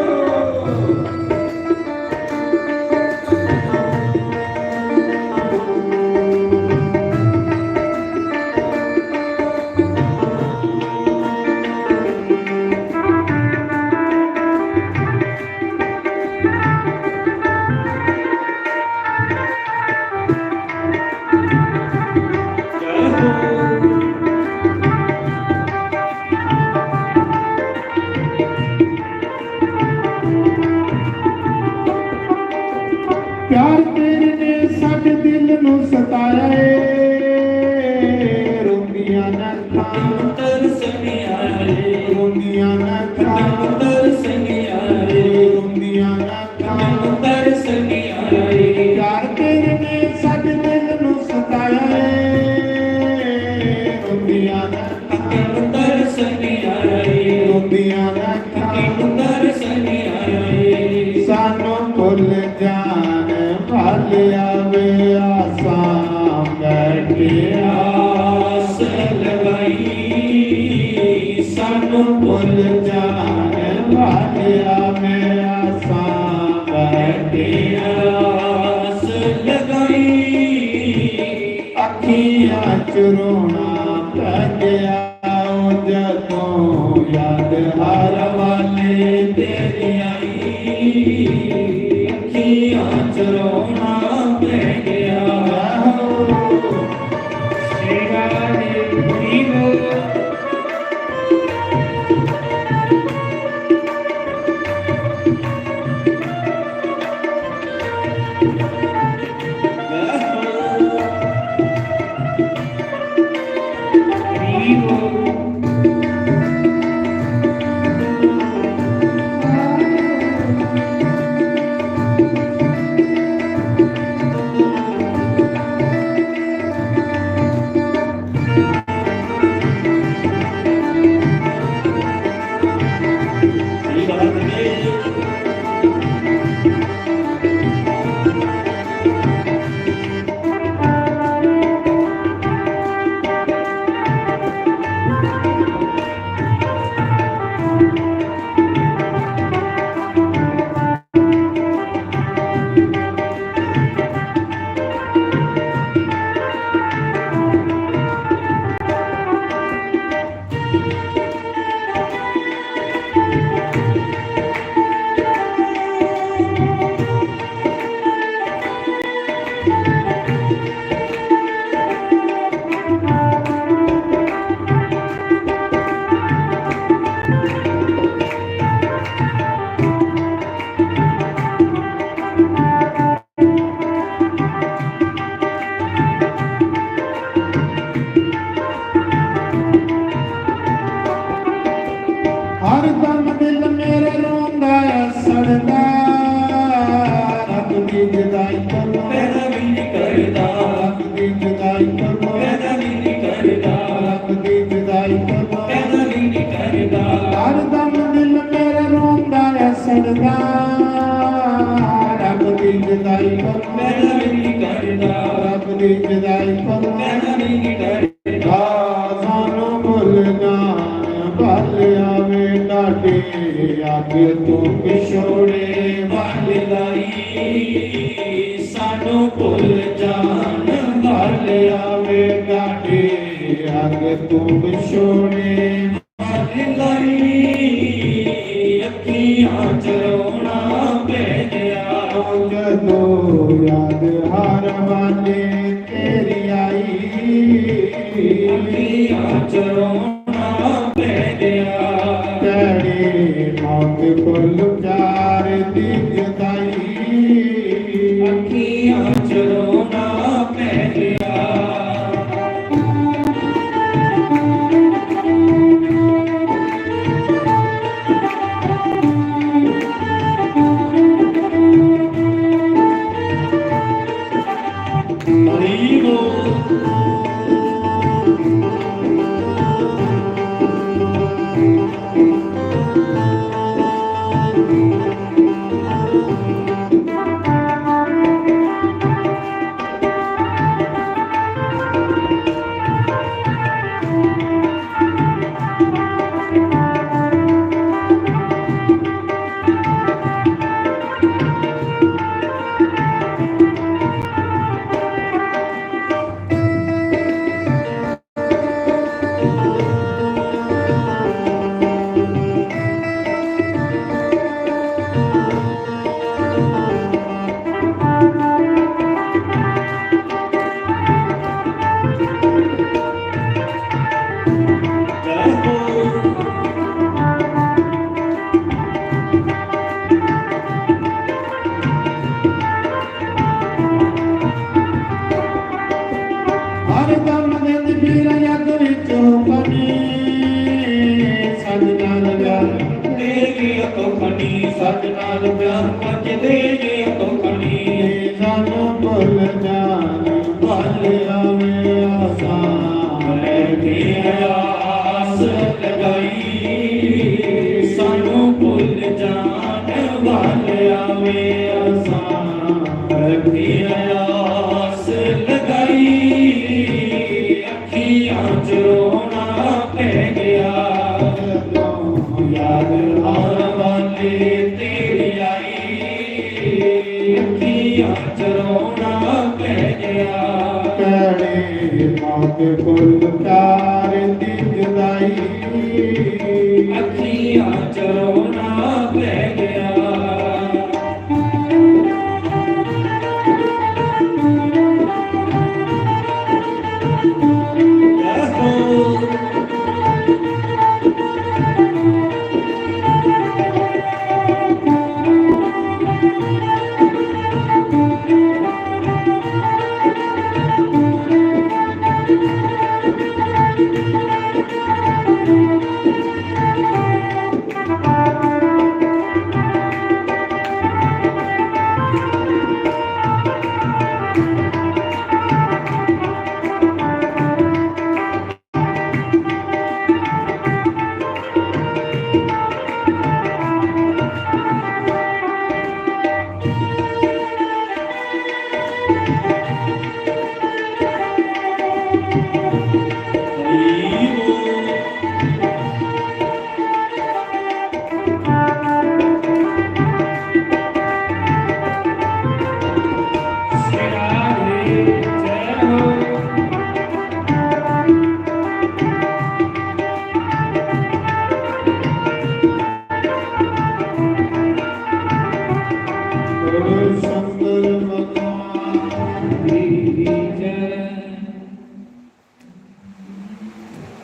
प्यार तेरे ने साडे दिल नू सताया ਏ। ਰੋਂਦੀਆਂ ਨੇ ਅੱਖਾਂ, ਤੈਨੂੰ ਤਰਸ ਨਹੀਂ ਆਇਆ ਏ। ਰੋਂਦੀਆਂ ਨੇ ਅੱਖਾਂ, ਤੈਨੂੰ ਤਰਸ ਨਹੀਂ ਆਇਆ ਏ। ਰੋਂਦੀਆਂ ਨੇ ਅੱਖਾਂ, ਤੈਨੂੰ ਤਰਸ ਨਹੀਂ ਆਇਆ ਏ। प्यार तेरे ने साडे दिल नू सताया ਏ। ਰੋਂਦੀਆਂ ਨੇ ਅੱਖਾਂ, ਤੈਨੂੰ ਤਰਸ ਨਹੀਂ ਆਇਆ ਏ। ਰੋਂਦੀਆਂ ਨੇ ਅੱਖਾਂ, ਤੈਨੂੰ ਤਰਸ ਨਹੀਂ ਆਇਆ ਏ। ਸਾਨੂੰ ਭੁੱਲ ਜਾਣ ਵਾਲਿਆ ਵੇ, ਆਸਾਂ ਬੈਠੇ ਆਸ ਲਗਾਈ। ਸਾਨੂੰ ਭੁੱਲ ਜਾਣ ਵਾਲਿਆ ਵੇ, ਆਸਾਂ ਬੈਠੇ ਆਸ ਲਗਾਈ। ਅੱਖੀਆਂ ਚ ਰੋਣਾ ਪੈ ਗਿਆ, ਉਹ ਜਦੋਂ ਯਾਦ ਹਰ ਵਾਲੇ ਤੇਰੀ ਆਈ। ਅੱਖੀਆਂ ਚ ਰੋਣਾ ਪੈ ਗਿਆ। ਸ਼ੇਰਾ ਨੇ ਪੀਰ ਹਰ ਦਮ ਦਿਲ ਮੇਰੇ ਰੋਂਦਾ ਏ ਸੜਦਾ, ਰੱਬ ਦੀ ਜੁਦਾਈ ਤੋਂ ਪੈਦਾ ਵੀ ਨਹੀਂ ਕਰਦਾ। ਰੱਬ ਦੀ ਜੁਦਾਈ ਤੋਂ ਪੈਦਾ ਵੀ ਨਹੀਂ ਕਰਦਾ। ਰੱਬ ਦੀ ਜੁਦਾਈ ਤੋਂ ਪੈਦਾ ਵੀ ਨਹੀਂ ਕਰਦਾ। ਹਰ ਦਮ ਦਿਲ ਮੇਰੇ ਰੋਂਦਾ ਏ ਸੜਦਾ, ਰੱਬ ਦੀ ਜੁਦਾਈ ਤੋਂ ਪੈਦਾ ਵੀ ਨਹੀਂ ਕਰਦਾ। ਰੱਬ ਦੀ ਜੁਦਾਈ ਤੋਂ ਪੈਦਾ ਵੀ ਨਹੀਂ ਕਰਦਾ। ਸਾਨੂੰ ਭੁੱਲ ਜਾਣ ਵਾਲਿਆ ਵੇ, ਢਾਡੇ ਅੱਗ ਤੋਂ ਵਿਛੋੜੇ ਵਾਲੀ ਲਾਈ। ਸਾਨੂੰ ਭੁੱਲ ਜਾਣ ਵਾਲਿਆ ਵੇ, ਢਾਡੇ ਅੱਗ ਤੋਂ ਵਿਛੋੜੇ ਵਾਲੀ ਲਾਈ। ਅੱਖੀਆਂ ਚ ਰੋਣਾ ਪੈ ਗਿਆ, ਜਦੋਂ ਯਾਦ ਹਰ ਵਾਲੇ ਤੇਰੀ ਆਈ। ਅੱਖੀਆਂ ਚ ਰੋਣਾ ਪੈ ਗਿਆ, ਤੇਰੀ ਮੌਤ ਕੋਲ ਪਿਆਰ ਦੀ ਜੁਦਾਈ। ਅੱਖੀਆਂ ਚ ਰੋਣਾ ਪੈ ਗਿਆ। प्यार पचदे ये तोकड़ी। सानू भुल जान वाले आवे आसान। की आस लगाई, सानू भुल जान वाले आवे आसान। की आस लगाई, अखियां च रोना पै गया। याद आन वाले तेरी आई, अखियां च रोना पै गया। भैने मौत कोल प्यार दी जुदाई, अखियां च रोना पै गया।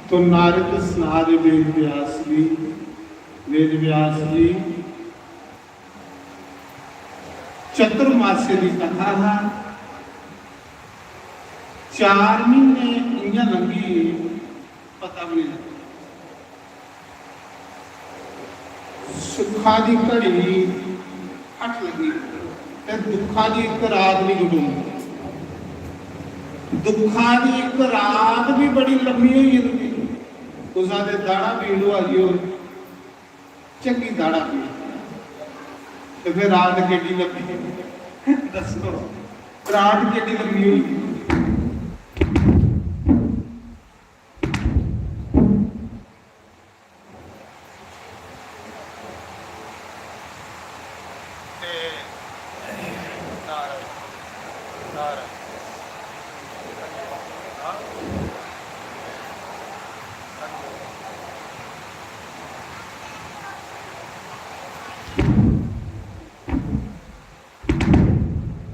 तो नारद सना दे वेद व्यास जी, वेद व्यास जी चतुर्मासे दी कथा हा। चार महीने इ'यां लंघी गे, पता भी नहीं लग्गा। सुखा दी घड़ी फट लगी ते दुखा दी इक रात भी गुजरी। दुखा दी इक रात भी बड़ी लम्मी होई जंदी। कुसा दे दाढ़ा पीड़ होआ दी होग, चंगी दाढ़ा पीड़, ते फिर रात केड्डी लम्मी? दस्सो, रात केड्डी लम्मी होई?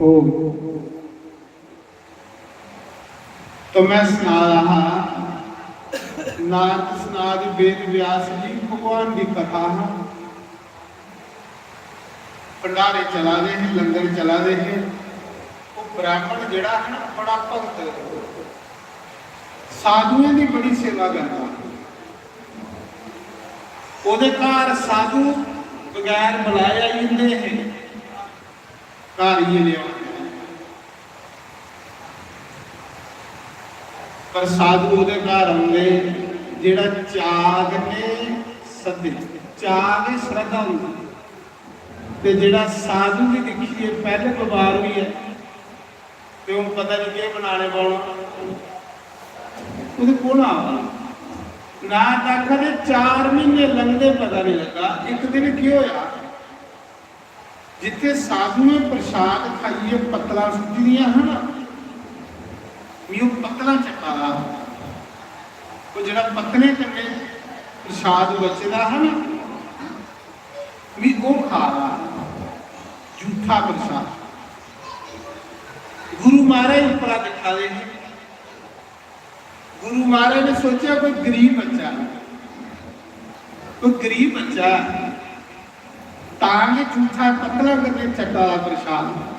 ओ, तो मैं सना रहा हा, नारद सना दे वेद व्यास जी भगवान दी कथा हा। भंडारे चला दे हे, लंगर चला दे हे। वो ब्राह्मण जेड़ा है ना, बड़ा भगत, साधुएं दी बड़ी सेवा करदा। ओदे घर साधु बगैर बुलाए आई जंदे हे। घर इ'यै नेहा होंदा। पर साधु ओह्दे घर औंदे जेह्ड़ा चाऽ कन्नै सद्दे, चाऽ ते श्रद्धा होंदी। ते जेह्ड़ा साधु गी दिक्खियै पैह्ले बमार होई जाए, ते हून पता निं केह् बनाने पौना। ओह्दे कोल आवा। नारद आखा दे, चार म्हीने लंघदे पता निं लग्गा। इक दिन केह् होआ, जित्थै साधुएं प्रसाद खाइयै पत्तलां सुट्टी दियां हियां ना, मी ओह् पत्तलां चक्का दा हा। ओह् जेह्ड़ा पत्तलें कन्नै प्रसाद बचे दा हा ना, मी ओह् खा दा हा, जूठा प्रसाद। गुरु महाराज उप्परा दिक्खा दे हे। गुरु महाराज ने सोचेआ, कोई गरीब बच्चा, कोई गरीब बच्चा तां गै झूठा पत्तला कन्नै चट्टा दा प्रसाद।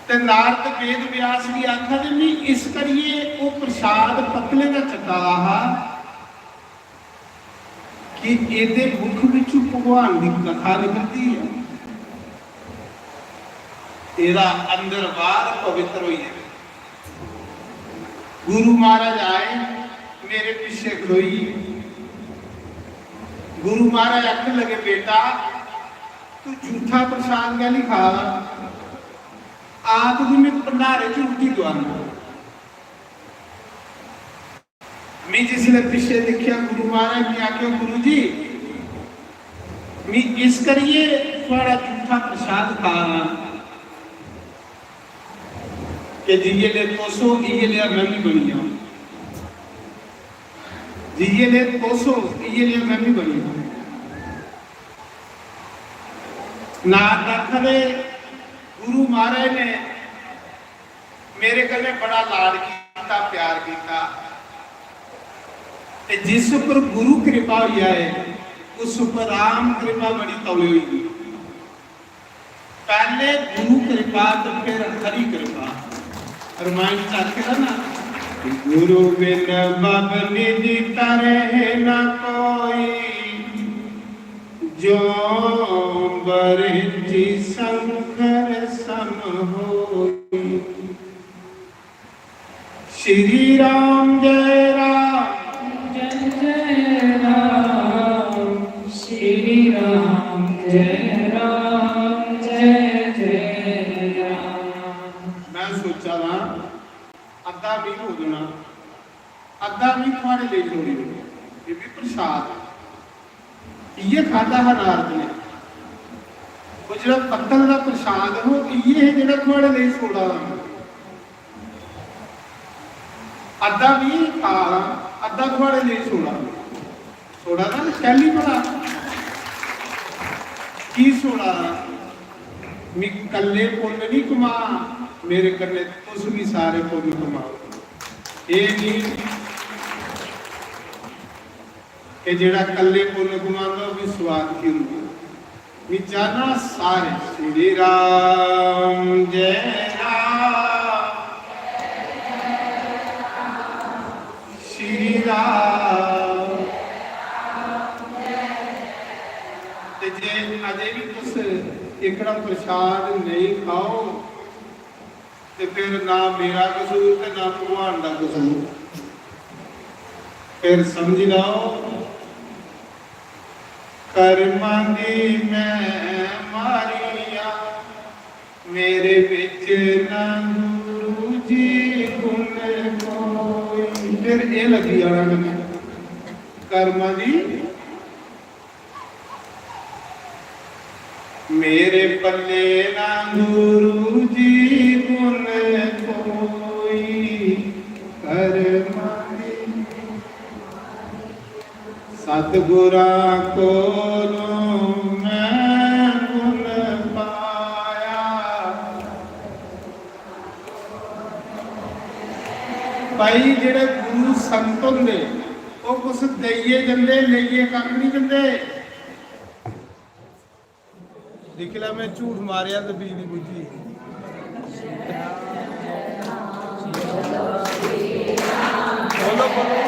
ते नारद वेद व्यास गी आखा दे, "मी इस करियै ओह् प्रसाद पत्तले दा चट्टा दा हा कि एह्दे मुख बिच्चों भगवान दी कथा निकलदी ऐ। एह्दा अंदर बाह्र पवित्र होई जाए। गुरु महाराज आए, मेरे पिच्छे खड़ोई गे। गुरु महाराज आखन लगे, "बेटा, तू झूठा प्रसाद कैली खा? आ तुगी में भंडारे च रुट्टी दुआना।" मैं जिसलै पिच्छे दिक्खेआ गुरु महाराज ने आखेआ, "गुरु जी, मैं इस करियै थुआढ़ा झूठा प्रसाद खा रहा कि जि'यै ले तुस हो, इ'यै लेआ में बी बनी जां। जि'यै ले तुस हो, इ'यै लेआ में बी बनी जां।" नारद आखदे, गुरु महाराज ने मेरे कन्नै बड़ा लाड कीता, प्यार कीता। ते जिस उप्पर गुरु कृपा होई जाए, उस उप्पर राम कृपा बड़ी तौले होई गई। पैह्ले गुरु कृपा ते फिर हरि कृपा। रामायण च आखे दा ना, "गुरु बिन बब निधि तरह न कोई, जो बरचि शंकर सम होई।" श्री राम जय राम। जय जय राम, श्री राम जय राम, जय जय राम। मैं सोचा दा अद्धा भी हो जाना, अद्धा भी थुआड़े लेई छोड़ी देना। ये भी प्रसाद, इ'यै खादा हा नारद ने। वो जेह्ड़ा पत्तल दा प्रसाद हो, इ'यै है जेह्ड़ा थुआड़े लेई छोड़ा दा। अद्धा भी खा दा, अद्धा थुआड़े लेई छोड़ा दा। छोड़ा दा ना, कैली भला? की छोड़ा दा? मी कल्ले पुन्न नहीं कमा, मेरे कन्नै तुस भी सारे पुन्न कमाओ। एह् नहीं कि जेह्ड़ा कल्ले पुन्न कमांदा, ओह् भी स्वार्थी होंदा। मैं चाहना सारे श्री राम जय राम, श्री राम। ते जे अजे भी तुस एकड़ा प्रसाद नहीं खाओ, ते फिर ना मेरा कसूर ते ना भगवान दा कसूर। फिर समझी लैओ, कर्मां दी मैं मारिया, मेरे बिच ना गुरु जी गुण कोई। फिर एह् लग्गी जाना कन्नै कर्मां दी मेरे पल्ले ना गुरु जी गुण कोई, कर्मां दी सतगुरां कोलों मैं गुण पाया। भाई, जेह्ड़े गुरु संत होंदे, ओह् कुछ देइयै जंदे, लेइयै कक्ख नहीं जंदे। दिक्खी लै, मैं झूठ मारेआ ते बिजली बुझी। बोलो, बोलो।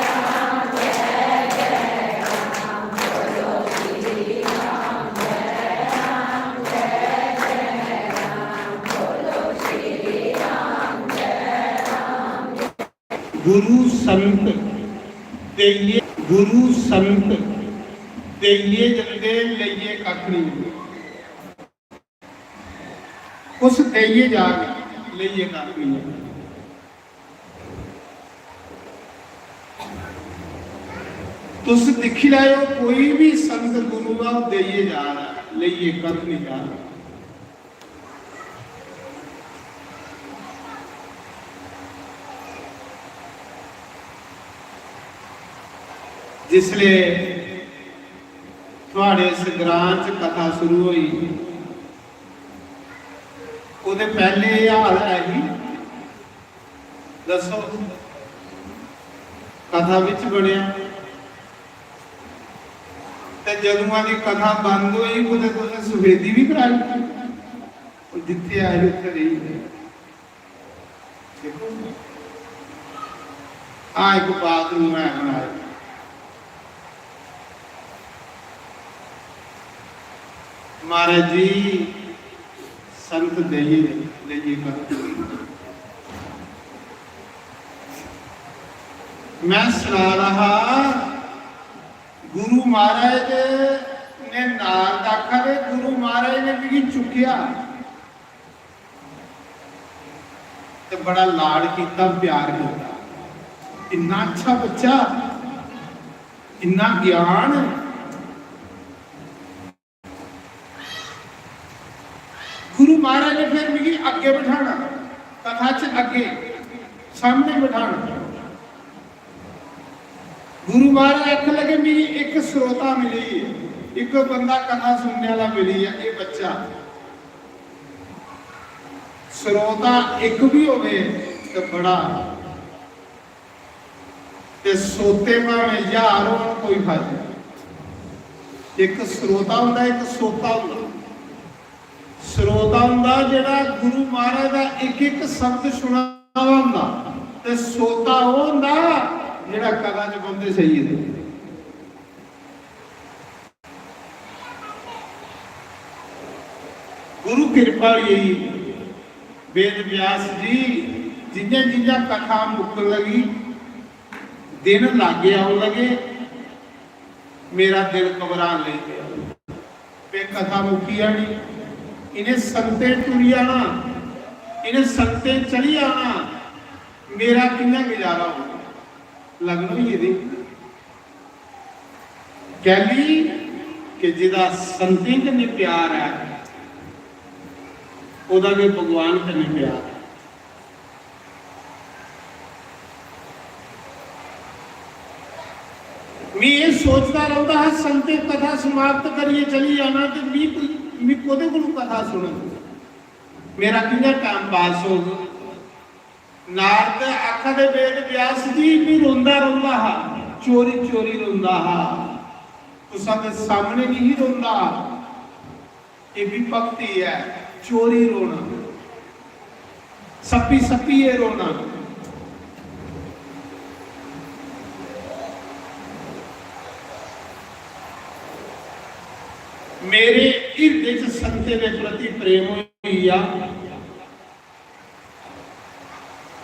गुरु संत देइयै, गुरु संत देइयै जंदे, लेइयै कक्ख नहीं। कुछ देइयै जाग, लेइयै कक्ख नहीं। तुस दिक्खी लैओ, कोई भी संत गुरु दा देइयै जा रहा, लेइयै कक्ख नहीं जा रहा। जिसले थुआड़े इस ग्रां च कथा शुरू होई, ओह्दे पैह्ले एह् हाल है ही? दस्सो, कथा बिच बनेआ। ते जदुआं दी कथा बंद होई, कुतै तुसें सफेदी बी कराई? ओह् जित्थै आए, उत्थै रेही गे। देखो, हां, इक बाथरूम है बनाए। महाराज जी, संत देइये लेइये कर। मैं सना रहा हा, गुरु महाराज ने नारद आखा दे, गुरु महाराज ने मिगी चुक्केआ ते बड़ा लाड कीता, प्यार कीता। इन्ना अच्छा बच्चा, इन्ना ज्ञान। गुरु महाराज ने फिर मिगी अग्गे बिठाना, कथा च अग्गे सामने बिठाना। गुरु महाराज आखन लगे, "मिगी इक श्रोता मिली, इक बंदा कथा सुनने वाला मिली है, ये बच्चा।" श्रोता इक भी होवे तो बड़ा, ते सोते भावें ज्हार होन, कोई फर्क नहीं। इक श्रोता होंदा, इक सोता होंदा। श्रोता होंदा जेड़ा गुरु महाराज दा इक इक शब्द सुना दा होंदा, ते सोता ओह होंदा जेड़ा कथा च बौंह्दे सेइयै दे। गुरु कृपा होई, वेद व्यास जी, जियां जियां कथा मुक्कन लगी, दिन लागे आन लगे, मेरा दिल घबरान लगी पेआ। पे कथा मुक्की जानी, इन्हें संतें टुरी जाना, इन्हें संतें चली जाना, मेरा कियां गुजारा होना? लगन होई गेदी। कैली कि जेह्दा संतें कन्नै प्यार ऐ, ओह्दा गै भगवान कन्नै प्यार ऐ। में एह् सोचदा रौंह्दा हा, संतें कथा समाप्त करियै चली जाना ते मी कोई, मी कोह्दे कोलू कथा सुनग? मेरा कि'यां टाइम पास होग? नारद आखा दे, "वेद व्यास जी, मी रोंदा रौंह्दा हा, चोरी चोरी रोंदा हा, कुसा दे सामने नहीं रोंदा।" ये भी भक्ति है, चोरी रोना, सप्पी सप्पियै रोना। मेरे हिरदे च संतें दे प्रति प्रेम होई गेआ।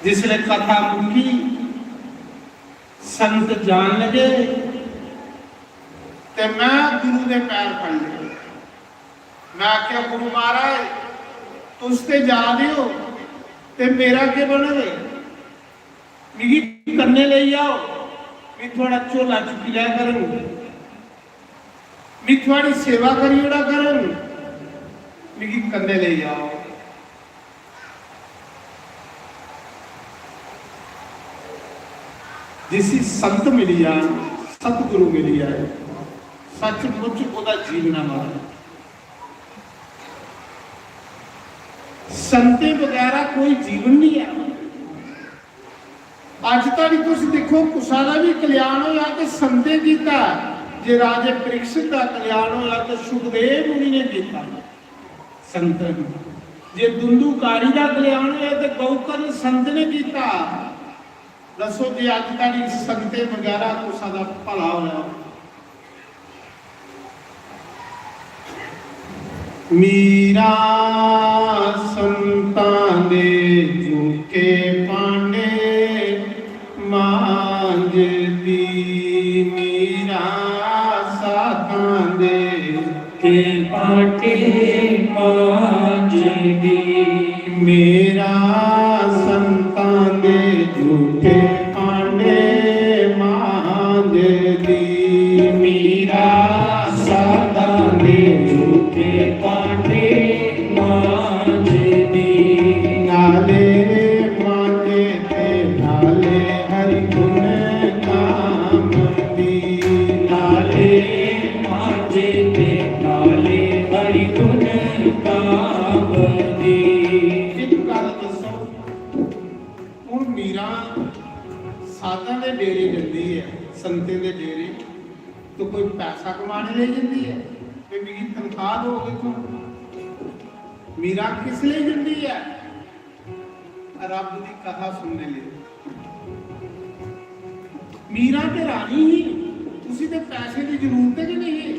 जिसलै कथा मुक्की, संत जान लगे ते मैं गुरु दे पैर फड़ ले। मैं आखेआ, "गुरु महाराज, तुस ते जा दे ओ, ते मेरा केह् बनग? मिगी कन्नै लेई जाओ, मी थुआढ़ा झोला चुक्की लै करङ, मी थुआढ़ी सेवा करी ओड़ा करङ, मिगी कन्नै लेई जाओ।" जिसी संत मिली जान, सतगुरु मिली जाए, सचमुच ओह्दा जीवना मार्ग। संतें बगैरा कोई जीवन नहीं है। अज धड़ी तुस दिक्खो, कुसा दा भी कल्याण होया ते संतें कीता। जे राजे परीक्षित दा कल्याण होया ते सुखदेव मुनि ने कीता, संत ने। जे दुंदुकारी दा कल्याण होया ते गौकर्ण संत ने कीता। दसो, जे अज धड़ी संतें बगैरा कुसा दा भला होया? मीरा संतां दे जूठे भांडे मांजदी, मीरा साधां दे के भांडे मांजदी। मीरा संतां दे जूठे भांडे मांजदी। मीरा साधां दे जूठे भांडे मांजदी। नाले मांजे ते नाले हरि गुण गावंदी। नाले मांजे ते नाले हरि गुण गावंदी। इक गल्ल दस्सो, हुण मीरा साधां दे डेरे जंदी ऐ, संतें दे डेरे, तो कोई पैसा कमाने लेई जंदी ऐ, ते मिगी तनखाह दो इत्थों। मीरा किस लेई जंदी ऐ? रब दी कथा सुनने लेई। मीरा ते रानी ही, उसी ते पैसे दी जरूरत गै नहीं ही।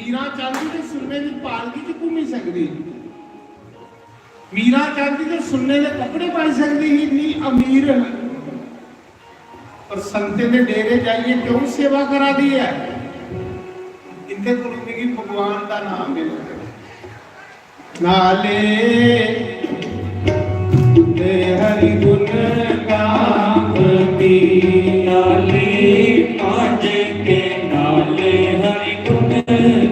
मीरा चांहदी ते सुन्ने दी पालकी च घूमी सकदी ही। मीरा चांहदी ते सुन्ने दे कपड़े पाई सकदी ही, इन्नी अमीर ही। पर संतें दे डेरे जाइयै क्यों सेवा करा दी ऐ? इंदे कोलों मिगी भगवान दा नाम मिलेगा। नाले ते हरि गुण गावती, नाले मांझ के नाले हरि गुण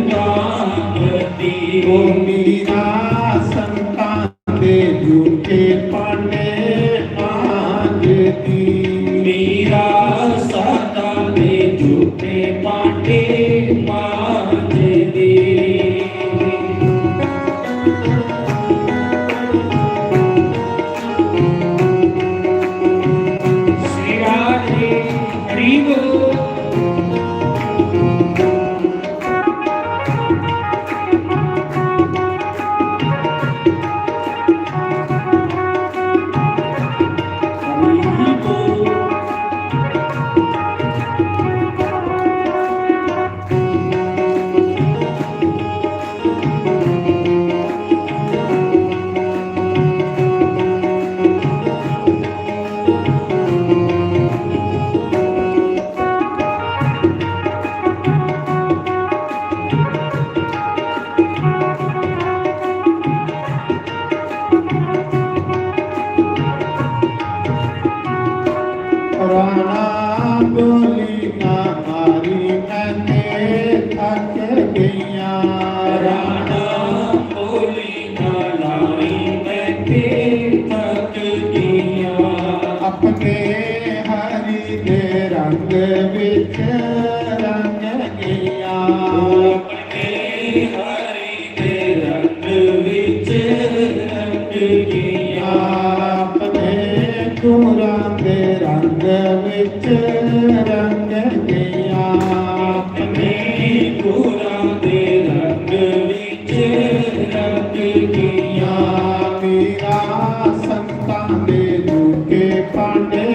गावती। ओ मीरा संतां दे झूठे भांडे मांजदी। मीरा संतां दे झूठे भांडे मांजदी। श्री राधे हरि बोल। राणा बोली ना मारी, मैं ते थक गईयां। राणा बोली ना मारी, मैं ते थक गईयां। अपने हरि दे रंग विच रंग गईयां। अपने हरि दे रंग विच रंग गईयां। अपने गुरां दे रंग विच रंग गईयां। अपने गुरां दे रंग विच रंग गईयां। मीरा संतां दे झूठे भांडे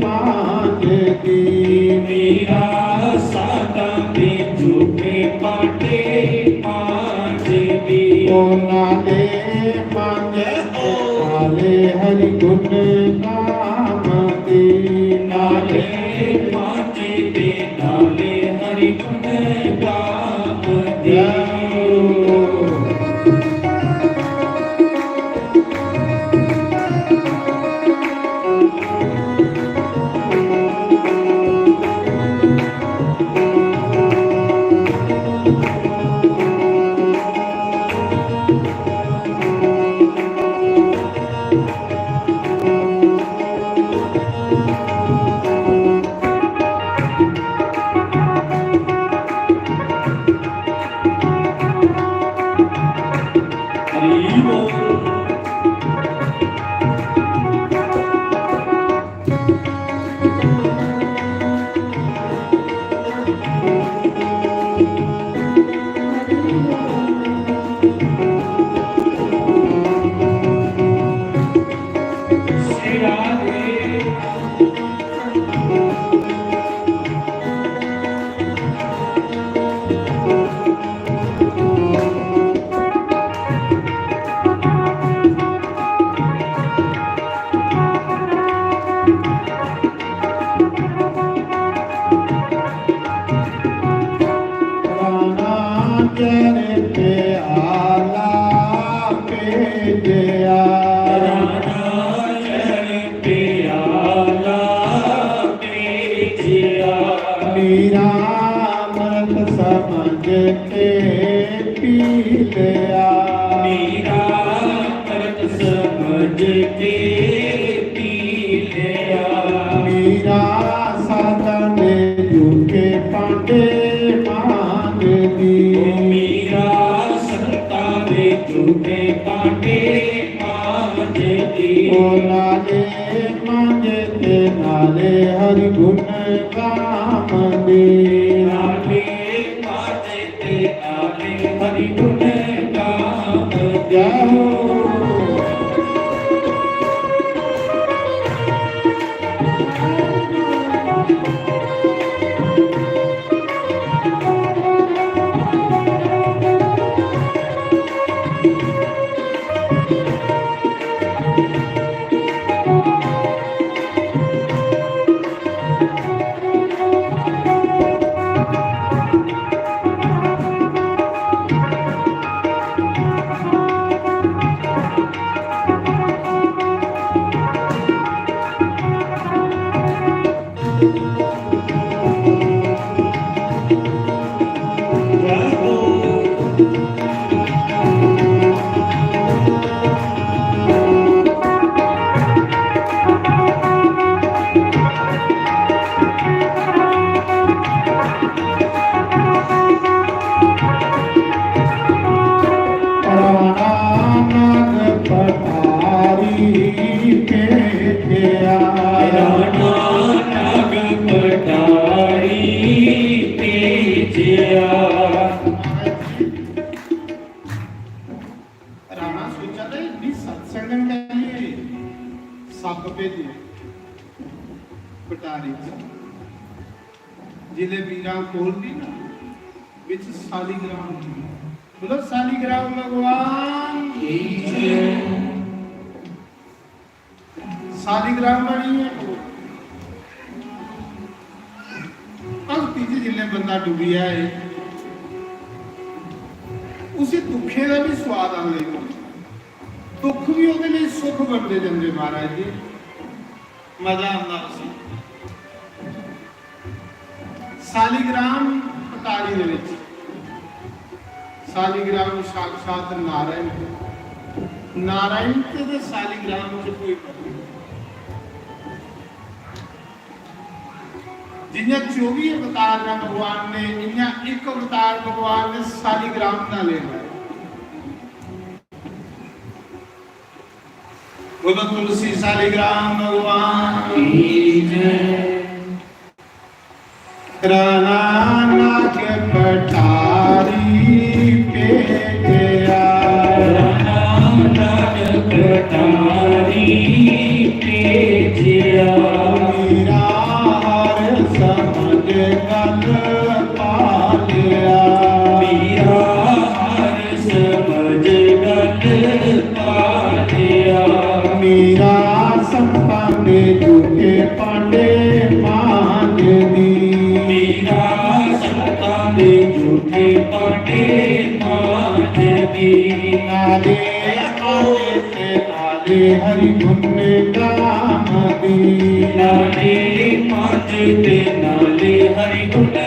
मांजदी। मीरा संतां दे झूठे भांडे मांजदी। ओ नाले मांजे, ओ नाले हरि गुण गावदी। नाले मांजे दे नाले हरि गुण गावदी। राणा चरण पे आला भेजया। राणा चरण पे आला भेजया। मीरा अमृत समझ के पी लिया। मीरा अमृत समझ के पी लिया। मीरा संतां दे झूठे भांडे मांजदी। ओ मीरा संतां दे झूठे भांडे मांजदी। ओ नाले मांजे ते नाले हरि गुण गावदी। नाले मांजे ते नाले हरि गुण गावदी। जय हो। चले भी सत्संगन करिए, सप्प भेजे पटारी च। जिले मीरा कोल दी ना, बिच सालीग्राम दी। बोलो, सालीग्राम भगवान की जय। सालीग्राम बनी है। भक्ति च जिसले बंदा डुबी जाए, उसी दुखे का भी स्वाद आने लग पौंदा। दुख भी ओहदे लिए सुख बनते जाते महाराज जी। मजा आता उसी। सालीग्राम पटारी दे विच, सालीग्राम साक्षात नारायण। नारायण ते, ते सालीग्राम च कोई फर्क नहीं। जियां चौबी अवतार ने भगवान ने, इयां एक अवतार भगवान ने सालीग्राम दा लेना है। बोलो, तुलसी सालीग्राम भगवान की जय। राणा नाग पटारी भेजया। राणा नाग पटारी भेजया। मेरा हर समझ गल पालिया। मेरा हर समझ गल पालिया। मेरा संतां दे झूठे भांडे मांजदी। मेरा संतां दे झूठे भांडे मांजदी। नाले आवे ते नाले हरि गुण गावदी। नाले मांजदे नाले हरि गुण गावदी।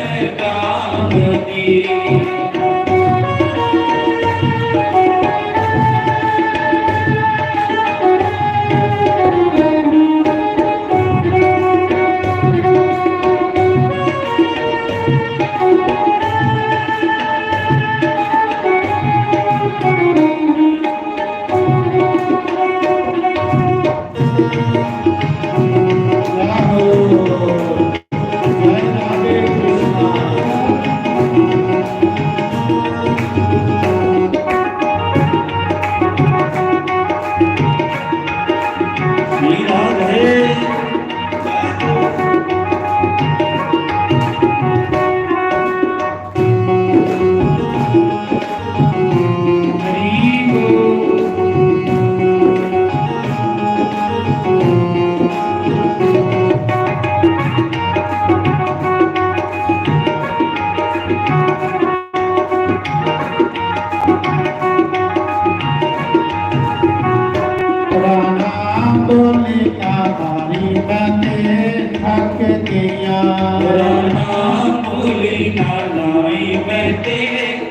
राणा बोली ना मारी मैं ते थक गईयां। राणा बोली ना लाई मैं ते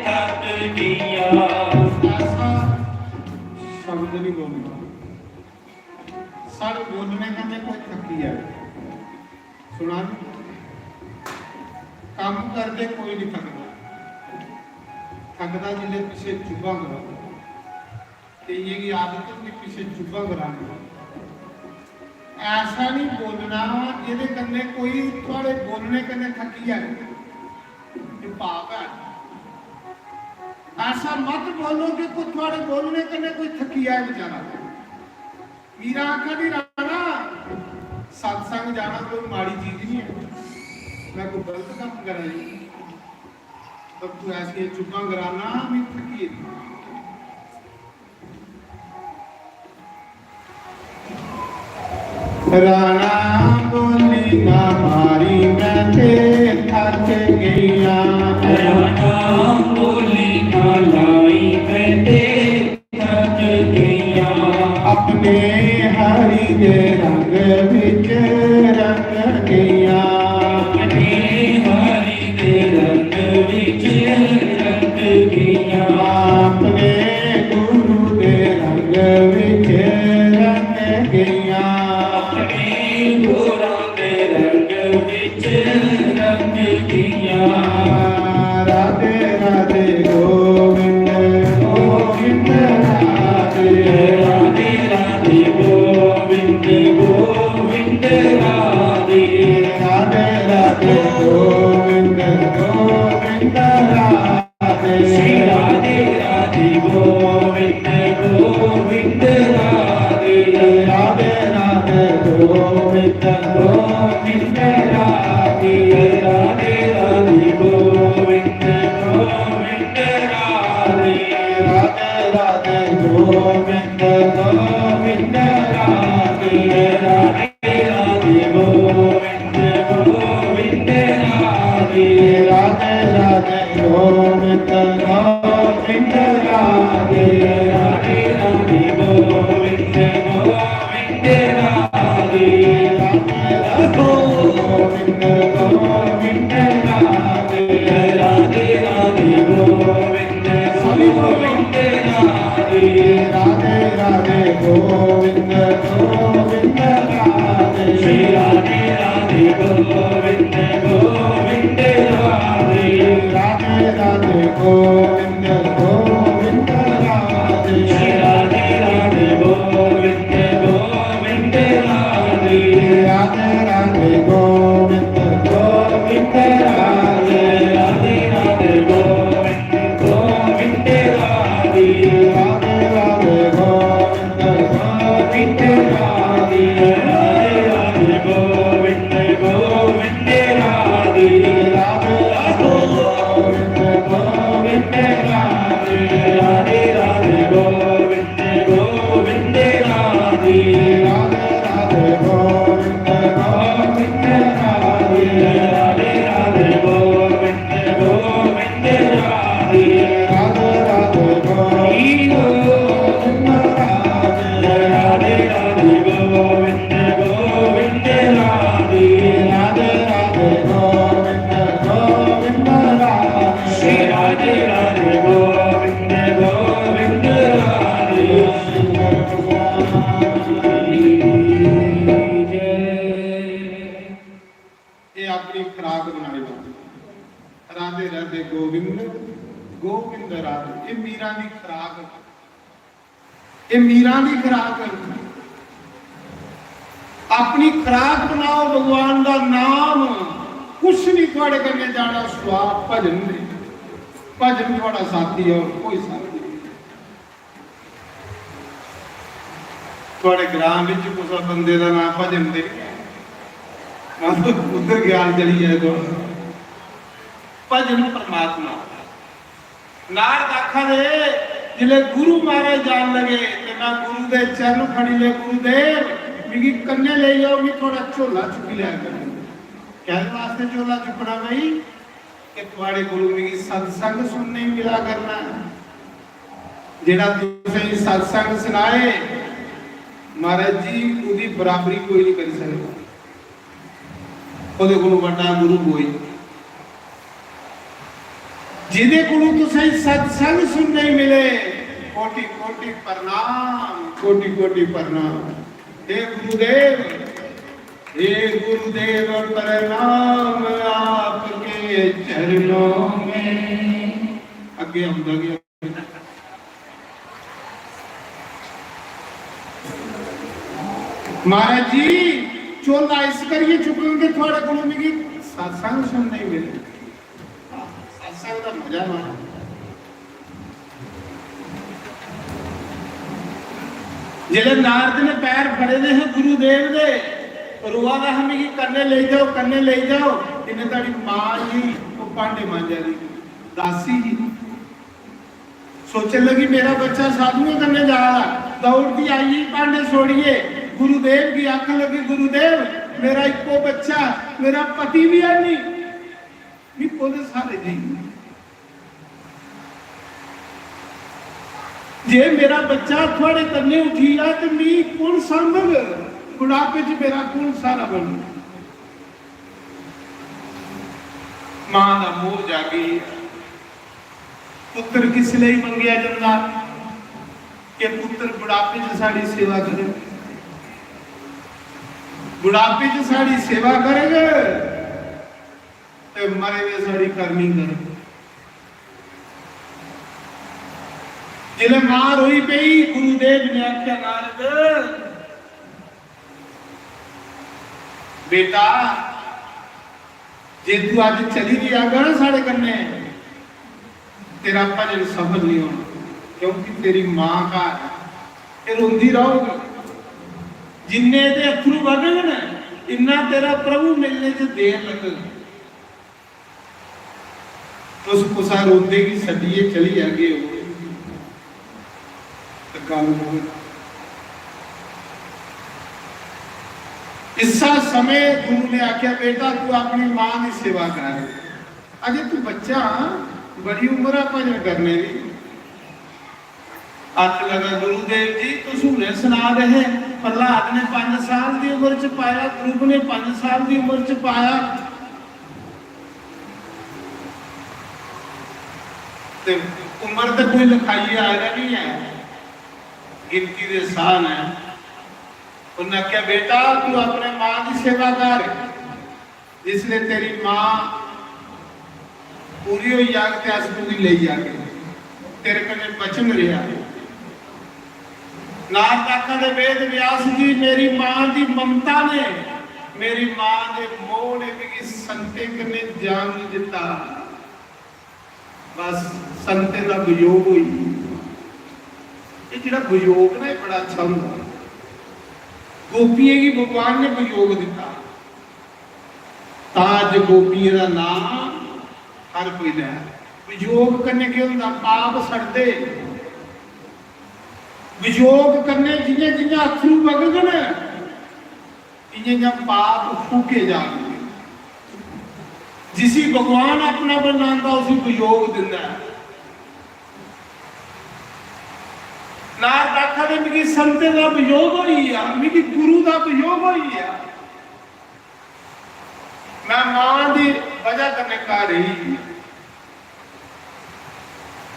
थक गईयां। ऐसा शब्द नहीं बोलना। साढ़े बोलने कन्नै कोई थकी जाए। सुना नी? कम्म करदे कोई नहीं थकदा। थकदा जिसलै पिच्छे चुब्भां करो। केइयें गी आदत होंदी पिच्छे चुब्भां कराने दी। ऐसा नहीं बोलना जेह्दे कन्नै कोई थुआढ़े बोलने कन्नै थकी जाए। ये पाप है। ऐसा मत बोलो कि कोई थुआढ़े बोलने कन्नै कोई थकी जाए बेचारा। मीरा आखा दी, "राणा, सत्संग जाना कोई माड़ी चीज नहीं है, मैं कोई गलत काम करा दी, पर तू ऐसी चुप्पां कराना, मैं थकी गेदी।" राणा बोली ना मारी मैं ते थक गईयां। राणा बोली ना लाई मैं ते थक गईयां। अपने हरि दे रंग विच रंग गईयां। अपने हरि दे रंग विच रंग गईयां। अपने गुरु दे रंग विच रंग गईयां। अपने गुरु दे रंग विच रंग गईयां। राधे राधे गोविंद गोविंद राधे। राधे राधे गोविंद गोविंद राधे। राधे राधे गोविंद गोविंद राधे। श्री राधे राधे गोविंद गोविंद गोविंद राधे राधे राधे गोविंद गोविंद राधे राधे राधे गोविंद गोविंद राधे राधे राधे गोविंद गोविंद राधे राधे राधे गोविंद गोविंद राधे राधे राधे गोविंद गोविंद राधे राधे राधे गोविंद गोविंद राधे राधे राधे गोविंद गोविंद राधे राधे राधे गोविंद गोविंद राधे श्री राधे राधे गोविंद गोविंद राधे राधे राधे गोविंद गोविंद राधे श्री राधे राधे गोविंद गोविंद राधे राधे राधे गोविंद गोविंद राधे राधे राधे गोविंद गोविंद राधे राधे राधे गोविंद गोविंद राधे राधे राधे गोविंद गोविंद राधे राधे राधे गोविंद गोविंद राधे राधे राधे गोविंद गोविंद राधे राधे राधे गोविंद गोविंद राधे राधे राधे गोविंद गोविंद राधे राधे राधे गोविंद राधे राधे गोविंद गोविंद राधे राधे राधे गोविंद गोविंद राधे श्री राधे राधे गोविंद गोविंद राधे। ये अपनी खुराक बनाई लो। राधे राधे गोविंद, गोविंद राधे। ये मीरा दी खुराक, ये मीरा दी खुराक। अपनी खुराक बनाओ भगवान दा नाम, कुछ नहीं थुआड़े कन्नै जाना। स्वाद भजन ने, भजन थुआड़ा साथी है, और कोई साथी नहीं। थुआड़े ग्रां विच कुसै बंदे दा नां भजन ते नहीं है? मतलब उधर ज्ञान चली जाए तो भजन परमात्मा। नारद आखा दे, जिसले गुरु महाराज जान लगे ते मैं गुरु दे चरण फड़ी ले, "गुरुदेव, मिगी कन्ने लेई जाओ, मिगी थोड़ा झोला चुक्की लिया करो।" कहदे वास्ते झोला चुक्कना भाई? कि थुआड़े कोलों मिगी सत्संग सुनने गी मिला करना है। जेड़ा तुसें सत्संग सुनाए, महाराज जी, ओदी बराबरी कोई नहीं करी सकदा। ओदे कोलों बड़ा गुरु कोई। जिदे कोलों तुसें सत्संग सुनने गी मिले, कोटि कोटि प्रणाम, कोटि कोटि प्रणाम। हे गुरुदेव, हे गुरुदेव, प्रणाम आपके चरणों में। अगे आंदा गया। महाराज जी, झोला इस करिए चुकन के थुआड़े कोलों मिगी सत्संग सुनने ही मिले। सत्संग दा मजा माणो। जिसलै नारद ने पैर फड़े दे हे गुरुदेव दे, रोआ दा हा, "मिगी कन्नै लेई जाओ, कन्नै लेई जाओ।" इन्ने धड़ी मां जी ओह् भांडे मांजा दी दासी ही। सोचन लगी, "मेरा बच्चा साधुएं कन्नै जा रहा।" दौड़दी आई, भांडे छोड़िए गुरुदेव गी आखन लगी, "गुरुदेव, मेरा इक्को बच्चा, मेरा पति भी है नहीं, मिगी कोह्दे सहारे जाइए?" जे मेरा बच्चा थुआड़े कन्नै उठी आ ते मी कु'न सांभग? बुढ़ापे च मेरा कु'न स्हारा बनग? मां दा मोह जागी। पुत्तर किस लेई मंगेआ जंदा? कि पुत्तर बुढ़ापे च साढ़ी सेवा करग, बुढ़ापे च साढ़ी सेवा करग। ते मरे दे साढ़ी करनी कर। जिसलै मां रोई पई, गुरुदेव ने आख्या, "नारद, बेटा, जे तू अज्ज चली बी जागा ना साढ़े कन्नै, तेरा भजन सफल नहीं होना, क्योंकि तेरी मां घर है, ते रोंदी रहोगी।" जिन्ने ते अत्थरू बगङन, इन्ना तेरा प्रभु मिलने च देर लगग। तुस कुसा रोंदे गी सद्दियै चली जागे ओ, ते गल्ल मुकग। इस्सा समें गुरु ने आखेआ, "बेटा, तू अपनी मां दी सेवा कर। अजे तू बच्चा हां, बड़ी उम्र आ भजन करने दी।" आखन लगा, "गुरुदेव जी, तुस हुने सना दे हे, प्रहलाद ने पंज साल दी उम्र च पाया, ध्रुव ने पंज साल दी उम्र च पाया।" ते उम्र ते कोई लखाइयै आए दा नहीं है, गिनती दे साह न। उन्हें आखेआ, "बेटा, तू अपने मां की सेवा कर, जिसले तेरी मां पूरी होई जाग ते अस तुगी लेई जागे।" तेरे कन्नै वचन रेहा। नारद आखा दे, "वेद व्यास जी, मेरी मां दी ममता ने, मेरी मां दे मोह ने मिगी संतें कन्नै जान नहीं दिता। बस संतें दा वियोग होई।" ये जेह्ड़ा वियोग ना, ये बड़ा अच्छा होंदा। गोपियें गी भगवान ने वियोग दिता, तां अज्ज गोपियें दा नाम हर कोई लै। वियोग कन्नै केह् होंदा? पाप सड़दे। वियोग कन्नै जि'यां जि'यां अत्थरू बगङन, इ'यां इ'यां पाप फूके जाङन। जिसी भगवान अपना बनांदा, उसी वियोग दिंदा ऐ। नारद आखा दे, "मिगी संतें दा वियोग होई गेआ, मिगी गुरु दा वियोग होई गेआ। मैं मां दी वजह कन्नै घर रेही,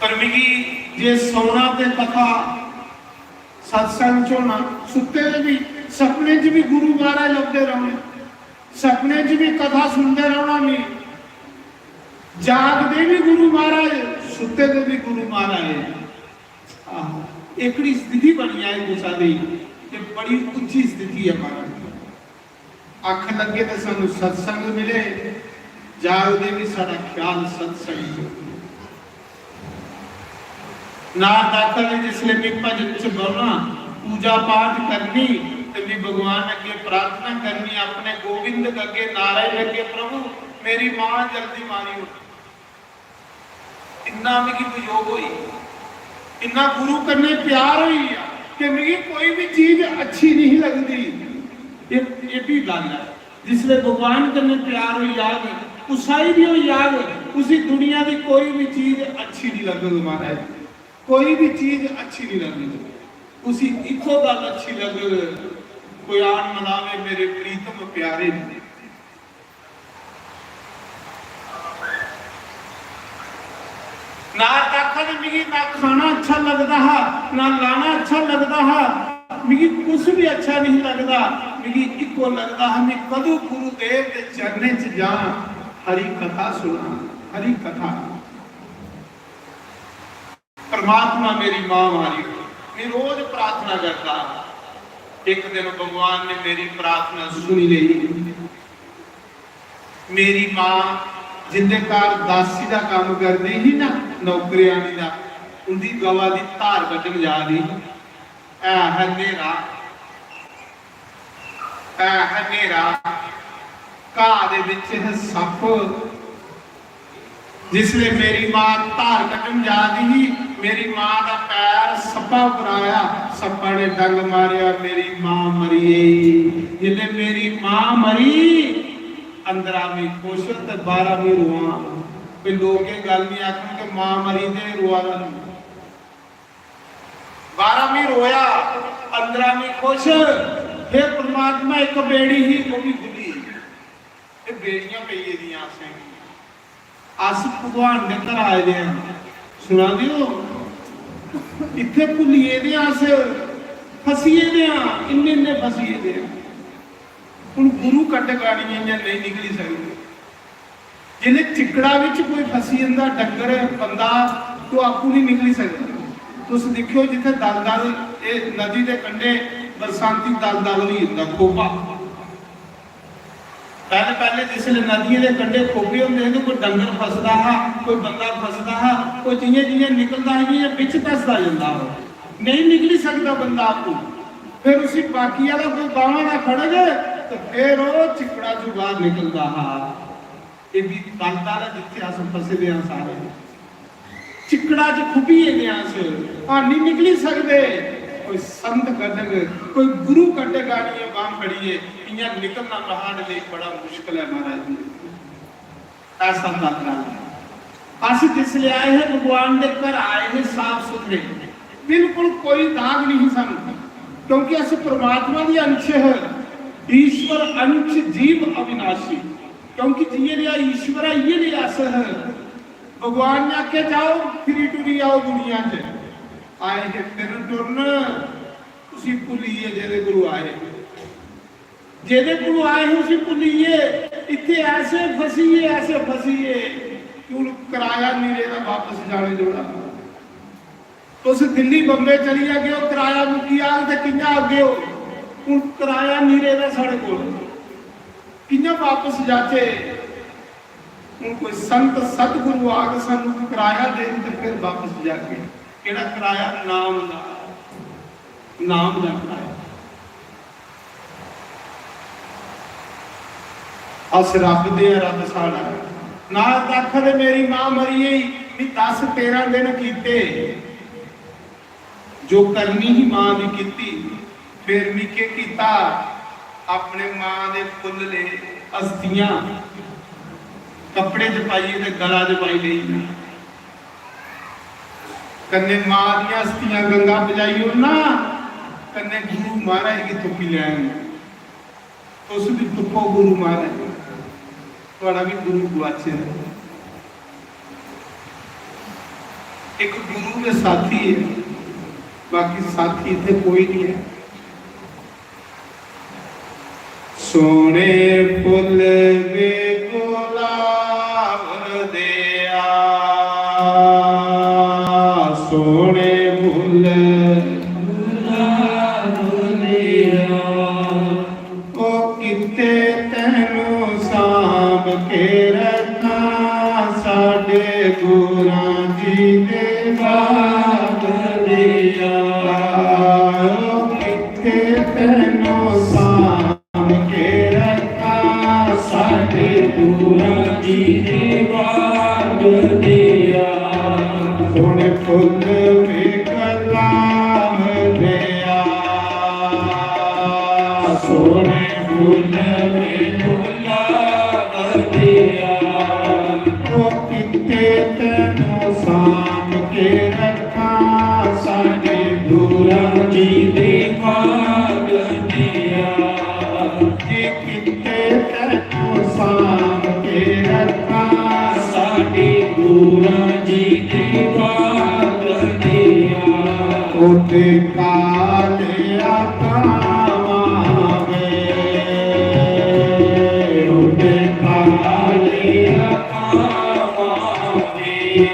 पर मिगी जे सौना ते कथा सत्संग च होना, सुत्ते दे भी, सपने च भी गुरु महाराज लभदे रौहने, सपने च भी कथा सुनदे रौहना मी, जागदे भी गुरु महाराज, सुत्ते दे भी गुरु महाराज।" आहो, एकड़ी स्थिति बनी जाए कुसा दी, ते बड़ी उच्ची स्थिति है महाराज। अख लगे तो सानू सत्संग मिले, जागदे भी साडा ख्याल सत्संग च। नारद आखा दे, जिसले मैं भजन च बौहना, पूजा पाठ करनी, ते मैं भगवान अगे प्रार्थना करनी, अपने गोविंद अगे, नारायण अगे, "प्रभु, मेरी मां जल्दी मारी उठ।" इन्ना मिगी वियोग होई, इन्ना गुरु कन्नै प्यार होई गेआ कि मिगी कोई भी चीज अच्छी नहीं लगदी। ये, ये भी गल्ल है, जिसले भगवान कन्नै प्यार होई जाग, कुसाई भी होई जाग, उसी दुनिया दी कोई भी चीज अच्छी नहीं लगग महाराज, कोई भी चीज अच्छी नहीं लगग। उसी इक्को गल्ल अच्छी लगग, कोई आन मनावे मेरे प्रीतम प्यारे। नारद आखा दे, "मिगी ना खाना अच्छा लगदा हा, ना लाना अच्छा लगदा हा, मिगी कुछ भी अच्छा नहीं लगदा, मिगी इक्को लगदा हा, मैं कदू गुरुदेव दे चरणें च जां, हरि कथा सुना, हरि कथा।" परमात्मा मेरी मां मारी।" मैं रोज प्रार्थना करता। एक दिन भगवान ने मेरी प्रार्थना सुनी ली। मेरी मां जिंदे घर दासी दा काम करदी ही ना, नौकरियानी दा, उंदी गवा दी धार कड्ढन जा दी ही। ऐ हा न्हेरा, ऐ हा न्हेरा, घाऽ दे बिच हे सप्प। जिसले मेरी मां धार कड्ढन जा दी ही, मेरी मां दा पैर सप्पा पर आया, सप्पा ने डंग मारेआ, मेरी मां मरी गेई। जिसले मेरी मां मरी, अंदरा मी खुश ते बाहरा मी रोआ। कोई लोक एह् गल्ल नहीं आखन कि मां मरी ते रोआ दा नहीं। बाहरा मी रोया, अंदरा मी खुश। हे परमात्मा, इक बेड़ी ही, ओह् भी खु'ल्ली। एह् बेड़ियां पेई गेदियां असें गी। अस भगवान दे घर आए दे आं, सुना दे ओ? इत्थै भुल्ली गेदे आं अस, फसी गेदे आं, इन्ने इन्ने फसी गेदे आं। हुन गुरु कड्ढ गाड़ियां इ'यां नेईं निकली सकदे। जिसलै चिक्कड़ा बिच कोई फसी जंदा, डंगर, बंदा, तो आपूं नहीं निकली सकदा। तुस दिक्खेओ, जित्थै दलदल, एह् नदी दे कंढे बरसांती दलदल होई जंदा, खोपा। पैह्ले, पैह्ले जिसलै नदियें दे कंढे खोपे होंदे हे, ते कोई डंगर फसदा हा, कोई बंदा फसदा हा, कोई जि'यां, जि'यां निकलदा हा, इ'यां बिच धसदा जंदा हा। नेईं निकली सकदा बंदा आपूं। फिर उसी बाकी आह्ला कोई बाह्मां दा फड़ग, ते फिर ओह् चिक्कड़ा चों बाहर निकलदा हा। एह् बी गल्ल तां ऐ जित्थै अस फसे दे आं सारे। चिक्कड़ा च खुब्भी गेदे आं अस, हानी निकली सकदे। कोई संत कड्ढग, कोई गुरु कड्ढग, आनियै बांह फड़ियै, इ'यां निकलना महान लेई बड़ा मुश्कल ऐ महाराज जी। ऐसा तत्व है। अस जिसले आए हे, भगवान दे घर आए हे, साफ सुथरे, बिल्कुल कोई दाग नहीं सन, क्योंकि अस परमात्मा दे अंश ह, ईश्वर अंश जीव अविनाशी, क्योंकि जिये लिया ईश्वर है, इये लिया अस ह। भगवान ने आख्या, "जाओ, फिरी टुरी आओ दुनिया च।" आए हे फिर टुरन, उसी भुल्लियै जेह्दे कोलू आए। जेह्दे कोलू आए हे उसी भुल्लियै, इत्थै ऐसे फसियै, ऐसे फसियै कि हुन कराया निं रेह्दा वापस जाने जोड़ा। तुस दिल्ली बम्बे चली जागे ओ, कराया मुक्की जाग ते कि'यां आगे ओ? हुन कराया निं रेह्दा साढ़े कोल, कि'यां वापस जाचे? हुन कोई संत सतगुरु आग, सानू कराया देन ते फिर वापस जागे। केह्ड़ा कराया? नाम दा। नाम दा कराया। अस रब दे आं, रब साढ़ा। नारद आखदे, "मेरी मां मरी गेई, मी दस तेरां दिन कीते, जो करनी ही मां दी कीती।" फिर मी केह् कीता? अपने मां दे फुल्ल ले, अस्थियां कपड़े च पाइयै ते गला च पाई लेई। कन्नै मां दियां अस्थियां गंगा पजाई ओड़ना, कन्नै गुरु महाराज गी तुप्पी लैन। तुस बी तुप्पो गुरु महाराज, थुआढ़ा बी गुरु गुआचे दा। इक गुरु गै साथी ऐ, बाकी साथी इत्थै कोई निं ऐ। सोह्ने फुल्ल वे गुलाब देआ, सोह्ने फुल्ल गुलाब देआ। ओ कित्ते तैनू सांभ के रखां, साडे गुरां जी दे बाग देआ। ओ कित्ते तैनू सांभ के रखां, साडे गुरां जी दे बाग देआ। सोह्ने फुल्ल वे गुलाब देआ, सोह्ने फुल्ल वे गुलाब देआ। ओ कित्ते तैनू सांभ के रखां, साडे गुरां जी दे बाग देआ। जी कित्ते तैनू सांभ के रखां, साडे गुरां जी दे बाग देआ। उठ काले आकावां वे, उठ काले आकावां वे।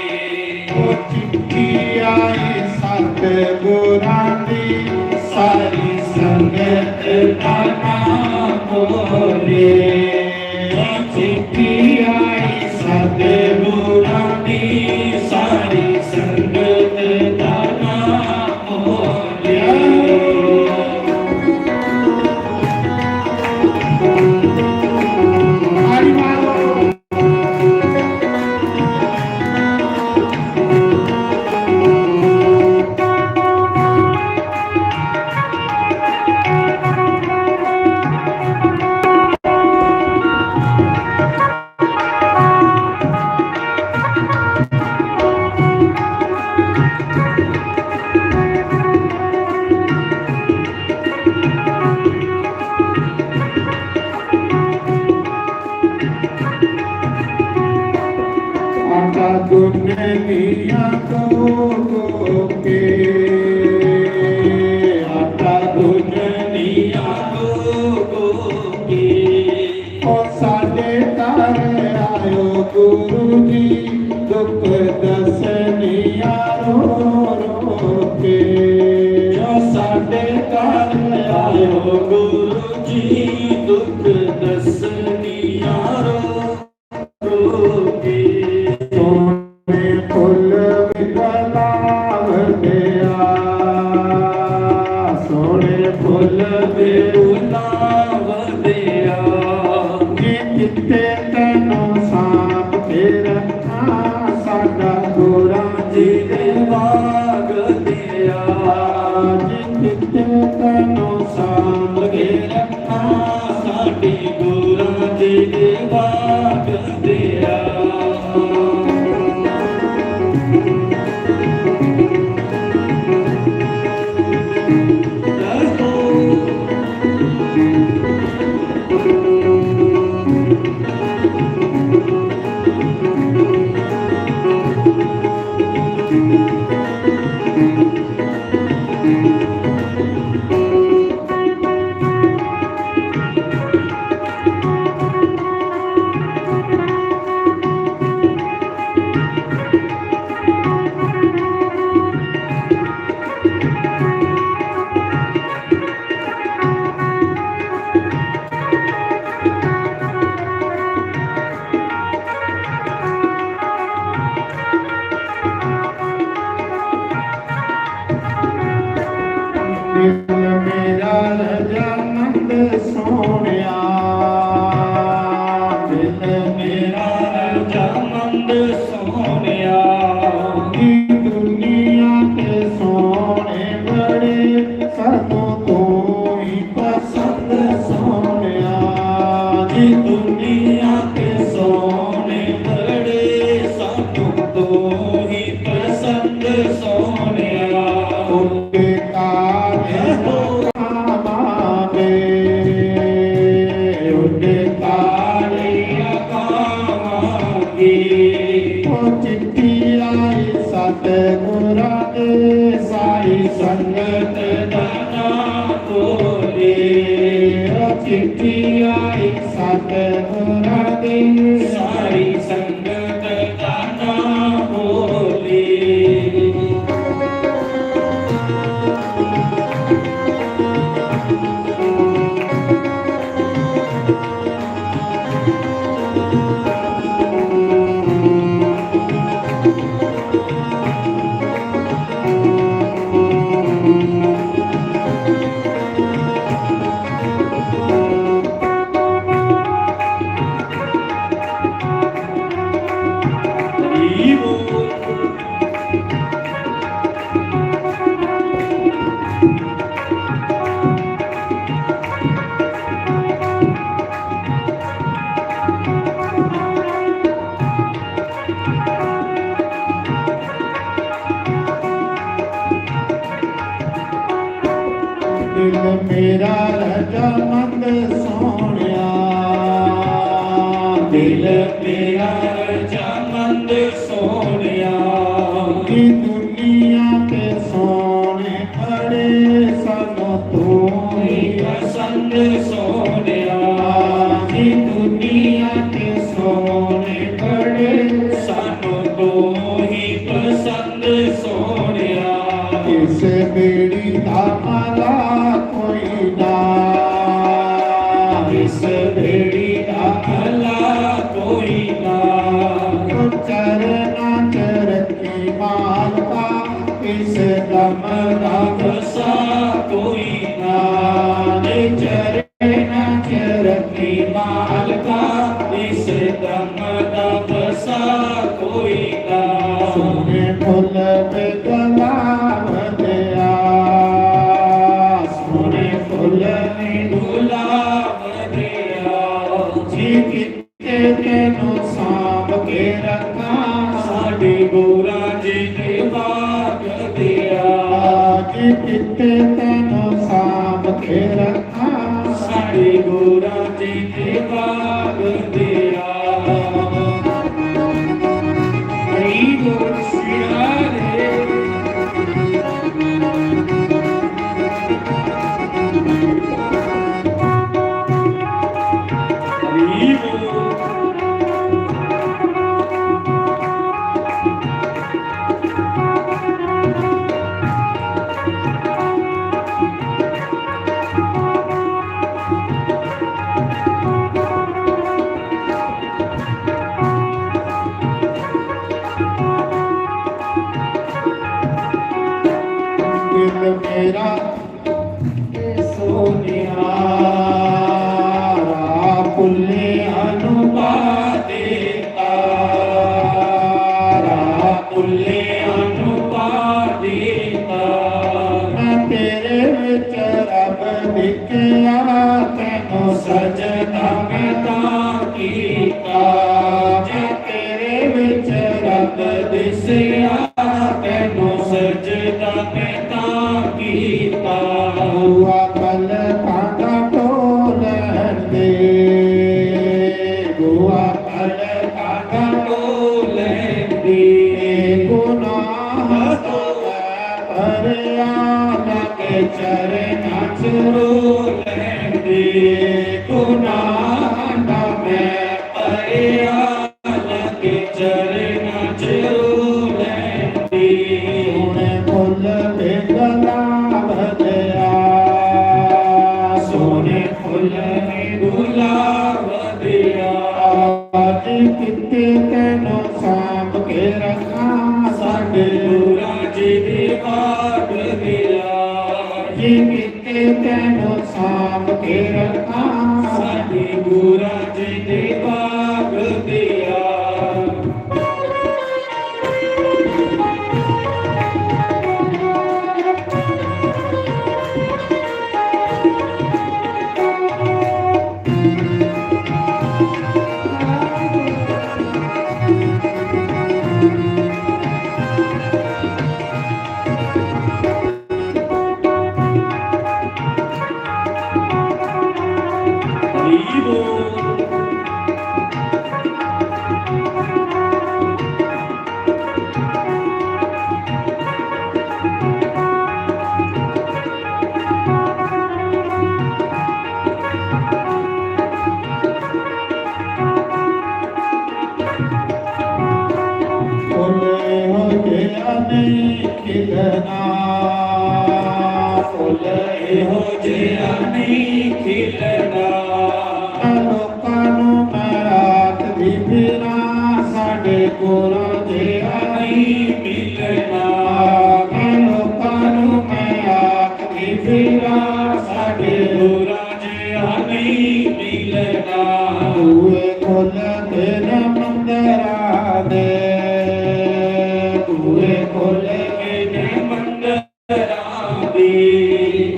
ओ चिट्ठी आई सतगुरां दी, सारी संगत दा नाम बोले। चिट्ठी आई सतगुरां दी, सारी संगत दा नाम बोले। ताली मारो। आटा गुन्ननिया दो गोके, आटा गुन्ननिया दो गोके। ओ साडे घर आयो गुरु जी, दुख दसनिया रो रो के। ओ साडे घर आयो गुरु जी, दुख दसनिया रो रो के। सोहने फुल भी गुलाब देआ, सोहने फुल भी गुलाब देआ। आज किथे तैनू सांभ के रखा, साडी गुरां जी दे बाग दिया। दिल मेरा रजामंद सोहणिया, दिल मेरा रजामंद सोहणिया, की दुनिया के सोहणे बड़े, सानू तू ही पसंद सोहणिया। जी दुनिया के सोहणे बड़े, सानू तू ही पसंद सोहणिया। उनके तारे अकावांगे, उनके तारे अकावांगे। ओ चिट्ठी आई सतगुरां दे, सारी संगत दा नाम बोले। ओ चिट्ठी आई सतगुरां दे, सारी संगत दा नाम बोले। दिल मेरा रजामंद सोहणिया, दिल मेरा रजामंद सोहणिया, की दुनिया के सोहणे बड़े, सानू तू ही पसंद सोहणिया। जी दुनिया के सोहणे बड़े, सानू तू ही पसंद सोहणिया। इस बेड़ी दा मला कोई ना, इस बेड़ी दा मला कोई ना। चरना च रखी मालका, इस दम दा वसा कोई ना। चरना च रखी मालका, इस दम दा वसा कोई ना। सोहणे फुल पे गुलाब दिया, सोहणे फुल ने गुलाब दिया। जी किथे तैनू सांभ के रखा, साडी गोरा जी दे बाग दिया। जी किथे तैनू सांभ के रखा, साडी गोरा जी दे बाग दिया। हरी बोल श्री राधे। हरी बोल। दिल मेरा सोनिया, राह भुल्लियां नू पा दे तारा, राह भुल्लियां नू पा दे तारा। लिखिया तैनू सजदा मैं तां कीता, जे तेरे विच रब दिसिया तैनू सजदा मैं तां कीता। बुआ पलकां दा टोह लैंदे, बुआ पलकां दा टोह लैंदे, गुनाह तो मैं भरेआ, लगे चरणां च रो लैंदे, गुनाह दा मैं भरेआ, लगे चरणां च रो लैंदे। सोहने फुल्ल ते गुलाब देआ, सोहने फुल्ल ते गुलाब देआ। अज किते तैनू सांभ के रखां, साडे नूरां जी दे बाग देआ। अज किते तैनू सांभ के रखां, साडे नूरां जी दे बाग देआ। फुल्ल एहो जेहा नेईं खिलना, फुल्ल एहो जेहा नेईं खिलना। लोकां नू मैं आखदी फिरां, साडे कोला जेहा नेईं मिलना। मैं लोकां नू मैं आखदी फिरां, साडे कोला जेहा नेईं मिलना। बूहे खु'ल्लदे न मंदरा दे, बूहे खु'ल्लदे न मंदरा दे।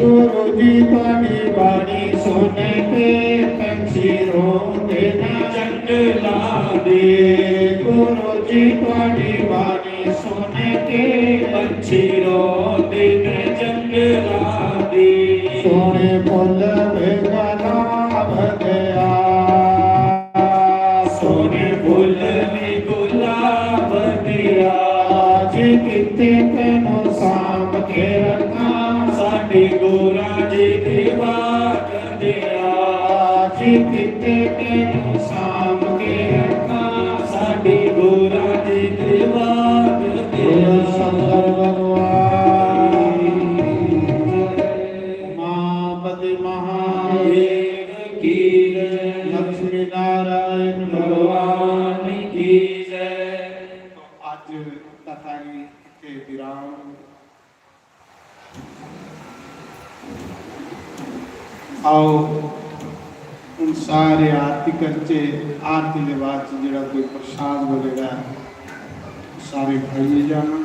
गुरु जी थुआड़ी बाणी सुन के पंछी रोंदे न जंगलां दे। गुरु जी थुआड़ी बाणी सुन के पंछी रोंदे न जंगलां दे। सोहने फुल्ल ते गुलाब देआ, सोहने फुल्ल ते गुलाब देआ। अज किते तैनू सांभ के रखां, साडे नूरां जी दे बाग देआ। अज किते तैनू सांभ के रखां, साडे नूरां जी दे बाग देआ। बोलो शंकर भगवान, मां पति महादेव की जय। लक्ष्मी नारायण भगवान की जय। तो अज कथा गी इत्थे विराम। आओ, हुन सारे आरती करचे। आरती दे बाद च जेह्ड़ा कोई प्रसाद बगैरा सारे खाइयै जाना।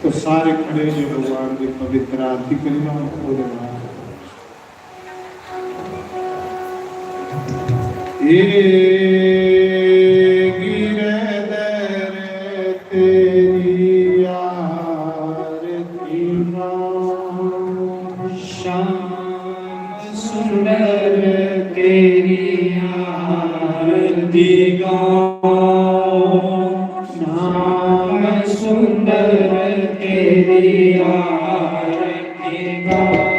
तो सारे खड़े होइयै भगवान दी पवित्र आरती करी लैओ। ओह्दे बाद हे गिरधर तेरी आरती गाऊं। श्याम सुंदर तेरी आरती गाऊं। श्याम सुंदर तेरी आरती गाऊं।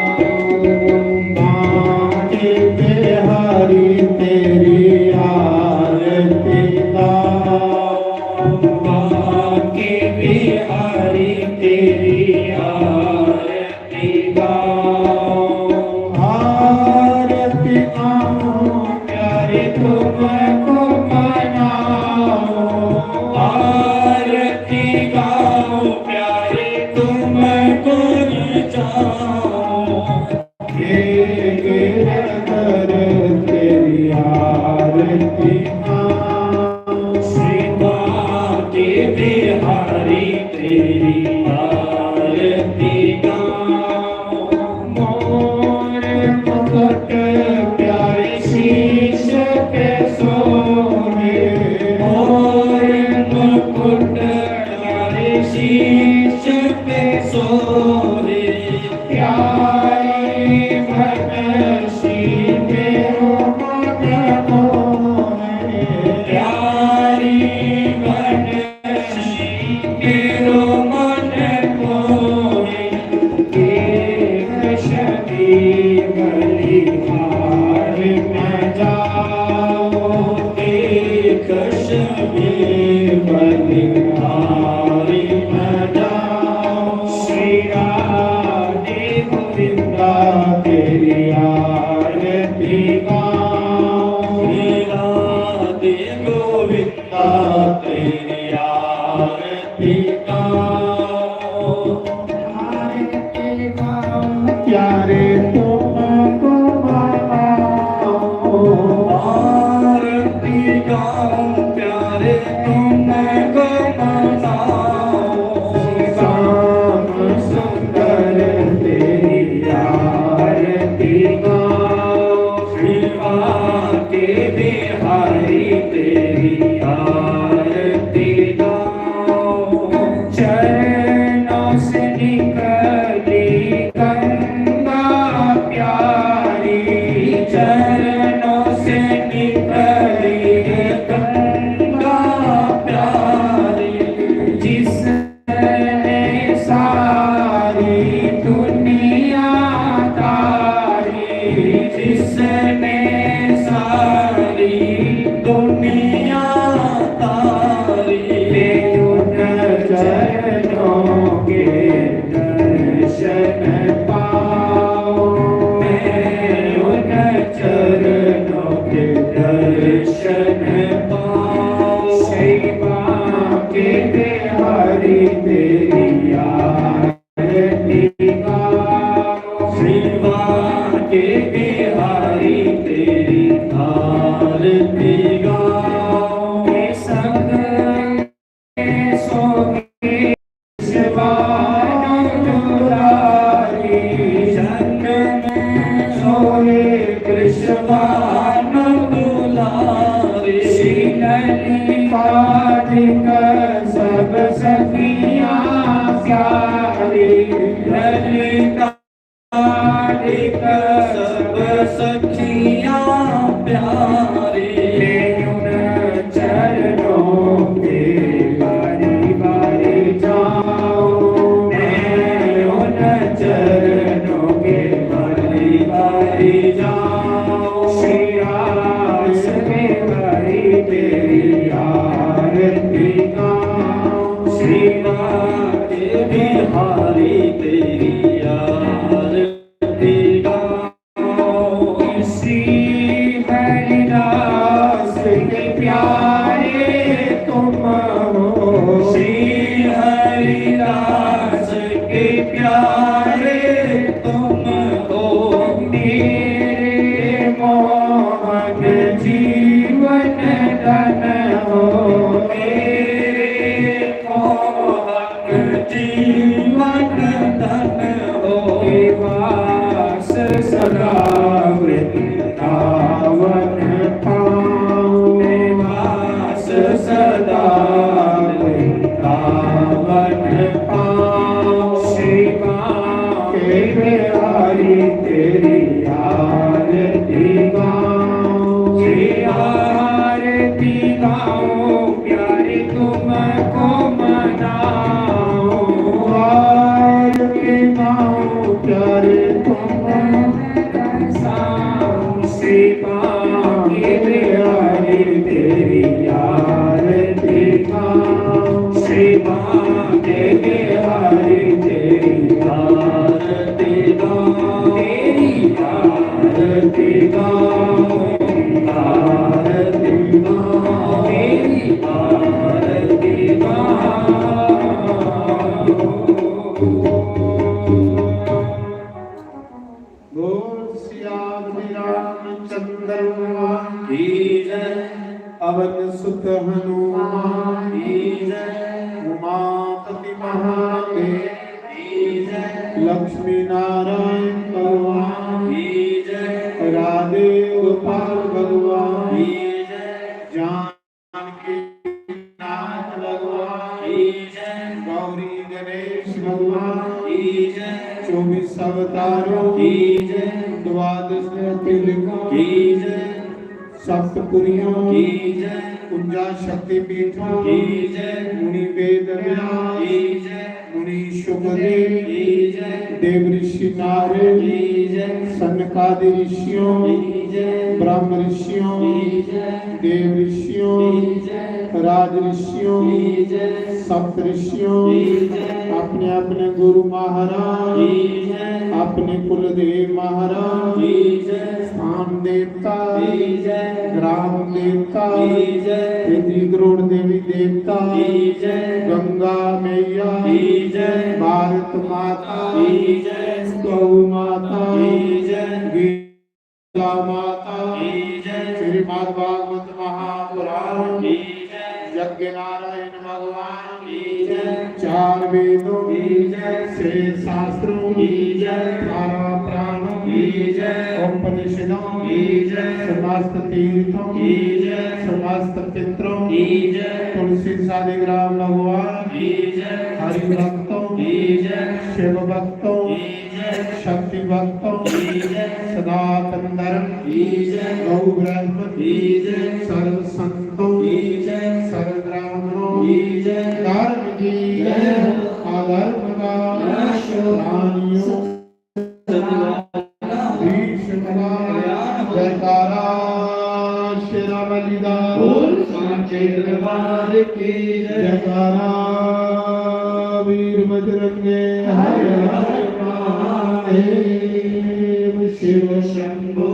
बांके बिहारी तेरी आरती गाऊं। बांके बिहारी तेरी आरती गाऊं। आरती गाऊं प्यारे तुमको मनाऊं। आरती गाऊं प्यारे तुमको रिझाऊं। प्यारी बनसी मेरो मन मोहे, प्यारी बनसी मेरो मन मोहे। एक शमी बलिहार न जाओ, एक शमी बलिहार न जाओ। श्री राधे गोविंदा तेरी आरती गाओ। श्री राधे गोविंदा तेरी आरती गाओ। आरती गाओ प्यारे तुमको मनाओ। आरती गाओ प्यारे तुमको मनाओ। श्याम सुंदर तेरी आरती गाओ। सेवा के बिहारी तेरी आरती गाओ। चरणों से निकली गंगा प्यारी, चरणों से निकली गंगा प्यारी, जिसने सारी दुनिया तारी, जिसने सारी दुनिया तारी। मैं उन चरणों के दर्शन पाओ, मैं उन चरणों के दर्शन पाओ। सेवा के बिहारी तेरी आरती गाओ। सेवा के बिहारी तेरी आरती गाओ। ये संग में सोहे कृष्ण दुलारी, संग में सोहे कृष्ण दुलारी। श्री ललिता अधिक सब सखियां प्यारी, ललिता अधिक सब सखियां प्यारी। मैं उन चरणों के बारी बारी जाऊं, मैं उन चरणों के बारी बारी जाऊं। श्री रास में बारी तेरी आरती गाऊं, श्री रास में बारी तेरी आरती गाऊं। श्री हरिदास के प्यारे तुम हो, श्री हरिदास के प्यारे तुम हो। मेरे मोहन जीवन धन हो, मेरे मोहन जीवन धन हो। निवास सदा वृंदावन पाऊं, निवास सदा वृंदावन पाऊं। श्री कांके बिहारी तेरी आरती गाऊं, श्री आरती गाऊं। प्यारे तुमको मनाऊं, आरती गाऊं, प्यारे तुम साऊं। श्री कांके बिहारी तेरी आरती गाऊं, श्री कांके बिहारी तेरी आरती गाऊं, तेरी आरती गाऊं, आरती गाऊं, तेरी आरती गाऊं। बोल सियावर रामचंद्र भगवान की जय। पवन सुत हनुमान की जय। उमापति महादेव की जय। लक्ष्मी नारायण भगवान की जय। राधे गोपाल भगवान की जय। जानकी नाथ भगवान की जय। गौरी गणेश भगवान की चौबीस अवतारों की जय। द्वादश ज्योतिर्लिंगों की जय। सप्तपुरियों की जय। उनजा शक्तिपीठों की जय। मुनि वेद व्यास की जय। मुनि शुकदेव की जय। देव ऋषि नारद की जय। सनकादि ऋषियों की जय। ब्रह्म ऋषियों की जय। देव ऋषियों की जय। राज ऋषियों की जय। सप्त ऋषियों की जय। अपने अपने गुरु महाराज की जय। अपने कुलदेव महाराज की जय। स्थान देवता की जय। ग्राम देवता की जय। पृथ्वी करोड़ देवी देवता की जय। गंगा मैया की जय। भारत माता की जय। गौ माता की जय। गीता माता की जय। श्रीमद् भागवत महापुराण की जय। यज्ञ नारायण भगवान की जय। चार वेदों की जय। छह शास्त्रों की जय। बारह पुराणों की जय। उपनिषदों की जय। समस्त तीर्थों की जय। समस्त पितरों की जय। तुलसी शालिग्राम भगवान की जय। हरि भक्तों की जय। शिव भक्तों की जय। शक्ति भक्तों की जय। सनातन धर्म की जय। गौ ब्रह्म की जय। सर्व संतों की जय। सर्व ब्राह्मणों की जय। धर्म की जय। अधर्म का नाश हो। प्राणियों का भीष्म का। जयकारा शेरा वाली दा। बोल सांचे दरबार की जय। जयकारा वीर बजरंगे।